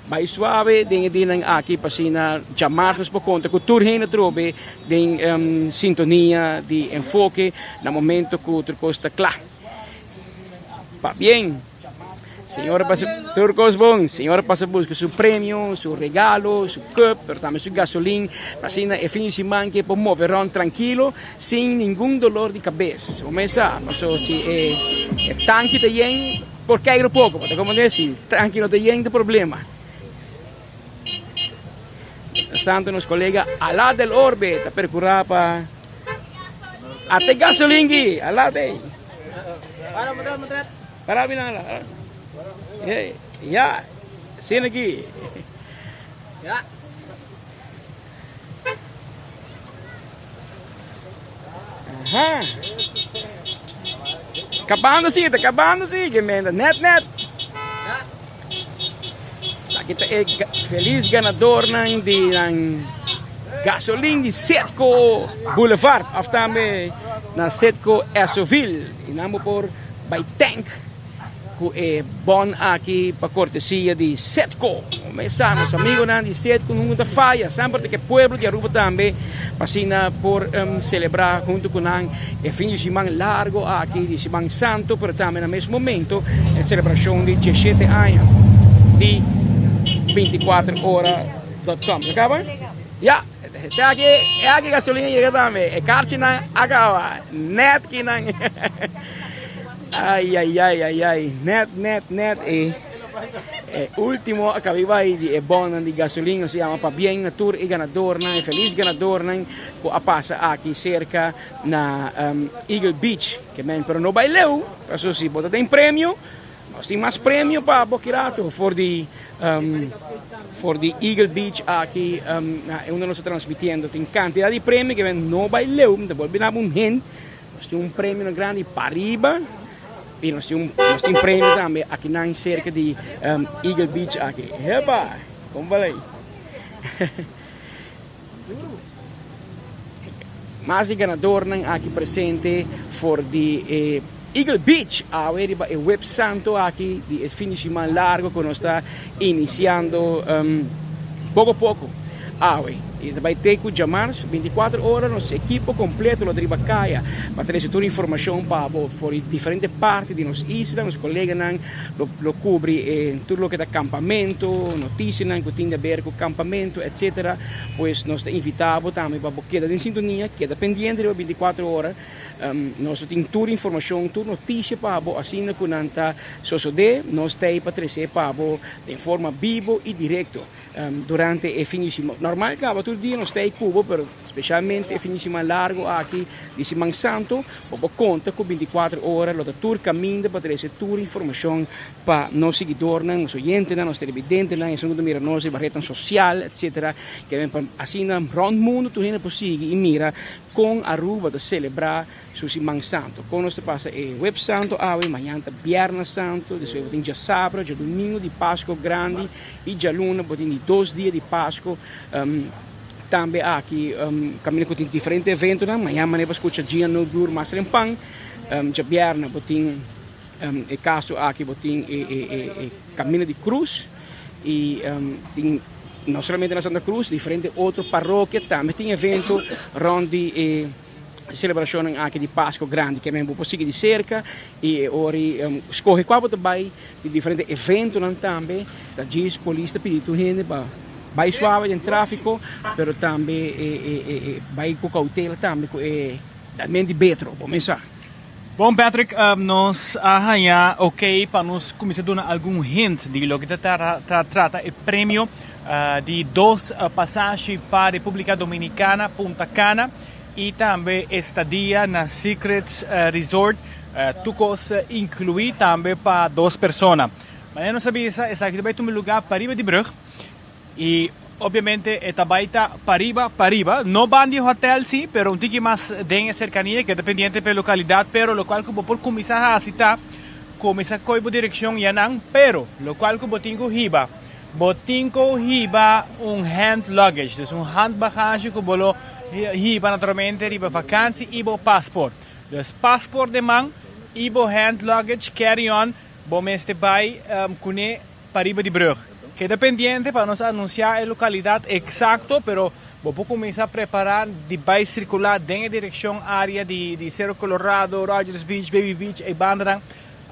bai suave den e dianan aki pa asina djamars nos por konta ku tur hende atrobe den sintonia di enfoke na momento ku tur kos ta kla pabien. Señor pasa tur cos bon. Señor pasa busca su premio, su regalo, su cup, pero tambe su gasolin. Asina e fin di siman ke por move rond tranquilo, sin ningun dolor di cabes. Bo mes sa, paso si e e tanki ta yen, por keiro poco. Bo ta comprende? Si tanki no ta yen, ta problema. Mientras tanto, nos colega Alá del Orbe ta percura pa ate gasolin ki. Alá de. Para mi nan la. Ya, sien aki. Ya. Aha. Kabando si, ta kabando si, ke menda net net. Saki ta e feliz ganadornan di nan gasolin di Citgo Boulevard of tambe na Citgo Essoville. Y nan bo por bay tank cu e bon aki pa cortesia di Citgo. Mesa nos amigonan di Citgo nunca ta faya, semper ta ke pueblo di Aruba tambe pa asina por celebra hunto cu nan e fin di siman largo aki di Siman Santo, pero tambe na mes momento e celebracion di diesshete aña di 24 ora dot com. Sa caba? Ya! Te aki, e aki gasolina yega tambe. E karchinan a caba. Net kinan. Ai, ai, ai, ai, ai. Net, net, net. E, e ultimo a cabi bai di e bonnan di gasolina. Nos yama pabien na tur e ganadornan, e feliz ganadornan cu a pasa aki cerca na um, Eagle Beach. Ke men, pero no bai leu, paso si bo ta den premio, Nos tin mas premio pa bo kirato for di um, for di Eagle Beach aki um, na unda nos ta transmitiendo. Tin cantidad di premio que men no bai leu, te bolbe na un hint. Nos tin un premio na grandi pariba y nos tin un, nos tin premio tambe aki nan cerca di um, Eagle Beach aki. Hepa, kom balei. Mas di ganadornan aki presente for di e Eagle Beach awe riba e web santo aki di e fin di siman largo ku nos ta inisiando poko poko awe. I ta bai te ku djamars 24 ora nos ekipo kompleto lo ta riba kaya pa trese tur informashon pa bo for di diferente parti di nos isla. Nos koleganan lo lo kubri e tur loke ta kampamento, notisianan ku tin di aber ku kampamento etsetera. Pues nos ta invitá bo tambe pa bo keda den sintonia, keda pendiente riba bintikuater ora. Nos lo tin tur informashon, tur notisia pa bo asina ku nan ta sosodé. Nos ta ei pa tres'é pa bo den forma bibo i direkto durante e fin di siman. Normal kaba tur dia nos ta ei ku bo, pero speshalmente e fin di siman largu aki di Siman Santu, bo por konta ku bintikuater ora lo ta tur kaminda pa trese tur informashon Pa nos siguidornan, nos oyentenan, nos televidentenan, esun ku ta mira nos riba retnan sosial, etcetera, ke men pa asina rònt mundu tur hende por sigui i mira kon Aruba ta selebrá su Siman Santu. Kon nos ta pasa e Huebes Santu awe, mañan ta Bièrnè Santu, despues bo tin djasabra, djadumingu di Pasko Grandi i djaluna bo tin di dos dia di Pasko. Tambe aki kaminda ku tin diferente eventonan. Mañan manera bo skucha Gia Noorduur mas trempan, djabièrnè bo tin. E kaso aki bo tin e Camino di Cruz y tin no solamente na Santa Cruz, diferente otro parokia tambe tin evento rond di e celebracionnan aki di Pasco Grandi. Ke men bo por sigui di cerca y e ora scoge cua bo ta bay di diferente eventonan tambe. Ta djis polis ta pidi tur hende pa bay suave den trafico, pero tambe bay cu cautela tambe cu e dalmen di betro, bo mesa. Bon Patrick, nos a haña ok pa nos kuminsá duna algun hint di loke ta ta trata e premio di dos pasashi pa Repúblika Dominikana, Punta Cana i tambe estadia na Secrets Resort, tur kos inkluí tambe pa dos persona. Manera nos a bisa esaki ta bai tuma lugá pariba di brug. Y obviamente e ta bay ta pariba pariba, no ban di hotel si, pero un tiki mas den e cercania, keda pendiente pa e localidad, pero locual cu bo por cuminsa haci ta cuminsa coy bo direccion yanan, pero locual cu bo tin cu hiba, bo tin cu hiba un hand luggage, dus un handbagage cu bo lo hiba naturalmente riba vakantie y bo paspoort. Dus paspoort den man y bo hand luggage, carry on, bo mester bay cune. Pariba di brug. Keda pendiente pa nos anunsiá e lokalidat eksakto, pero bo por kuminsá prepará di bai sirkulá den e direkshon área di di Cerro Colorado, Rogers Beach, Baby Beach, e bandanan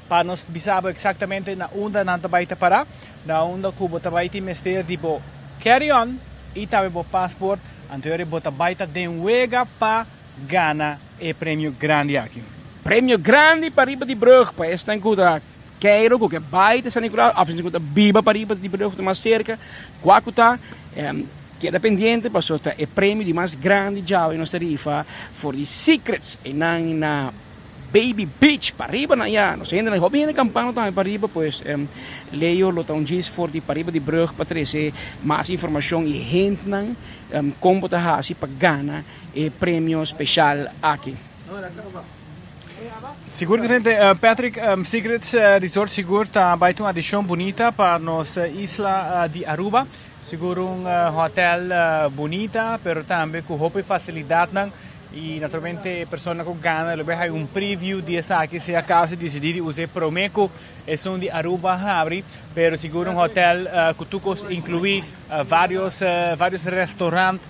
pa nos bisa bo eksaktamente na unda nan ta bai ta pará, na unda ku bo ta bai tin mester di bo carry on i tambe bo pasport, anto yori bo ta bai ta den wega pa gana e premio grandi aki. Premio grandi pariba di brug pa esnan ku ta Keiro ku ke bai ta San Nicolas of esnan ku ta biba pariba di brug ta mas serka kua ku ta keda pendiente paso ta e premio di mas grandi djawe nos ta rifa for di Secrets einan na Baby Beach pariba nan ya nos hende nan hopi hende kampando tambe pariba pues Leo lo ta un djis for di pariba di brug pa trese mas informashon i hentnan kon bo ta hasi pa gana e premio speshal aki. Sigur diferente Patrick, Secrets Resort sigur ta bai ta un adicion bunita pa nos isla di Aruba. Sigur un hotel bunita pero tambe cu hopi facilidadnan y naturalmente e persona cu gana lo bay haya un preview di esaki si acaso dicidi di usa e prome cu esun di Aruba habri. Pero sigur un hotel cu tur cos inclui, varios varios restaurant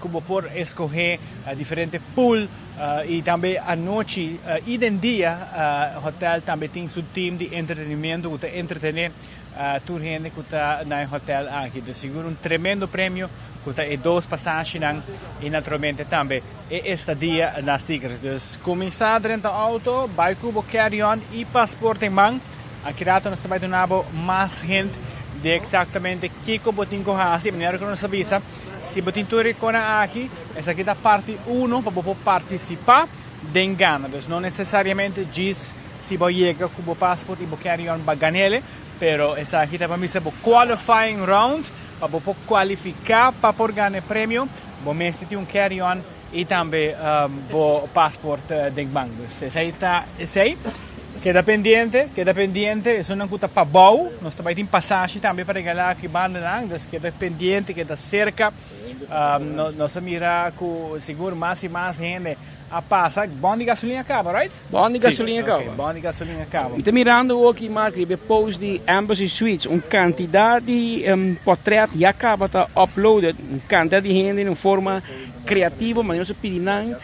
cu bo por escoge, diferente pool. Y tambe anochi y den dia hotel tambe tin su team di entretenimiento cu ta entretene tur hende cu ta na e hotel aki. Dus sigur un tremendo premio cu ta e dos pasashinan y naturalmente tambe e estadia na Stigers. Dus cuminsa drenta auto, bay cu bo carry on y paspoort en man. Aki rato nos ta bay duna bo mas hint di exactamente kico bo tin cu haci. Manera cu nos a bisa. Si bo tin tur e kona aki, esaki ta parti uno pa bo por partisipá den gana. Dus no nesesariamente djis si bo yega ku bo passport i bo carry on ba gan'ele, pero esaki ta pa misa bo qualifying round pa bo por kualifiká pa por gana e premio, bo mester tin un carry on i tambe bo passport den man. Dus esei ta esei. Keda pendiente, keda pendiente, esunnan ku ta pabou, nos ta bai tin pasashi tambe pa regalá aki bandanan, dus keda pendiente, keda serka. Nos a mira ku sigur mas i mas hende a pasa. Bon di gasolin a kaba, right? Bon di gasolin a kaba. Ok, bon di gasolin a kaba. Mi ta mirando aki, Mark, riba e post di Embassy Suites, un kantidat di portret ya kaba ta uploaded, un kantidat di hende den un forma Creativo, ma nos a pidi nan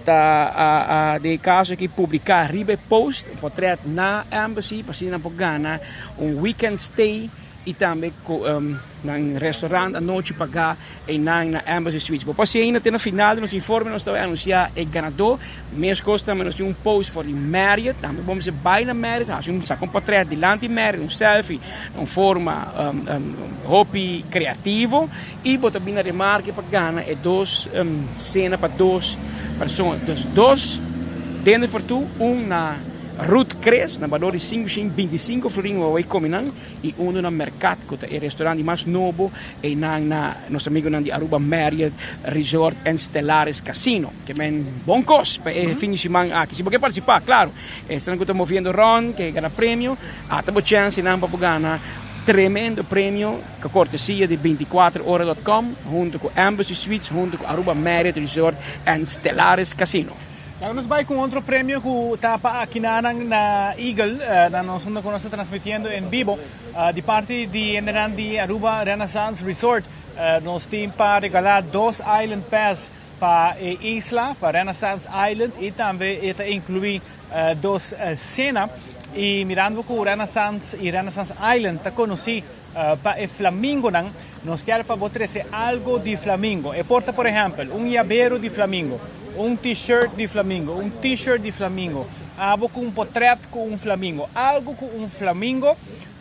ta a den e caso aki publica riba e post un portret na Embassy pa asina nan por gana un weekend stay y tambe nan restaurant anochi paga eynan na Embassy Suites. Bo por haci ainda te na final di nos informe nos ta bay anuncia e ganador. Mescos tambe nos tin un post for di Marriott, tambe bo mester bay na Marriott haci un saca un portret dilanti Marriott, un selfie na un forma hopi creativo. Y bo ta bin na remarke pa gana e dos cena pa dos persona. Dus dos dinner for two, un na Ruth Chris na balor di 525 florin wa way come nan y uno na Mercat cu ta e restaurant di mas nobo eynan na nos amigonan di Aruba Marriott Resort and Stellaris Casino. Ke men bon cos pa e fin di siman aki. Si bo ke participa, claro, esnan cu ta moviendo rond, ke gana premio, ata bo chance nan pa bo gana tremendo premio. Ku kortesia di binticuater ora dot com hunto ku Embassy Suites hunto ku Aruba Marriott Resort and Stellaris Casino. Laga nos bai ku otro premio ku ta pa akinanan na Eagle na nos unda ku nos ta transmitiendo en bibo di parti di hendenan di Aruba Renaissance Resort. Nos tin pa regala dos Island Pass pa e isla, pa Renaissance Island y tambe e ta inclui dos cena. Y mirando cu Renaissance y Renaissance Island ta conoci pa e flamingonan, nos kier pa bo trece algo di flamingo. E por ta por ehempel un yabero di flamingo, un t-shirt di flamingo, un t-shirt di flamingo. Abo ku un potret ku un flamingo. Algu ku un flamingo.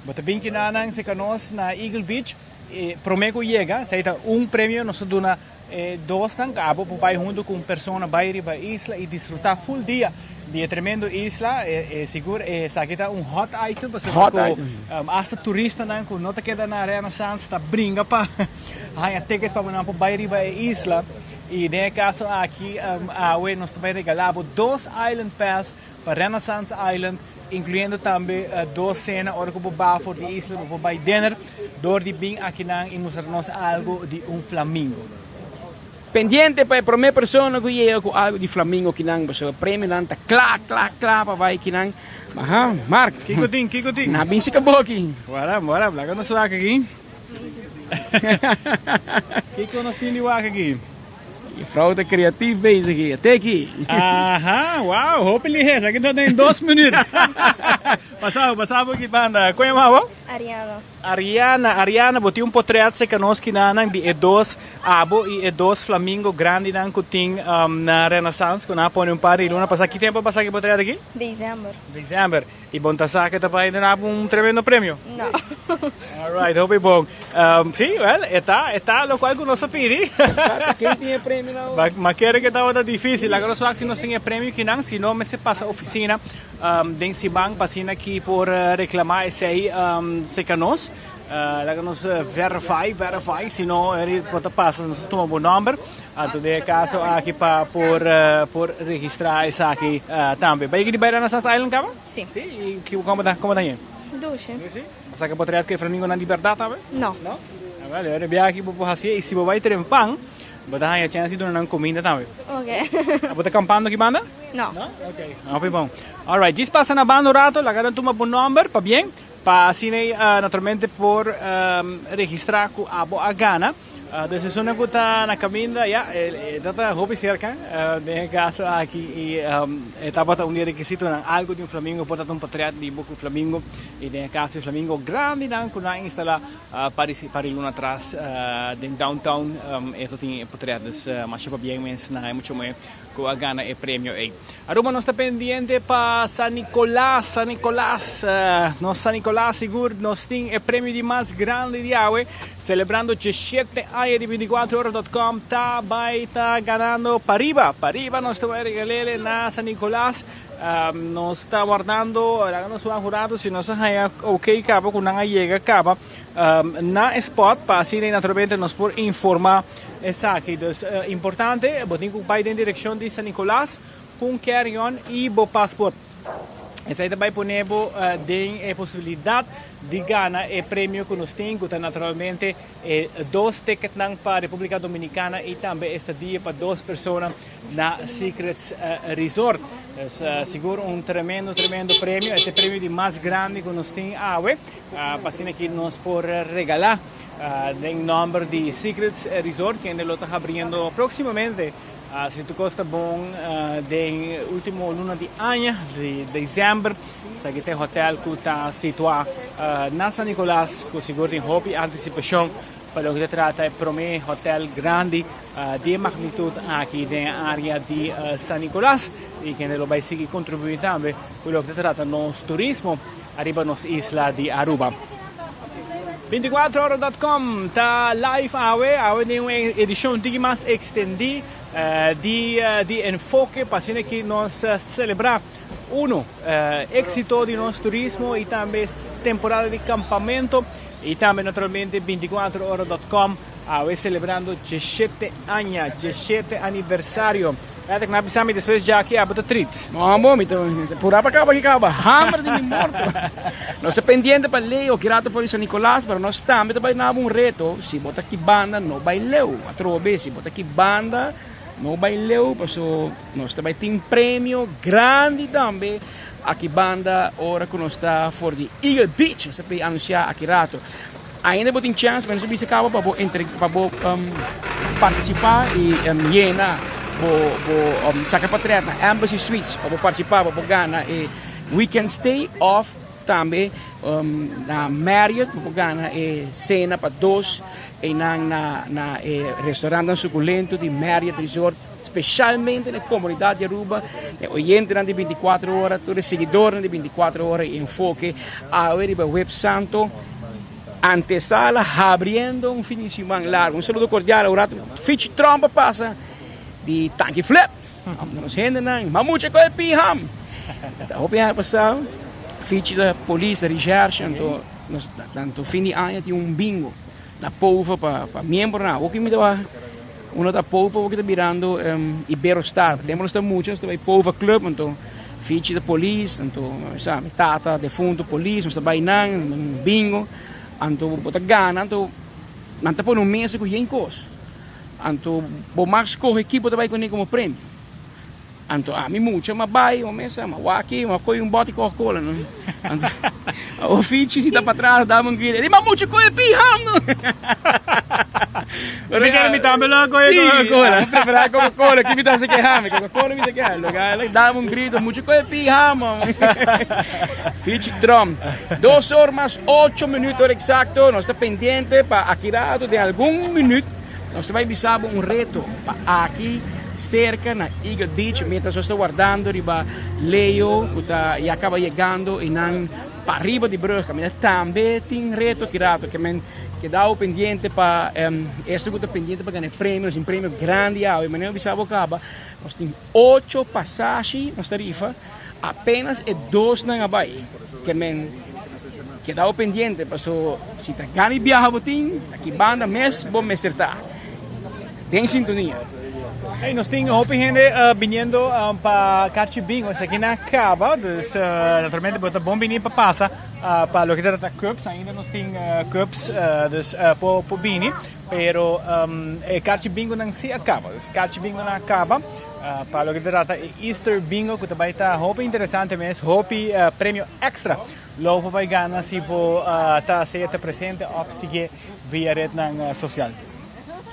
Bo ta bin kinanan serka nos na Eagle Beach. E promé ku yega, esei ta un premio nos ta duna e dosnan ku abo por bai huntu ku un persona bai riba e isla i disfrutá ful dia di e tremendo isla. E sigur esaki ta un hot item pasobra ku asta turistanan ku no ta keda na Renaissance ta bringa pa haña ticket pa nan por bai riba e isla. I den e kaso aki awe nos ta bai regalá bo dos Island Pass pa Renaissance Island, inkluyendo tambe dos sena ora ku bo ba for di isla bo por bai dinner dor di bin akinan i mustra nos algu di un flamingo. Pendiente pa e prome persona ku yega ku algu di flamingo kinan pasobra premionan ta kla kla kla pa bai kinan. Aha, Mark. Kiko tin, kiko tin? Na bin si kaboki. Wara, wara, laga nos wak aki. Kiko nos tin di wak aki? Je vrouw ta creatief bezig hier. Teki. Aha, wow, hopi lihe. Esaki ta den dos minuut. Pasa bo, pasa bo aki banda. Kon yama bo? Ariana. Ariana, Ariana, bo tin un potret cerca nos kinanan di e dos abo y e dos flamingo grandinan cu tin um, na Renaissance cu nan a pone un par di luna pasa. Ki tempo a pasa ki potret aki? December. December. Y bon ta sa ke ta bai duna bo un tremendo premio? No. Alright, hopi bon. Um, sí, well, e ta, e ta locual cu nos a pidi. Ken tin e premio nou? Ma, ma kere ke tabata dificil. Laga nos wak si nos tin e premio kinan, si no mester pasa oficina um, den siman pa asina ki por eh, reclama esey um, cerca nos. Uh, laga nos eh, verify, verify, si no eri por ta pasa nos ta tuma bo nomber. Anto den e caso aki pa por por registra esaki tambe. Bay di bay Renaissance Island caba? Si. Si? Y ki como ta como ta yen? Dushi. Dushi? Bo sa ke bo trae ke flamingonan di berdad tambe? No. No? Ah wel, e biaha aki bo por hacié y si bo bay trempan bo ta haya chance di duna nan cuminda tambe. Ok. Bo ta campando aki banda? No. No? Ok. Hopi bon. Alright, djis pasa na banda un rato, laga nan tuma bo nomber, pabien, pa asina naturalmente por registra cu abo a gana. Dus esunnan ku ta na kaminda, ya, e ta ta hopi serka den e kaso aki i e tabata un di e rekisitonan, algu di un flamingo por ta ta un potret di bo ku flamingo i den e kaso e flamingo grandinan ku nan a instalá pa di pa di luna atras den downtown e ta tin e potret. Dus masha pabien mes na e mucha muhé ku a gana e premio ei. Aruba nos ta pendiente pa San Nicolas, San Nicolas, nos San Nicolas sigur nos tin e premio di mas grandi di awe, celebrando diesshete aña di binticuatro ora dot com ta bay ta ganando pariba, pariba nos ta bay regalele na San Nicolas, nos ta wardando, laga nos wak un rato si nos a haya ok caba cu nan a yega caba na e spot pa asina naturalmente nos por informa. Esaki dus importante, bo tin ku bai den direkshon di San Nicolas ku un carry-on i bo paspoort. Esei ta bai pone bo den e posibilidat di gana e premio ku nos tin, ku ta naturalmente e dos ticketnan pa Republica Dominicana i tambe estadia pa dos persona na Secrets Resort. Dus sigur un tremendo, tremendo premio. E ta e premio di mas grandi ku nos tin awe, pa asina ki nos por regalá. Den nomber di Secrets Resort kende lo ta habriendo proximamente si tur cos ta bon den ultimo luna di aña di december. Esaki ta e hotel cu ta situa na San Nicolas cu sigur tin hopi anticipacion pa loke ta trata e prome hotel grandi di e magnitud aki den e area di San Nicolas y kende lo bay sigui contribui tambe cu loke ta trata nos turismo ariba nos isla di Aruba. Binticuatrohora.com ta live awe, awe den un edicion un tiki mas extendi di di enfoke pa asina ki nos celebra uno exito di nos turismo y tambe temporada di campamento y tambe naturalmente binticuatrohora.com awe celebrando diesshete aña, diesshete aniversario. Patrick, na bisa mi despues djaki abo ta trit. No bo, mi ta pura pa caba ki caba. Hamber di mi morto. Nos ta pendiente pa Leo, ki rato for di San Nicolas, pero nos tambe ta bai nabo un reto, si bo ta ki banda no bai leu. Atrobe, si bo ta ki banda no bai leu, paso nos ta bai tin premio grandi tambe aki banda ora cu nos ta for di Eagle Beach. Nos ta p'e anuncia aki rato. Ainda bo tin chance, pero nos a bisa caba pa bo entre, pa bo participa y yena bo bo saca patret na Embassy Suites pa bo participa pa bo gana e weekend stay of. Tambe na Marriott bo por gana e cena pa dos einan na na e restaurantnan suculento di Marriott Resort specialmente na e comunidad di Aruba, e oyentenan di binticuatro ora, tur e siguidornan di binticuatro ora y Enfoke awe riba Web Santo antesala habriendo un fin di siman largo. Un saludo cordial un rato Fichi Tromp a pasa di Tanki Flip. Nos hendenan, ma mucha ku e piham. Ta hopi aña pasá, Fichi ta polis, ta recherche, anto nos tanto fin di aña tin un bingo na Pova pa pa miembronan. Awor ki mi ta uno ta Pova, awor ki ta birando Iberostar. Tempo nos ta mucha, nos ta bai Pova Club, anto Fichi ta polis, anto sa mi tata defunto polis, nos ta bai nan, un bingo, anto bo ta gana, anto nan ta pone un mesa ku yen kos. Anto bo mag skohe ki bo ta bai kuné komo premio. Anto ami mucha m'a bai, bo mesa, m'a wak-i, m'a kohe un bòt di Coca-Cola no. Anto awor Fichi si ta patras dame un grito, e di, ma mucha kohe piham no. Mi kere mi tambe lo a kohe Coca-Cola. Si, ami prefera Coca-Cola, ki mi ta hasi kehami, Coca-Cola mi ta keha. Lo el a dame un grito, mucha kohe piham. Fichi Trump. Dos or mas ocho minuut ora exacto, nos ta pendiente pa aki rato den algun minuut. Nos ta bai bisa bo un reto pa aki cerca na Eagle Beach mientras nos ta wardando riba Leo cu ta ya caba yegando y nan pariba di brug caminda tambe tin reto aki rato ke men kedao pendiente pa esto cu ta pendiente pa gana e premio nos tin premio grandi awe manera mi bisa bo caba nos tin ocho pasashi nos ta rifa apenas e dos nan a bai ke men Keda bo pendiente paso si ta gana y biaha bo tin aki banda mes bo mester ta den sintonia. Hey, nos tin hopi hende biniendo pa Carchi Bingo. Esaki na caba, dus naturalmente bo ta bon bini pa pasa pa loke ta trata cups. Ainda nos tin cups, dus por bini. Pero e Carchi Bingo nan si a caba. Dus Carchi Bingo nan a caba. Pa loke ta trata e Easter Bingo cu ta bay ta hopi interesante mes, hopi premio extra lo por bay gana si bo ta sea ta presente of sigue via rednan social.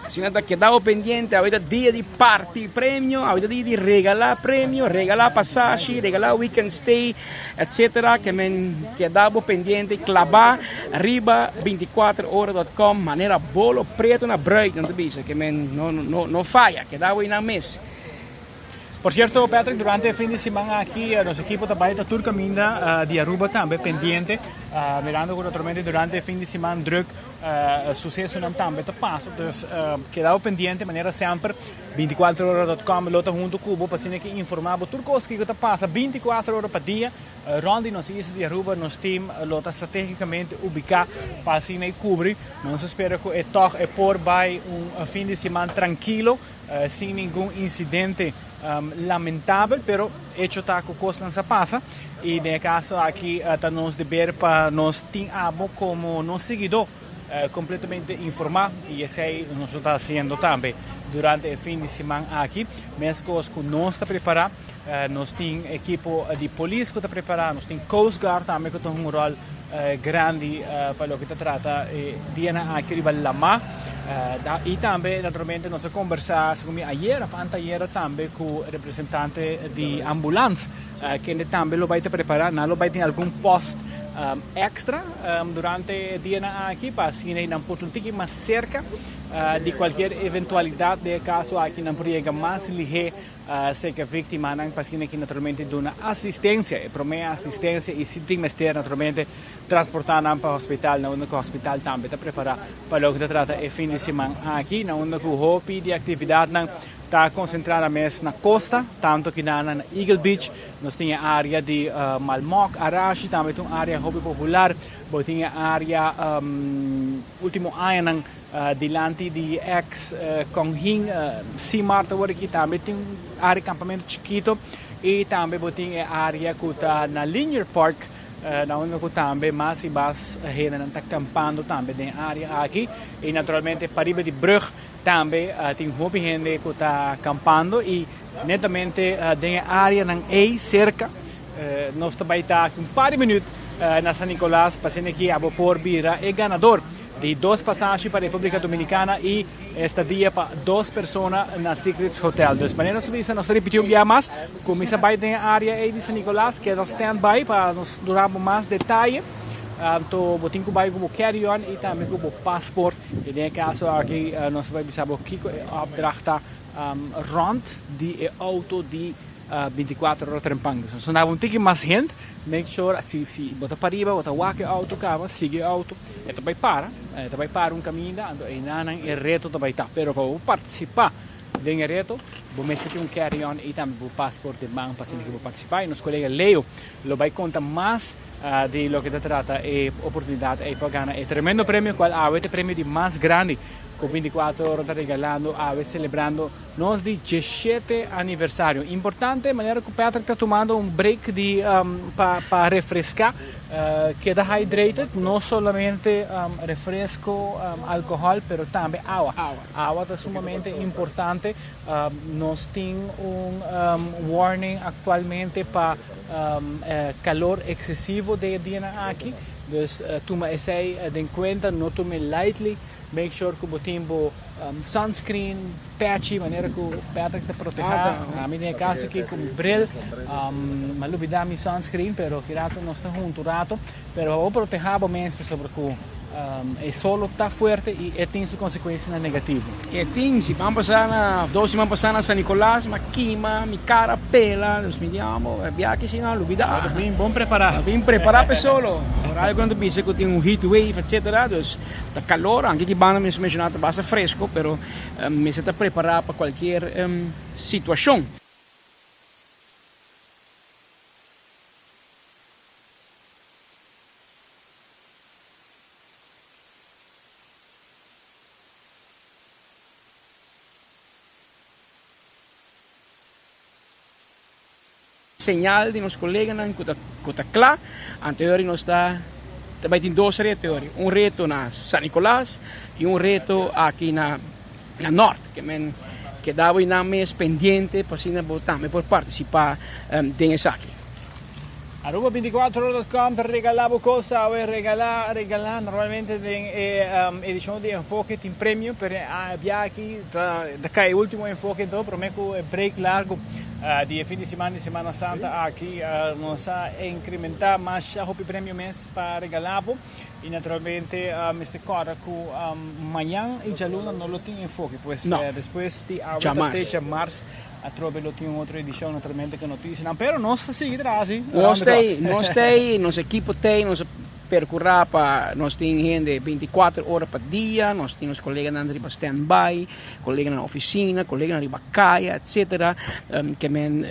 Asina ta keda bo pendiente, awe ta dia di parti premio, awe ta dia di regala premio, regala pasashi, regala weekend stay, etc. Ke men keda bo pendiente, klaba riba binticuater ora dot com manera bolo preto na bruid nan ta bisa, ke men no no no faya, keda bo einan mes. Por cierto Patrick, durante e fin di siman aki nos ekipo ta bai ta tur caminda di Aruba tambe pendiente, mirando cu naturalmente durante e fin di siman druk sucesonan tambe ta pasa, dus keda bo pendiente manera semper binticuater ora dot com lo ta hunto cu bo pa asina ki informa bo tur cos kico ta pasa binticuater ora pa dia rond di nos isla di Aruba. Nos team lo ta strategicamente ubica pa asina e cubri. Nos ta spera cu e tog e por bai un fin di siman trankilo sin ningun incidente lamentabel, pero hecho ta cu cosnan sa pasa y den e caso aki ta nos deber pa nos tin abo como nos siguidor completamente informa y esey nos lo ta haciendo tambe durante e fin di siman aki. Mescos cu nos ta prepara, nos tin ekipo di polis cu ta prepara, nos tin Coast Guard tambe cu ta hunga un rol grandi pa loke ta trata e dianan aki riba lama. Y tambe naturalmente nos a conversa segun mi ayer of anteayer tambe cu representante di ambulans kende tambe lo bay ta prepara. Nan lo bay tin algun post extra durante e dianan aki pa asina nan por ta un tiki mas cerca di cualkier eventualidad. Den e caso aki nan por yega mas lihe Seka víktimanan pa asina ki naturalmente duna asistensia, e promé asistensia i si tin mester naturalmente transportá nan pa hospital na unda ku hospital tambe ta prepará pa loke ta trata e fin di siman aki na unda ku hopi di aktividatnan ta konsentrá nan mes na kosta tantu kinan na Eagle Beach nos tin e área di Malmok, Arashi tambe ta un área hopi popular bo tin e área último añanan. Dilanti di ex Konghin Simar ta worde aki tambe tin un area campamento chikito y tambe bo tin e area cu ta na Linear Park na unda cu tambe mas y mas hendenan ta campando tambe den e area aki y naturalmente pariba di brug tambe tin hopi hende cu ta campando y netamente den e areanan ey cerca nos ta bay ta aki un par di minuut na San Nicolas pa asina aki abo por bira e ganador. di dos pasashi pa Republica Dominicana y estadia pa dos persona na Secrets Hotel. Dus manera nos a bisa, nos ta ripiti un bia mas, cuminsa bay den e area ey di San Nicolas, keda stand by pa nos dura bo mas detaye. Anto bo tin cu bay cu bo carry on y tambe cu bo paspoort. Y den e caso aki nos ta bay bisa bo kico e opdracht ta rond di e auto di 24 ora trempan. Dus nos ta daba un tiki mas hint, make sure si si bo ta pariba bo ta wak e auto caba, sigui e auto, e ta bay para, e ta bay para un caminda, anto eynanan e reto ta bay ta. Pero pa bo participa den e reto, bo mester tin un carry on y tambe bo paspoort den man pa asina cu bo participa. Y nos colega Leo lo bay conta mas di loke ta trata e oportunidad ey pa gana e tremendo premio cual awe ta e premio di mas grandi cu 24 ora ta regalando awe celebrando nos di diesshete aniversario. Importante manera cu Patrick ta tumando un break di pa pa refresca, keda hydrated, no solamente refresco, alcohol, pero tambe awa. Awa ta sumamente importante. Nos tin un warning actualmente pa calor excesivo den e dianan aki, dus tuma esey den cuenta, no tume lightly, make sure cu bo tin bo sunscreen, pechi, manera cu Patrick ta proteha, ami den e caso aki cu mi bril, mi a lubida mi sunscreen, pero ki rato nos ta hunto un rato, pero bo proteha bo mes pasobra cu e solo ta fuerte y e tin su consecuencianan negativo. E tin, si ban pasa na, dos siman pasa na San Nicolas, mi a kima, mi cara pela, dus mi di amo, e biaha aki si no a lubida. Bo ta bin bon prepara. Bo bin prepara p'e solo. Ora algo nan ta bisa cu tin un heat wave etcetera, dus ta calor, anke ki banda mi menciona ta basta fresco, pero mester ta prepara pa cualkier situacion. Señal di nos coleganan cu ta cu ta cla, anto yori nos ta ta bay tin dos reto yori, un reto na San Nicolas y un reto aki na na Noord, ke men keda bo nan mes pendiente pa asina bo tambe por participa den esaki. Aruba 24ora.com ta regala bo cos awe, regala, regala, normalmente den e edicion di Enfoke tin premio, pero e bia aki ta cay e ultimo Enfoke enton prome cu e break largo di e fin di siman di Semana Santa aki nos a incrementa masha hopi premio mes pa regala bo y naturalmente mester corda cu mañan y djaluna no lo tin Enfoke, pues despues di awe ta te djamars. Atrobe lo tin un otro edicion naturalmente cu noticianan, pero nos ta sigui traha si. Nos ta ey, nos ta ey, nos ekipo ta ey, nos a percura pa nos tin hende 24 ora pa dia, nos tin nos coleganan riba stand by, coleganan na oficina, coleganan riba caya, etcetera, ke men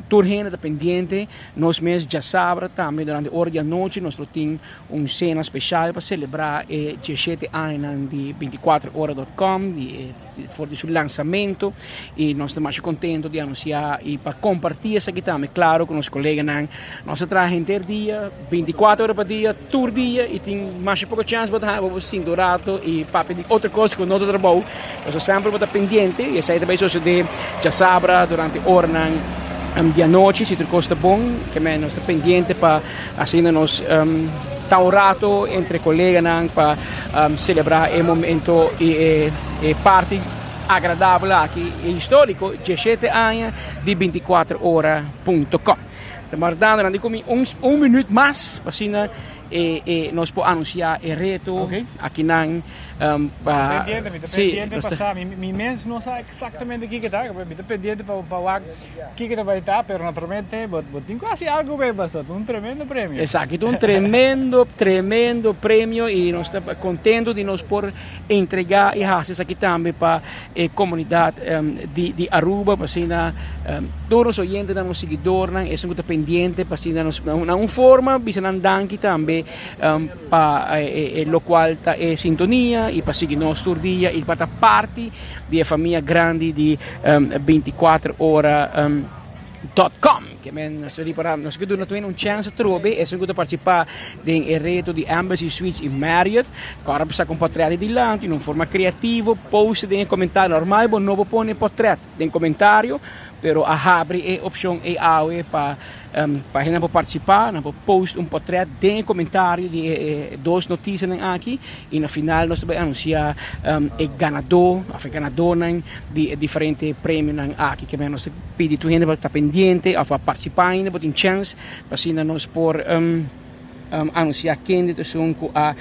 tur hende ta pendiente, nos mes djasabra tambe durante ora di anochi nos lo tin Un sena special pa celebra e diesshete añanan di 24 ora dot com di for di su lansamento y nos ta masha contento di anuncia y pa comparti esaki tambe claro cu nos coleganan. Nos ta traha henter dia, 24 ora pa dia, tur dia y tin masha poco chance bo ta haya bo sinta un rato y papia di otro cos cu no ta trabou. Pasobra semper bo ta pendiente y esaki ta bay sosode djasabra durante oranan di anochi si tur cos ta bon. Kimen nos ta pendiente pa Asina nos ta un rato entre coleganan pa celebra e momento y e parti agradabel aki e historico, diesshete aña di 24 ora punto com. Ta wardando nan di cu mi un minuut mas pa asina nos por anuncia e reto akinan. Pa pendiente, mi ta pendiente pa sa, mi mes no sa exactamente kiko ta, mi ta pendiente pa pa wak kiko ta bai ta, pero naturalmente bo bo tin ku hasi algu be paso, ta un tremendo premio. Esaki ta un tremendo, tremendo premio y nos ta contento di nos por entrega y hasi esaki tambe pa e comunidad di di Aruba, pa asina tur nos oyentenan, nos siguidornan, esun ku ta pendiente pa asina nos na un forma bisa nan danki tambe. Pa e locual ta e sintonia y pa sigui nos tur dia y pa ta parti di e famia grandi di 24 ora dot com. Ke men nos ta ripara, nos ke duna tur un chance atrobe esun ku ta participa den e reto di Embassy Suites y Marriott. Ku ora bo saca un potret di dilanti in un forma creativo, post den e comentario. Normal bo no por pone potret den comentario. pero a habri e opcion ei awe pa pa hendenan por participa, nan por post un potret den e comentario di e dos noticianan aki y na final nos ta bay anuncia e ganador of e ganadornan di e diferente premionan aki. Ke nos ta pidi tur hende pa ta pendiente of pa participa ainda bo tin chance pa asina nos por anuncia kende ta esun cu a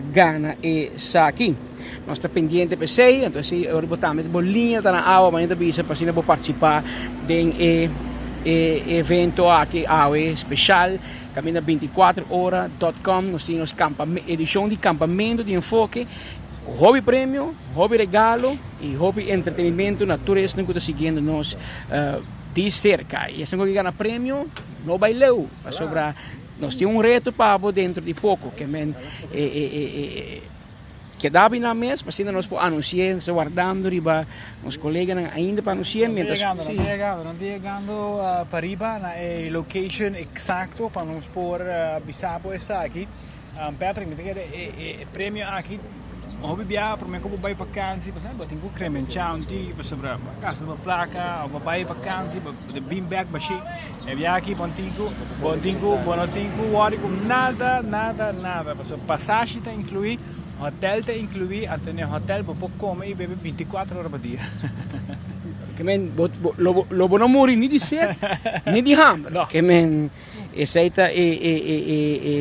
gana esaki. Nos ta pendiente pa esey, entonces si ora bo tambe bo liña ta na awa manera ta bisa pa asina bo participa den e evento aki awe special caminda 24 ora dot com nos tin nos edicion di campamento di enfoke hopi premio, hopi regalo y hopi entretenimento na tur esnan cu ta siguiendo nos di cerca y esnan cu ke gana premio no bay leu pasobra nos tin un reto pa bo dentro di poco ke men e e e keda bin nan mes pa asina nos por anunci'e nos ta wardando riba nos coleganan ainda pa anunci'e mientras Nan ta yegando, nan ta yegando pariba na e location exacto pa nos por bisa bo esaki. Patrick, mi ta kere e premio aki hopi biaha prome ku bo bai vakansi pasobra bo tin ku kremenchá un tiki pasobra bo a gasta bo plaka òf bo bai vakansi bo ta bin bèk bashí. E biaha aki bo tin ku bo tin ku bo no tin ku wòri ku nada nada nada pasobra pasashi ta inkluí, hotèl ta inkluí, anto den e hotèl bo por kome i bebe binti kuater ora pa dia. Ke men bo lo lo bo no muri ni di set ni di hamber. Ke men Esei ta e e e e e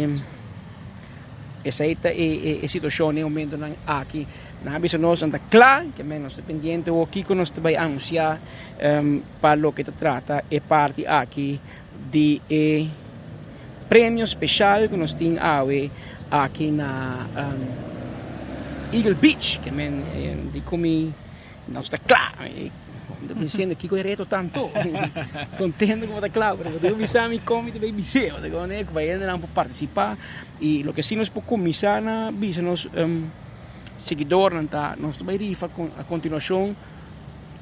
esei ta e e e situashon den momentonan aki. Nan a bisa nos nan ta kla, ke men nos ta pendiente wou kiko nos ta bai anunsiá pa loke ta trata e parti aki di e premio speshal ku nos tin awe aki na Eagle Beach. Ke men di ku mi Nos ta kla. Mi ta diciendo kiko e reto tanto. Contento ku bo ta kla, pero bo ta bisa mi kon mi ta bay bis'é. Bo ta kone ku bay hendenan por participa y loke si nos por cuminsa na bisa nos siguidornan ta nos ta bay rifa a continuacion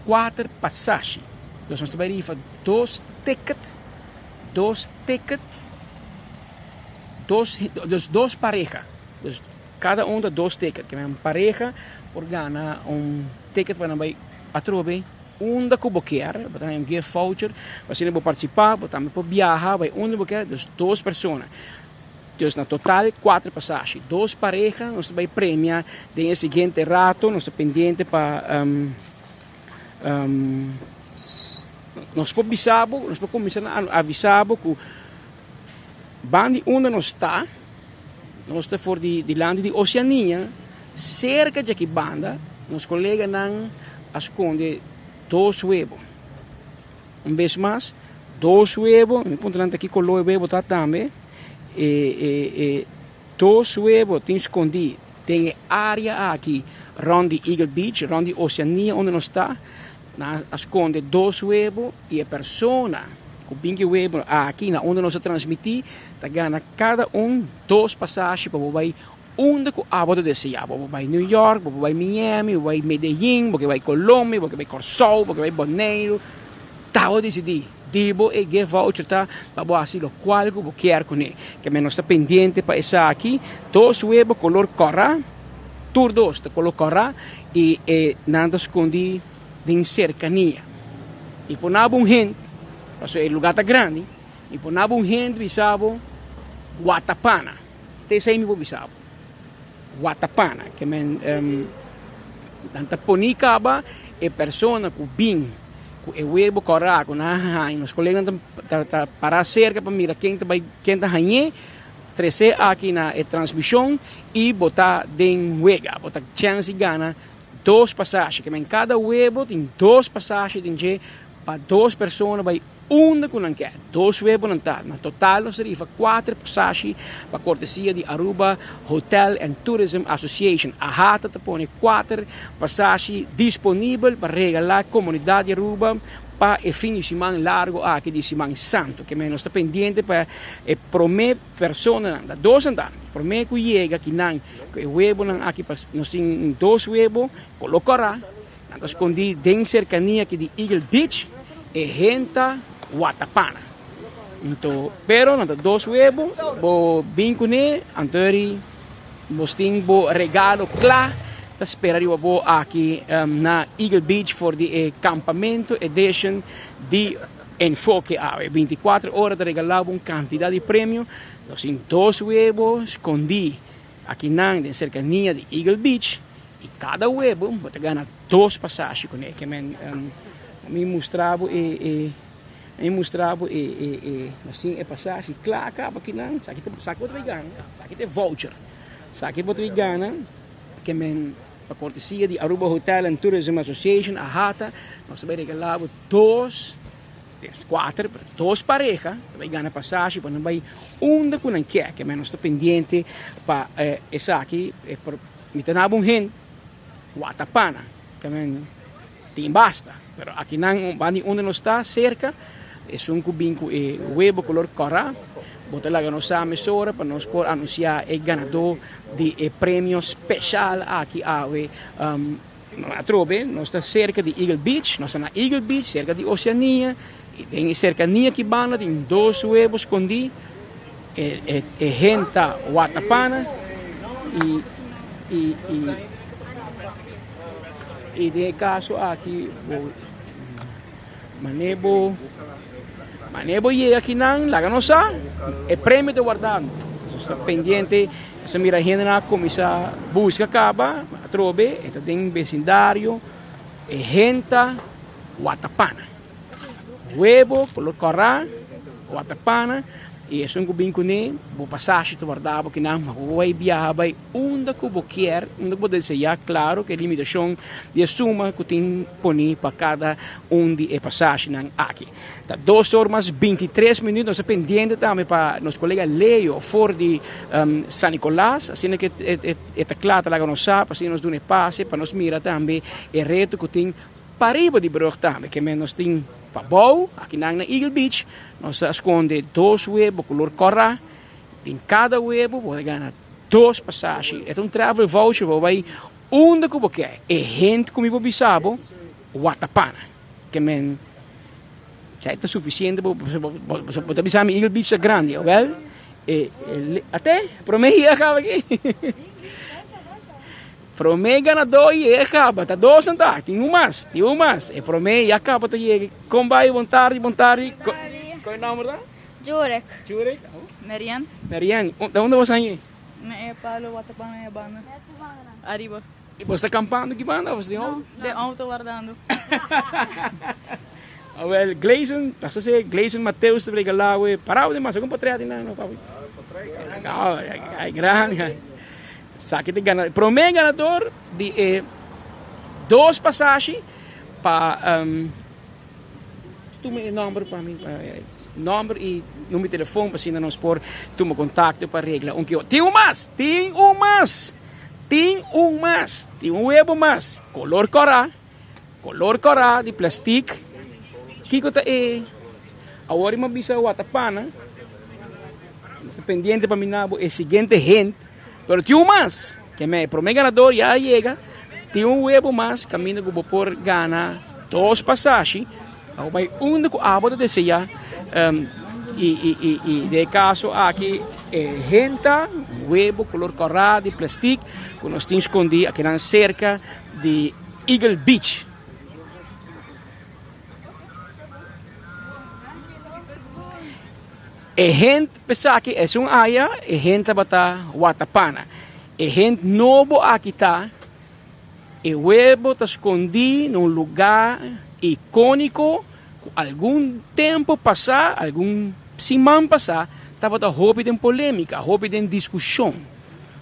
kuater pasashi. Entonces nos ta bay rifa dos ticket, dos ticket, dos, dus dos pareha. Dus Kada un ta dos ticket. Ke men pareha por gana un ticket pa nan bai atrobe unda ku bo kier. Bo ta haña un gift voucher pa asina bo partisipá. Bo tambe por biaha bai unda bo kier. Dus dos persona. Dus na total kuater pasashi. Dos pareha nos ta bai premia den e siguiente rato. Nos ta pendiente pa nos por bisa bo, nos por kuminsá na avisa bo ku banda di unda nos ta. Nos ta for di dilanti di Oceania, serka djaki banda, nos koleganan a skonde dos webo. Un bes mas, dos webo, mi puntra nan ta ki koló e webo ta tambe, e e e dos webo tin skondí den e área aki rònt di Eagle Beach, rònt di Oceania unda nos ta. Nan a skonde dos webo i e persona ku bin ki webo aki na unda nos a transmití ta gana kada un dos pasashi pa bo bai unda ku abo ta deseá. Bo por bai New York, bo por bai Miami, bo por bai Medellin, bo ke bai Colombia, bo ke bai Kòrsou, bo ke bai Boneiru. Ta bo disidí. Di bo e gift voucher ta pa bo hasi lokual ku bo kier kuné. Ke men nos ta pendiente pa esaki. Dos webo kolor kòrá. Tur dos ta kolo kòrá i e nan ta skondí den serkania. I por naba un hende, pasobra e lugá ta grandi, i por naba un hende bisa bo Watapana. Ta esei mi por bisa bo. Watapana. Ke men nan ta poni kaba e persona ku bin ku e webo kòrá ku nan a haña. Nos koleganan ta pará serka pa mira ken ta bai, ken ta hañ'é. Trese aki na e transmishon i bo ta den wega. Bo ta chèns di gana dos pasashi. Ke men kada webo tin dos pasashi den dje pa dos persona bai unda ku nan ke. Dos webo nan ta. Na total nos ta rifa kuater pasashi pa kortesia di Aruba Hotel and Tourism Association. AHATA ta pone kuater pasashi disponibel pa regalá komunidat di Aruba pa e fin di siman largo aki di Siman Santu. Ke men nos ta pendiente pa e prome personanan, ta dos nan ta, prome ku yega kinan ku e webonan aki pa nos tin dos webo kolo kora, nan ta skondi den serkania aki di Eagle Beach, e henta Watapana. Anto, pero nan ta dos webo, bo bin kuné, anto eri bos tin bo regalo kla. ta spera riba bo aki na Eagle Beach for di e Campamento Edition di Enfoke awe. 24 ora ta regala bo un cantidad di premio. Nos tin dos webo scondi akinan den cercania di Eagle Beach y cada webo bo ta gana dos pasashi cune. Ke men mi mustra bo e e mi mustra bo e e e nos tin e pasashi cla caba akinan. Esaki ta esaki bo ta bay gana. Esaki ta e voucher. Esaki bo ta bay gana. Ke men pa kortesia di Aruba Hotel and Tourism Association, AHATA, nos ta bai regalá bo dos, kuater, pero dos pareha ta bai gana pasashi pa nan bai unda ku nan kier. Ke men nos ta pendiente pa esaki, mi ta naba un hende Watapana, ke men tin basta, pero akinan banda di unda nos ta serka, esun ku bin ku e webo kolor kòrá, bo ta laga nos sa mesora pa nos por anunsiá e ganadó di e premio speshal aki awe. Atrobe nos ta serka di Eagle Beach, nos ta na Eagle Beach serka di Oceania i den e serkania aki banda tin dos webo skondí, e e hende ta Watapana i i i. I den e kaso aki bo mane bo mane bo yega akinan laga nos sa e premio ta wardando. Nos ta pendiente nos ta mira hendenan a kuminsá buska kaba atrobe e ta den besindario e henta watapana. Webo kolor kòrá watapana i esun ku bin kuné bo pasashi ta warda bo kinan ma bo bai biaha bai Unda ku bo kier, unda ku bo deseá, klaro ku e limitashon di e suma ku tin poní pa kada un di e pasashinan aki. Ta dos or mas bintitres minüt, nos ta pendiente tambe pa nos kolega Leo for di San Nicolas, asina ku e ta kla ta laga nos sa pa asina nos duna e pase pa nos mira tambe e reto ku tin pariba di brug tambe, ke men nos tin pabou akinan na Eagle Beach, nos a skonde dos webo kolor kòrá, den kada webo bo ta gana. Dos pasashi, e ta un travel voucher bo bai unda ku bo ke. E hent ku mi por bisa bo, Watapana. Ke men, esei ta sufisiente bo, bo ta bisa mi Eagle Beach ta grandi, awel, e, e, ate, prome yega kaba aki. Prome ganadó yega kaba, ta dos nan ta, tin un mas, tin un mas. E prome ya kaba ta yega. Kon bai? Bon tardi, bon tardi. Kon e nomber ta? Jurek. Jurek. Marian. Marian, da unda bo san? Na e palo Watapana e banda. Ariba. Y bo sta campando ki banda of den auto? No, den auto wardando. Awel, Gleison, pasa se Gleison Mateus ta regala we parao den mas algun potret di nan no papi. No, ay gran. Saki te gana, prome ganador di e dos pasashi pa um, Tuma e nomber pa mi, nomber y numero di telefon pa asina nos por tuma contacto pa regla un kio. Tin un mas! Tin un mas! Tin un mas! Tin un webo mas! Color cora, color cora di plastic. Kiko ta e? Awor mi a bisa Watapana, mi sta pendiente pa mina bo e siguiente hint, pero tin un mas! Ke me prome ganador ya a yega. Tin un webo mas kaminda ku bo por gana dos pasashi pa bo bai unda ku abo ta deseá. I i i i den e kaso aki e henta webo kolor kòrá di plastik ku nos tin skondí akinan serka di Eagle Beach. E hent pesaki esun aya e hent tabata watapana. E hent nobo aki ta e webo ta skondí na un lugá ikóniko ku algun tempu pasá, algun siman pasá, tabata hopi den polémika, hopi den diskushon,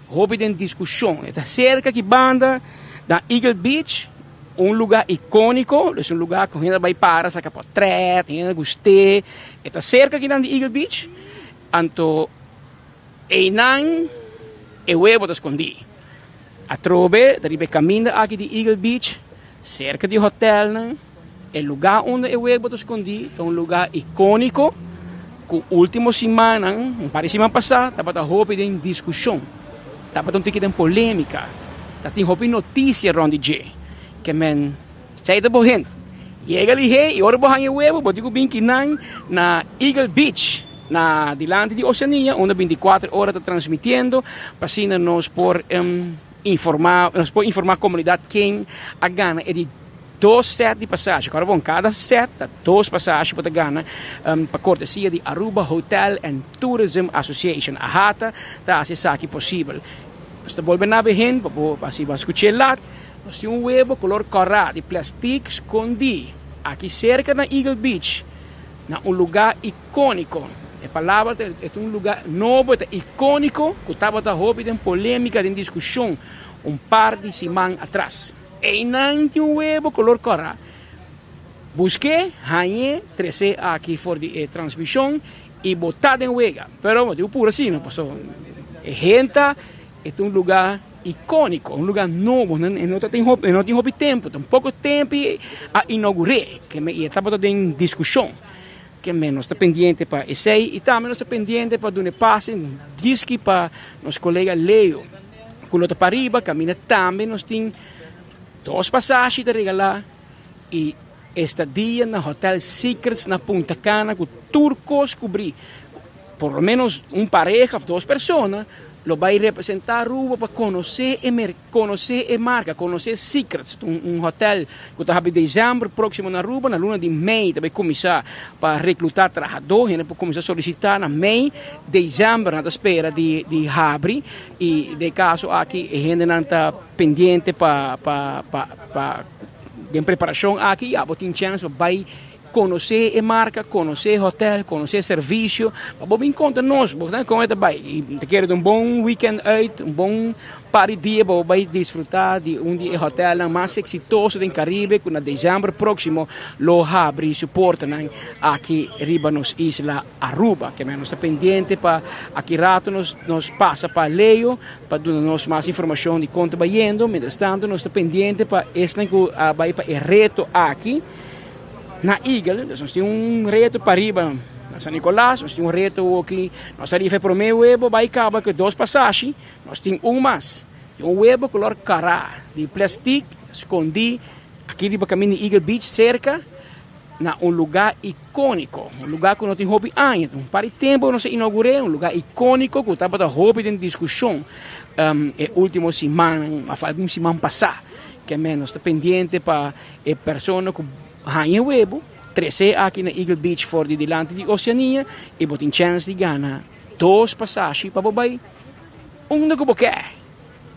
hopi den diskushon. E ta serka ki banda na Eagle Beach. Un lugá ikóniko, es un lugá ku hende ta bai para saka potrèt, hende ta gust'é. E ta serka akinan di Eagle Beach, anto einan e webo ta skondí. Atrobe ta riba e kaminda aki di Eagle Beach, serka di hotèlnan, e lugá unda e webo ta skondí ta un lugá ikóniko ku último simannan, un par di siman pasá, tabata hopi den diskushon. Tabata un tiki den polémika. Ta tin hopi notisia rònt di dje. Ke men esei ta bo hende. Yega lihé i ora bo haña e webo bo tin ku bin kinan na Eagle Beach na dilanti di Oceania unda bintikuater ora ta transmitiendo pa asina nos por. informa, nos por informa comunidad ken a gana e di dos set di pasashi. Kòrda bon, kada set ta dos pasashi bo ta gana pa kortesia di Aruba Hotel and Tourism Association, AHATA, ta hasi esaki posibel. Nos ta bolbe na behen pa bo pa si bo a skuch'é lat. Nos tin un webo kolor kòrá di plastik skondí aki serka na Eagle Beach na un lugá ikóniko. E palabra ta e ta un lugá nobo, e ta ikóniko ku tabata hopi den polémika, den diskushon un par di siman atras. Einan tin un webo kolor kòrá. Busk'é, hañ'é, tres'é aki for di e transmishon i bo ta den wega. Pero bo tin ku puru asina, pasobra e henta e ta un lugá ikóniko, un lugá nobo. E no ta tin hopi, e no tin hopi tempu, ta un poko tempu a inougur'é i e tabata den diskushon. Ke men nos ta pendiente pa esei i tambe nos ta pendiente pa duna e pase diski pa nos kolega Leo ku lo ta pariba kaminda tambe nos tin dos pasashi ta regalá i estadia na Hotel Secrets na Punta Cana ku tur kos kubrí. Por lo menos un pareha of dos persona lo bai representá Aruba pa konosé e mer konosé e marka, konosé Secrets, un un hotel ku ta habri desèmber próksimo na Aruba, na luna di mei ta bai kuminsá pa reklutá trahadó, hende por kuminsá solisitá na mei, desèmber nan ta spera di di habri i den e kaso aki e hendenan ta pendiente pa pa pa pa den preparashon aki ya bo tin chèns pa bai Konosé e marka, konosé e hotel, konosé e servisio, pa bo bin konta nos, bo ta kon e ta bai. I ta kere ta un bon weekend uit, un bon par di dia pa bo bai disfrutá di un di e hotelnan mas eksitoso den Karibe ku na desèmber próksimo lo habri su portanan aki riba nos isla Aruba. Ke nos ta pendiente pa aki rato nos nos pasa pa Leo pa duna nos mas informashon di kon ta bayendo. Mientras tanto nos ta pendiente pa esnan ku a bai pa e reto aki. Na Eagle, dus nos tin un reto pariba na San Nicolas, nos tin un reto aki, nos a rifa e prome webo bai kaba ku e dos pasashi, nos tin un mas. Tin un webo kolor kara di plastik skondí aki riba kaminda di Eagle Beach serka na un lugá ikoniko, un lugá ku no tin hopi aña, un par di tempu nos a inougur'é, un lugá ikoniko ku tabata hopi den diskushon e último simannan òf algun siman pasá. Ke men nos ta pendiente pa E persona ku haña e webu, tres'é aki na Eagle Beach for di dilanti di Oceania i bo tin chèns di gana dos pasashi pa bo bai unda ku bo ke.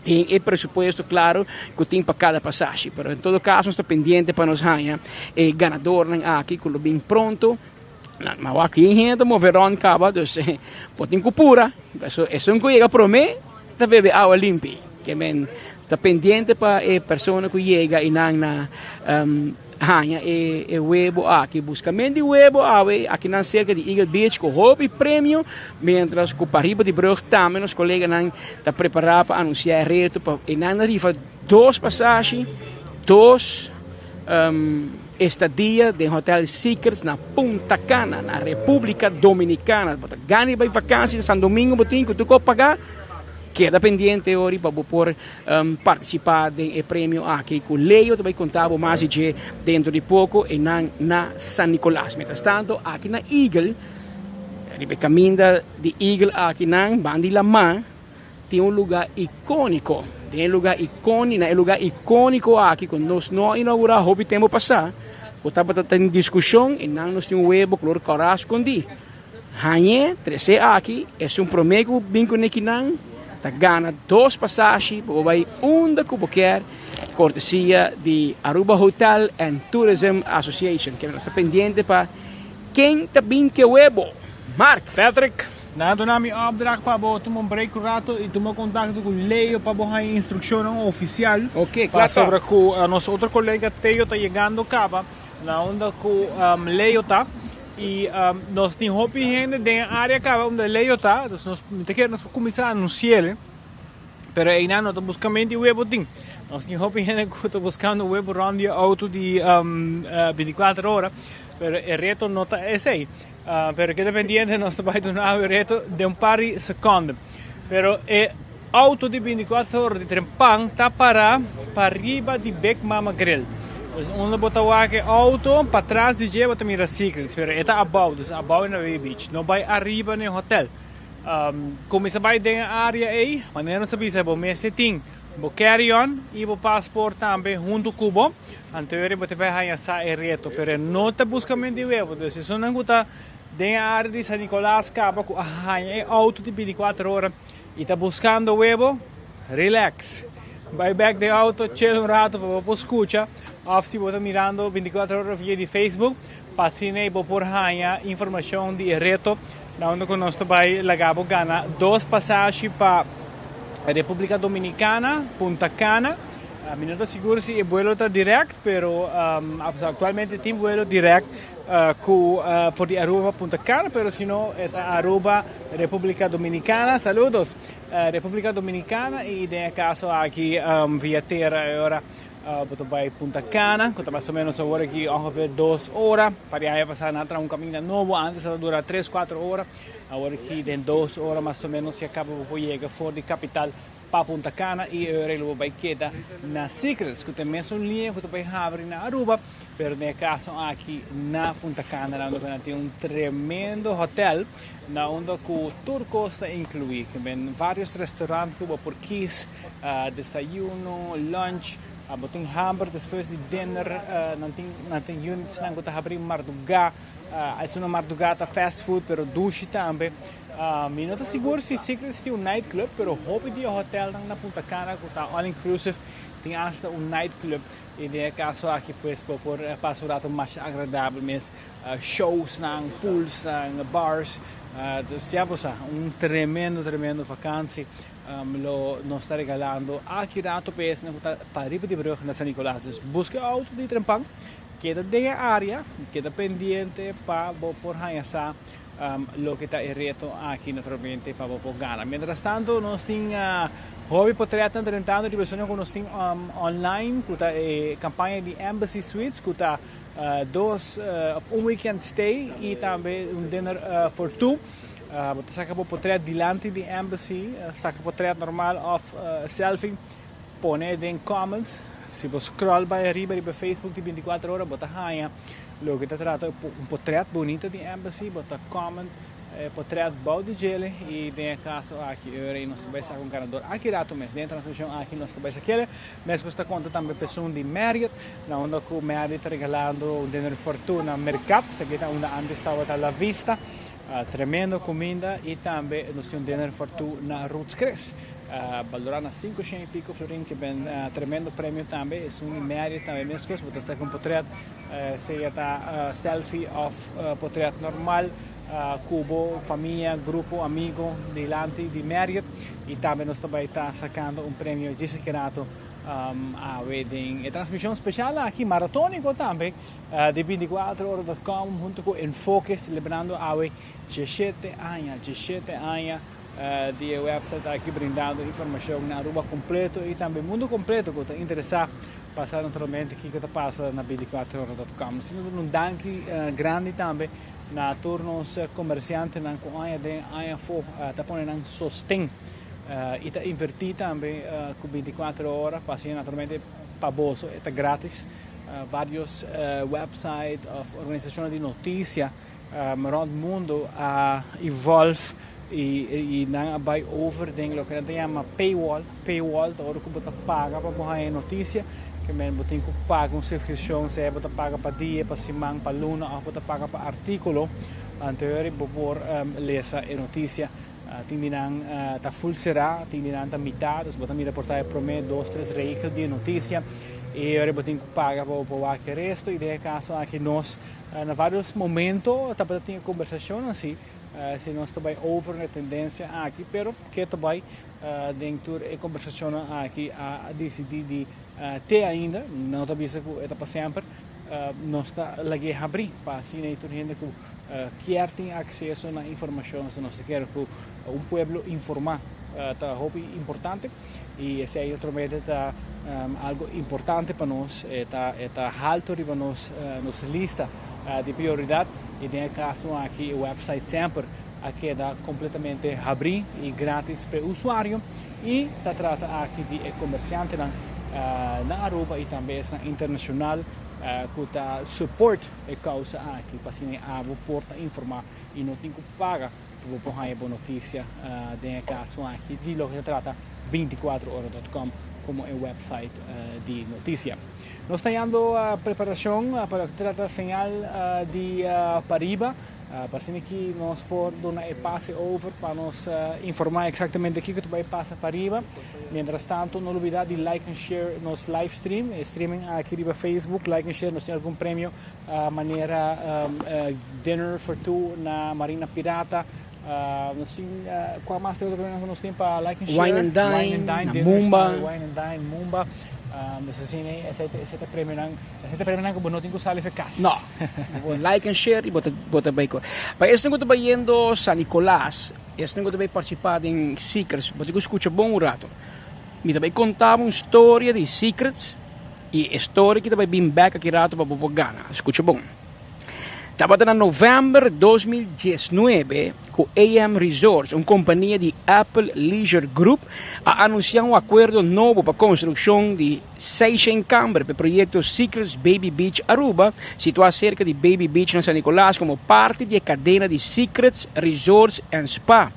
Den e presupuesto klaro ku tin pa kada pasashi. Pero en todo kaso nos ta pendiente pa nos haña e ganadornan aki ku lo bin pronto. Ma wak yen hende ta move rònt kaba, dus bo tin ku pura. Esun ku yega promé ta bebe awa limpi. Ke men ta pendiente pa e persona ku yega i nan na haña e webo aki. Buskamen di webo awe akinan serka di Eagle Beach ku hopi premio, mientras ku pariba di brug tambe nos koleganan ta prepará pa anunsiá e reto pa e nan a rifa dos pasashi, dos Estadia den Hotel Secrets na Punta Cana, na República Dominicana. Bo ta gana di bai vakansi na San Domingo, bo tin ku tur kos pagá. Keda pendiente ori pa bo por partisipá den e premio aki ku Leo ta bai konta bo mas di dje dentro di poko einan na San Nicolas. Mientras tanto aki na Eagle, riba e kaminda di Eagle aki nan banda di lamá, Tin un lugá ikóniko. Den e lugá ikóni, na e lugá ikóniko aki ku nos no a inougurá hopi tempu pasá, ku tabata tin diskushon i nan nos tin un webo kolor kòrá skondí. Hañ'é, tres'é aki, esun promé ku bin kuné kinan ta gana dos pasashi pa bo bai unda ku bo kier, kortesia di Aruba Hotel and Tourism Association. Kende nos ta pendiente pa ken ta bin ke webo. Mark. Patrick. Nan a duna mi opdracht pa bo tuma un break un rato y tuma contacto cu Leo pa bo haña instruccionnan oficial. Ok, cla ta. Pasobra cu nos otro colega Theo ta yegando caba na unda cu Leo ta y nos tin hopi hende den e area caba unda Leo ta, dus nos mi ta kere nos por cuminsa anunciele. Pero einan no ta busca mente webo tin. Nos tin hopi hende cu ta buscando webo rond di e auto di 24 ora, pero e reto no ta esey. Pero keda pendiente, nos ta bai duna e reto den un par di seconde. Pero e auto di 24 ora di Trempan ta para pariba di Big Mama Grill. Dus unda bo ta wak e auto, patras di dje bo ta mira Secrets, pero e ta abou, dus abou na Bay Beach. No bai ariba na e hotel. Cuminsa bai den e area ey, manera nos a bisa bo mester tin. Bo carry on y bo paspoort tambe hunto cu bo. Anto ora bo ta bay haya sa e reto, pero e no ta busca men di webo. Dus esunnan cu ta den e area di San Nicolas caba cu a haya e auto di 24 ora y ta buscando webo, relax. Bay bek den auto, chill un rato pa bo por scucha of si bo ta mirando 24 ora via di Facebook, pa asina bo por haya informacion di e reto na unda cu nos ta bay laga bo gana dos pasashi pa Republica Dominicana, Punta Cana. Mi no ta sigur si e vuelo ta direct, pero actualmente tin vuelo direct cu for di Aruba pa Punta Cana, pero si no e ta Aruba, Republica Dominicana. Saludos! Republica Dominicana y den e caso aki via tera e ora bo ta bay Punta Cana, cu ta mas o menos awor aki ongeveer dos ora. Pa di aña pasa nan a traha un caminda nobo, antes a dura tres, cuatro ora. Awor aki den dos ora mas o menos ya caba bo por yega for di capital pa Punta Cana y e ora lo bo bay keda na Secrets, cu ta e mesun linea cu ta bay habri na Aruba, pero den e caso aki na Punta Cana nan unda cu nan tin un tremendo hotel na unda cu tur cos ta inclui, cu ben varios restaurant cu bo por kies, desayuno, lunch, bo tin hamber despues di dinner, nan tin nan tin units nan cu ta habri marduga. Esun a marduga ta fast food pero dushi tambe. Mi no ta sigur si Secrets tin un night club pero hopi di e hotelnan na Punta Cana cu ta all inclusive tin hasta un night club y den e caso aki pues bo por pasa un rato masha agradabel mes. Showsnan, poolsnan, bars. Dus ya bo sa un tremendo tremendo vakantie lo nos ta regalando aki rato pa esnan cu ta pariba di brug na San Nicolas. Dus busca e auto di trempan. Keda den e área, keda pendiente pa bo por haña sa loke ta e reto aki naturalmente pa bo por gana. Mientras tanto nos tin hopi potretnan drentando riba esun ku nos tin online ku ta e kampaña di Embassy Suites ku ta dos of un weekend stay i tambe un dinner for two. Bo ta saka bo potret dilanti di Embassy, saka potret normal of selfie. Pone den comments, si bo scroll bai ariba riba Facebook di 24 ora bo ta haña loke ta trata un potret bonito di Embassy, bo ta comment e potret bou di djele y den e caso aki ora y nos ta bai saca un ganador aki rato mes den e transmision aki nos ta bai saquele. Mescos ta conta tambe pa esun di Marriott na unda cu Marriott ta regalando un dinner for two na Mercat, esaki ta unda antes tabata La Vista. Tremendo cuminda y tambe nos tin un dinner for two na Ruth's Chris. Balora na cinco shen y pico florin ke ben tremendo premio tambe. Esun di Mary tambe mescos bo ta saca un potret sea ta selfie of potret normal cu bo famia, grupo, amigo dilanti di Marriott y tambe nos ta bay ta sacando un premio djis aki rato awe den e transmision special aki maratonico tambe. Di 24ora.com hunto cu Enfoke celebrando awe 17 aña, 17 aña di e website aki brindando informacion na Aruba completo y tambe mundo completo cu ta interesa pa sa naturalmente kico ta pasa na 24ora.com. Asina duna un danki grandi tambe na tur nos comerciantenan cu aña den aña afo ta pone nan sosten y ta inverti tambe cu 24 ora pa asina naturalmente pa boso e ta gratis. Varios website of organisacionnan di noticia rond mundo a evolve y nan a bay over den loke nan ta yama paywall. Paywall ta ora cu bo ta paga pa bo haya noticia, ke men bo tin cu paga un suscripcion, sea bo ta paga pa dia, pa siman, pa luna of bo ta paga pa articulo. Anto e ora bo por lesa e noticia. Tin di nan ta full será, tin di nan ta mitá, dus bo ta mira por ta e promé dos, tres regel di e notisia i ora bo tin ku paga pa bo por wak e resto i den e kaso aki nos na vários momento tabata tin e kombersashon asi si nos ta bai over na e tendensia aki pero ke ta bai den tur e kombersashonnan aki a disidí di te ainda no ta bisa ku e ta pa semper nos ta lag'é habrí pa asina tur hende ku Kier tin acceso na informacion, si nos ta kere cu un pueblo informa ta hopi importante y esey otro mede ta algo importante pa nos, e ta e ta halto riba nos nos lista di prioridad y den e caso aki e website semper a keda completamente habri y gratis pa e usuario y ta trata aki di e comerciantenan na Aruba y tambe esnan internacional cu ta support E causa aki pa asina e abo por ta informa y no tin cu paga pa bo por haya bo noticia den e caso aki di loke ta trata 24 ora dot com. komo e website di notisia. Nos ta yando preparashon pa loke ta trata señal di pariba pa asina ki nos por duna e pase over pa nos informa eksaktamente kiko ta bai pasa pariba. Mientras tanto no lubida di like en share nos live stream, e streaming aki riba Facebook, like en share nos tin algun premio manera dinner for two na Marina Pirata. Nos tin kua mas te otro premionan ku nos tin pa like and share? Wine and Dine, Wine and Dine, na dinner Mumba. style, Wine and Dine, Mumba. Dus asina ei, esei ta esei ta premionan, esei ta premionan ku bo no tin ku sali for kas. No. Bo like and share i bo ta bo ta bai ku. Pa esnan ku ta bayendo San Nicolas, esnan ku ta bai partisipá den Secrets, bo tin ku skucha bon un rato. Mi ta bai konta bo un storia di Secrets i e storia ki ta bai bin bèk aki rato pa bo por gana. Skucha bon. Tabata na novèmber 2019 ku AM Resorts, un kompania di Apple Leisure Group, a anunsiá un akuerdo nobo pa konstrukshon di seishent kamber pa e proyekto Secrets Baby Beach Aruba, situá serka di Baby Beach na San Nicolas komo parti di e kadena di Secrets Resorts and Spa.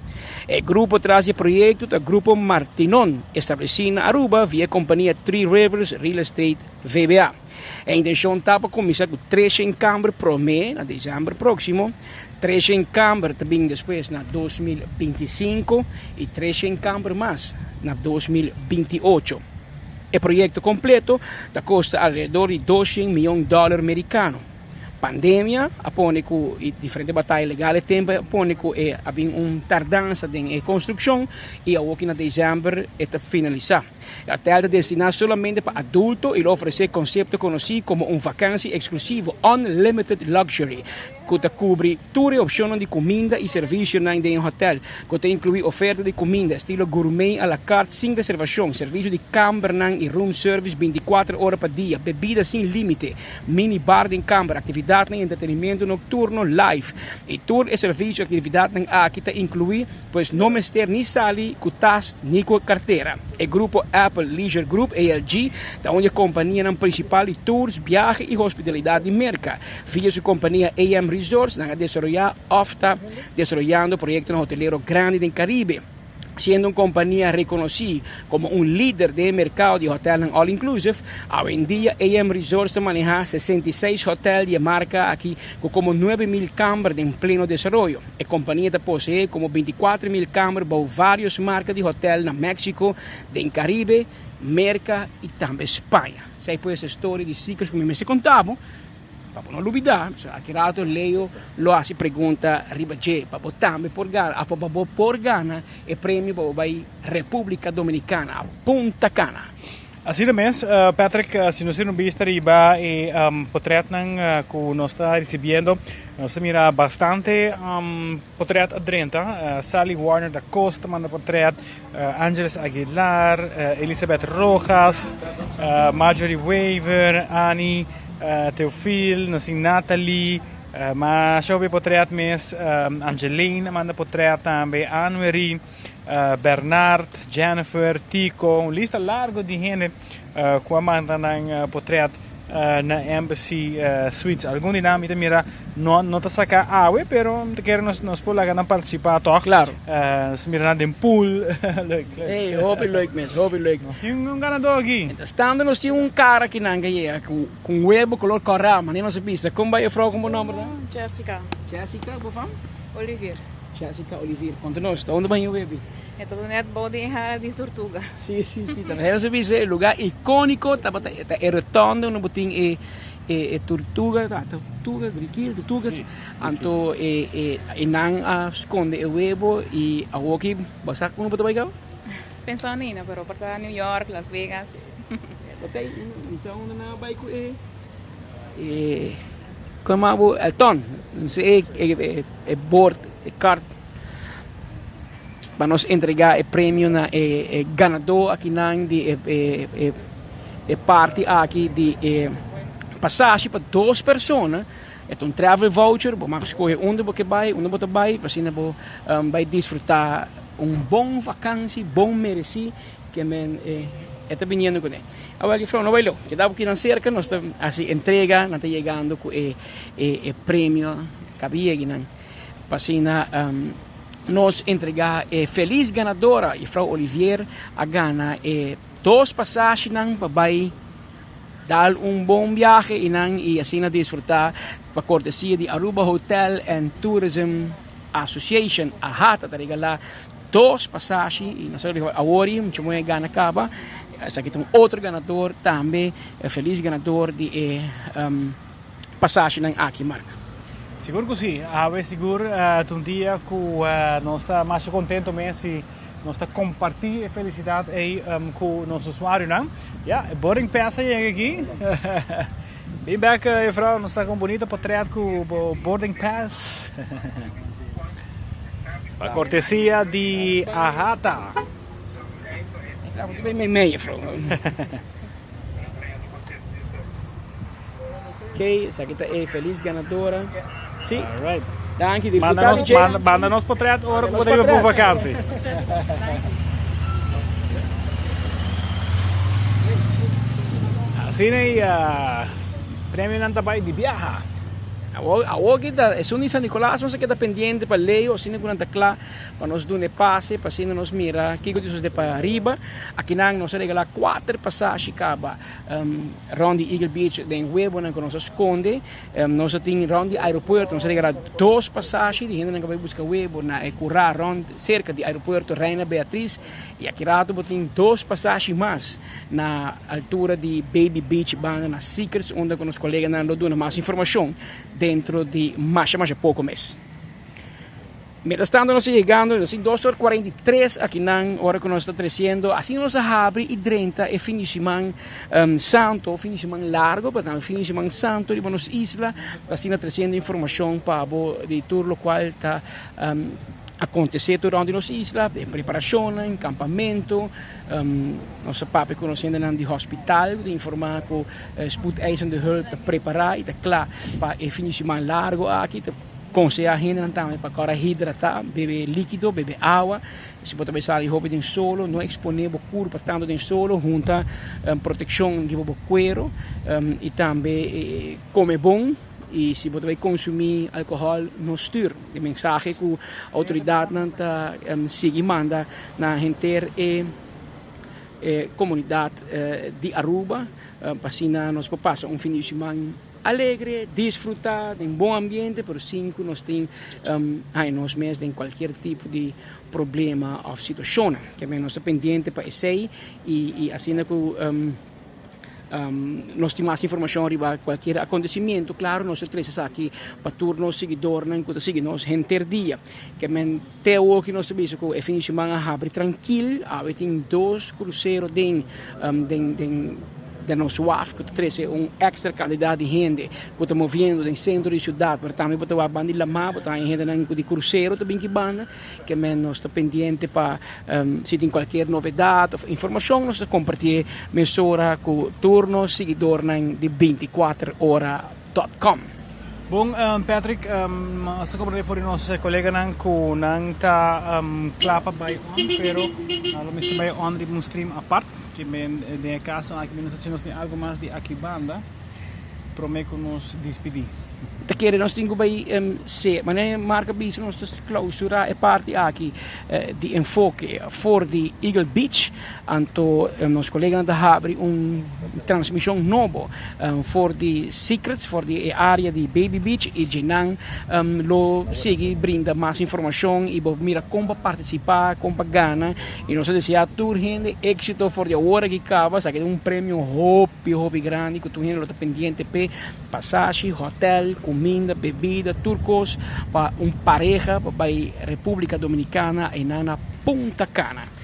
E grupo tras di e proyekto ta Grupo Martinon, establesí na Aruba via e kompania Three Rivers Real Estate VBA. E intenshon ta pa kuminsá ku treshen kamber promé na desèmber próksimo, treshen kamber ta bin despues na 2025 i treshen kamber mas na 2028. E proyekto kompleto ta kosta alrededor di doshen mion dòler merikano. Pandemia a pone ku i diferente bataya legal e tempu a pone ku e a bin un tardansa den e konstrukshon i awoki na desèmber e ta finalisá. E hotel ta destiná solamente pa adulto i lo ofresé konsepto konosí komo un vakansi eksklusivo Unlimited Luxury, ku ta kubri tur e opshonnan di kuminda i servisionan den e hotel, ku ta inkluí oferta di kuminda estilo gourmet a la carte sin reservashon, servisio di kambernan i room service bintikuater ora pa dia, bebida sin límite, mini bar den kamber, aktividatnan i entretenimiento nokturno live. I tur e servisio i aktividatnan aki ta inkluí Pues no mester ni sali ku tas ni ku kartera. E grupo Apple Leisure Group, ALG, ta un di e kompanianan prinsipal di tours, biahe i hospitalidat di Merka. Via su kompania AM Resorts nan a desaroyá òf ta desaroyando proyektonan hotelero grandi den Karibe. Siendo un kompania rekonosí komo un lider den e merkado di hotèlnan all inclusive, awendia AM Resorts ta manehá 66 hotèl di e marka aki ku komo 9,000 kamber den pleno desaroyo. E kompania ta poseé komo 24,000 kamber bou vários marka di hotèl na Meksiko, den Karibe, Merka i tambe Spaña. Esei pues e storia di Secrets ku mi mester konta bo, pa bo no lubidá. So aki rato Leo lo hasi pregunta riba dje pa bo tambe por gana, pa bo por gana e premio pa bo bai Repúblika Dominikana, Punta Cana. Asina mes, Patrick, si nos tin un bista riba e potretnan ku nos ta risibiendo, nos ta mira bastante potret a drenta. Sally Warner da Costa manda potret, Angeles Aguilar, Elizabeth Rojas, Marjorie Wever, Annie Theophile, nos tin Natalie, masha hopi potret mes, Angeline a manda potret tambe, Anwery. Bernard, Jennifer, Tico, un lista largo di hende cu a manda nan potret na Embassy Suites. Algun di nan mi ta mira no no ta saca awe, pero mi ta kere nos nos por laga nan participa toch. Claro. Nos ta mira nan den pool. Leuk, leuk. Hey, hopi leuk mes, hopi leuk. Nos tin un ganador aki. Mientras tanto nos tin un cara aki nan ke yega cu cu un webo color cora, manera nos a bisa. Con bay juffrouw, con bo nomber ta? Jessica. Jessica, bo fam? Olivier. Jessica Olivier, konta nos, ta unda baño bebi? E ta net bou di e hara di tortuga. Si, si, si, ta nos a bisa e lugar iconico tabata ta e rotonde unda bo tin e e e tortuga, ta tortuga, brikil, tortugas, anto e e e nan a sconde e webo y awoki bo sa unda bo ta bai gau? Pensa ainda, pero por ta New York, Las Vegas. Bo ta mi sa unda nan a bai cu e e como bo Elton, e e e bord, e kart pa nos entrega e premio na e e ganadó akinan di e e e e parti aki di e pasashi pa dos persona. E ta un travel voucher, bo mag skohe unda bo ke bai, unda bo ta bai, pa asina bo bai disfruta un bon vakansi, bon meresi ke men e e ta biniendo kuné. Awel juffrouw no bai leu, keda bo kinan serka, nos ta hasi entrega, nan ta yegando ku e e premio kabiyeginan pa asina nos entrega e felis ganadora, juffrouw Olivier a gana e. Dos pasashinan pa bai dal un bon biahe y nan y asina disfruta pa cortesia di Aruba Hotel and Tourism Association, AHATA, ta regala dos pasashi y nos a riba awor mucho moe gana caba. Esaki ta un otro ganador tambe, feliz ganador di e pasashinan aki, Mark. Sigur cu si, awe sigur ta un dia cu nos ta masha contento mes y nos ta comparti e felicidad ey cu nos usuarionan. Ya, e boarding pass a yega aki. Bin bek, juffrouw, nos ta cu un bunita potret cu bo boarding pass. Pa cortesia di Ahata. Bin mee, juffrouw. Ok, esaki ta e feliz ganadora. Sí. Alright. Danki, disfruta di dje. Manda nos potret ora ku bo ta riba por vakantie. Asina e premionan ta bai di biaha. Awor, awor ki ta esun di San Nicolas nos a keda pendiente pa Leo, asina ku nan ta kla. Pa nos duna e pase pa asina nos mira kiko di sosode pa riba. Akinan nos a regala kuater pasashi kaba rond di Eagle Beach den webonan ku nos a skonde. Nos a tin rond di aeropuerto nos a regala dos pasashi di hendenan ku a bai buska webo na e kura rond serka di aeropuerto Reina Beatriz. I aki rato bo tin dos pasashi mas na altura di Baby Beach banda na Secrets unda ku nos koleganan lo duna mas informashon dentro di masha masha poko mes. Mientras tanto nos ta yegando, nos tin dos or 43 akinan ora ku nos ta tresiendo. Asina nos a habri i drenta e fin di siman santo, fin di siman largo, pero tambe fin di siman santo riba nos isla. Asina tresiendo informashon pa bo di tur lokual ta akontesé tur rònt di nos isla, den preparashonnan, kampamentu. Nos a papia ku nos hendenan di hospital ku ta informá ku Spoedeisende Hulp ta prepará i ta kla pa e fin di siman largo aki. Konsehá hendenan tambe pa kòrda hidratá, bebe líkido, bebe awa. Si bo ta bai sali hopi den solo, no eksponé bo kurpa tantu den solo, hunta protekshon riba bo kuero i tambe kome bon. I si bo ta bai konsumí alkohòl, no stür. E mensahe ku outoridatnan ta sigui manda na henter e komunidat di Aruba pa asina nos por pasa un fin di siman. Alegre, disfruta den bon ambiente pero sin cu nos tin haña nos mes den cualkier tipo di problema of situacionnan. Ke men nos ta pendiente pa esey y asina cu nos tin mas informacion riba cualkier acontecimiento claro nos ta trece esaki pa tur nos siguidornan cu ta sigui nos henter dia. Ke men te awoki nos ta bisa cu e fin di siman a habri trankil, awe tin dos crucero den den den den nos waf cu ta trece un extra cantidad di hende cu ta moviendo den centro di ciudad, pero tambe bo ta wak banda di lama, bo ta haña hendenan cu di crucero ta bin ki banda, ke men nos ta pendiente pa si tin cualkier novedad of informacion nos ta compartié mesora cu tur nos siguidornan di 24 ora. Dot com. Bon Patrick, nos ta comprende for di nos coleganan cu nan ta cla pa bay on, pero nan lo mester bay on riba un stream apart, ke men den e caso aki mi no sa si nos tin algo mas di aki banda prome cu nos dispidi. Ta kere nos tin cu bay se, manera Mark a bisa nos ta clausura e parti aki di enfoke for di Eagle Beach. Anto nos koleganan ta habri un transmishon nobo for di Secrets, for di e área di Baby Beach i dje-nan lo sigui brinda mas informashon i bo mira kon pa partisipá, kon pa gana. I nos ta deseá tur hende éksito for di awor aki kaba. Esaki ta un premio hopi hopi grandi ku tur hende lo ta pendiente p'e, pasashi, hòtèl, kuminda, bebida, tur kos pa un pareha pa bai Repúblika Dominikana einan na Punta Cana.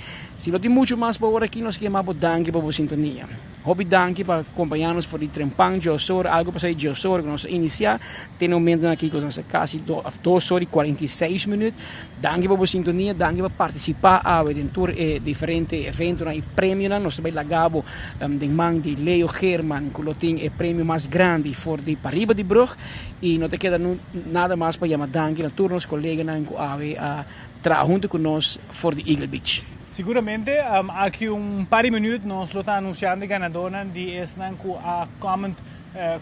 Si no tin muchu mas pa ora aki nos ke yama bo danki pa bo sintonia. Hopi danki pa kompaña nos for di trempan djosor algu pasá di djosor ku nos a inisiá te e momentonan aki ku nos ta kasi dos ora i 46 minüt. Danki pa bo sintonia, danki pa partisipá awe den tur e diferente eventonan i premionan. Nos ta bai laga bo den man di Leo Geerman ku lo tin e premio mas grandi for di pariba di brug i no ta keda nada mas pa yama danki na tur nos koleganan ku awe a Traha huntu ku nos for di Eagle Beach. Siguramente, aki un par di minuut nos lo ta anunciando e ganadornan di esnan cu a comment.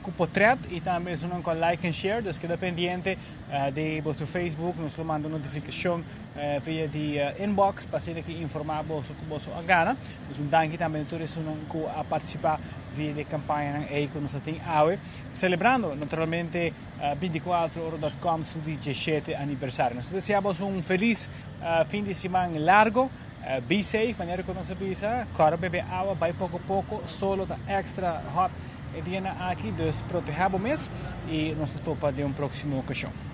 Cu potret y tambe esunnan cu a like and share, dus keda pendiente di boso Facebook, nos lo manda un notificacion via di inbox pa asina ki informa boso cu boso a gana. Dus un danki tambe na tur esunnan cu a participa via di e campañanan ey cu nos a tin awe, celebrando naturalmente 24ora.com su di diesshete aniversario. Nos ta desea boso un feliz fin di siman largo. Be safe, manera cu nos a bisa, cora bebe awa, bay poco poco, solo ta extra hot e dianan aki, dus proteha bo mes y nos ta topa den un proximo ocasion.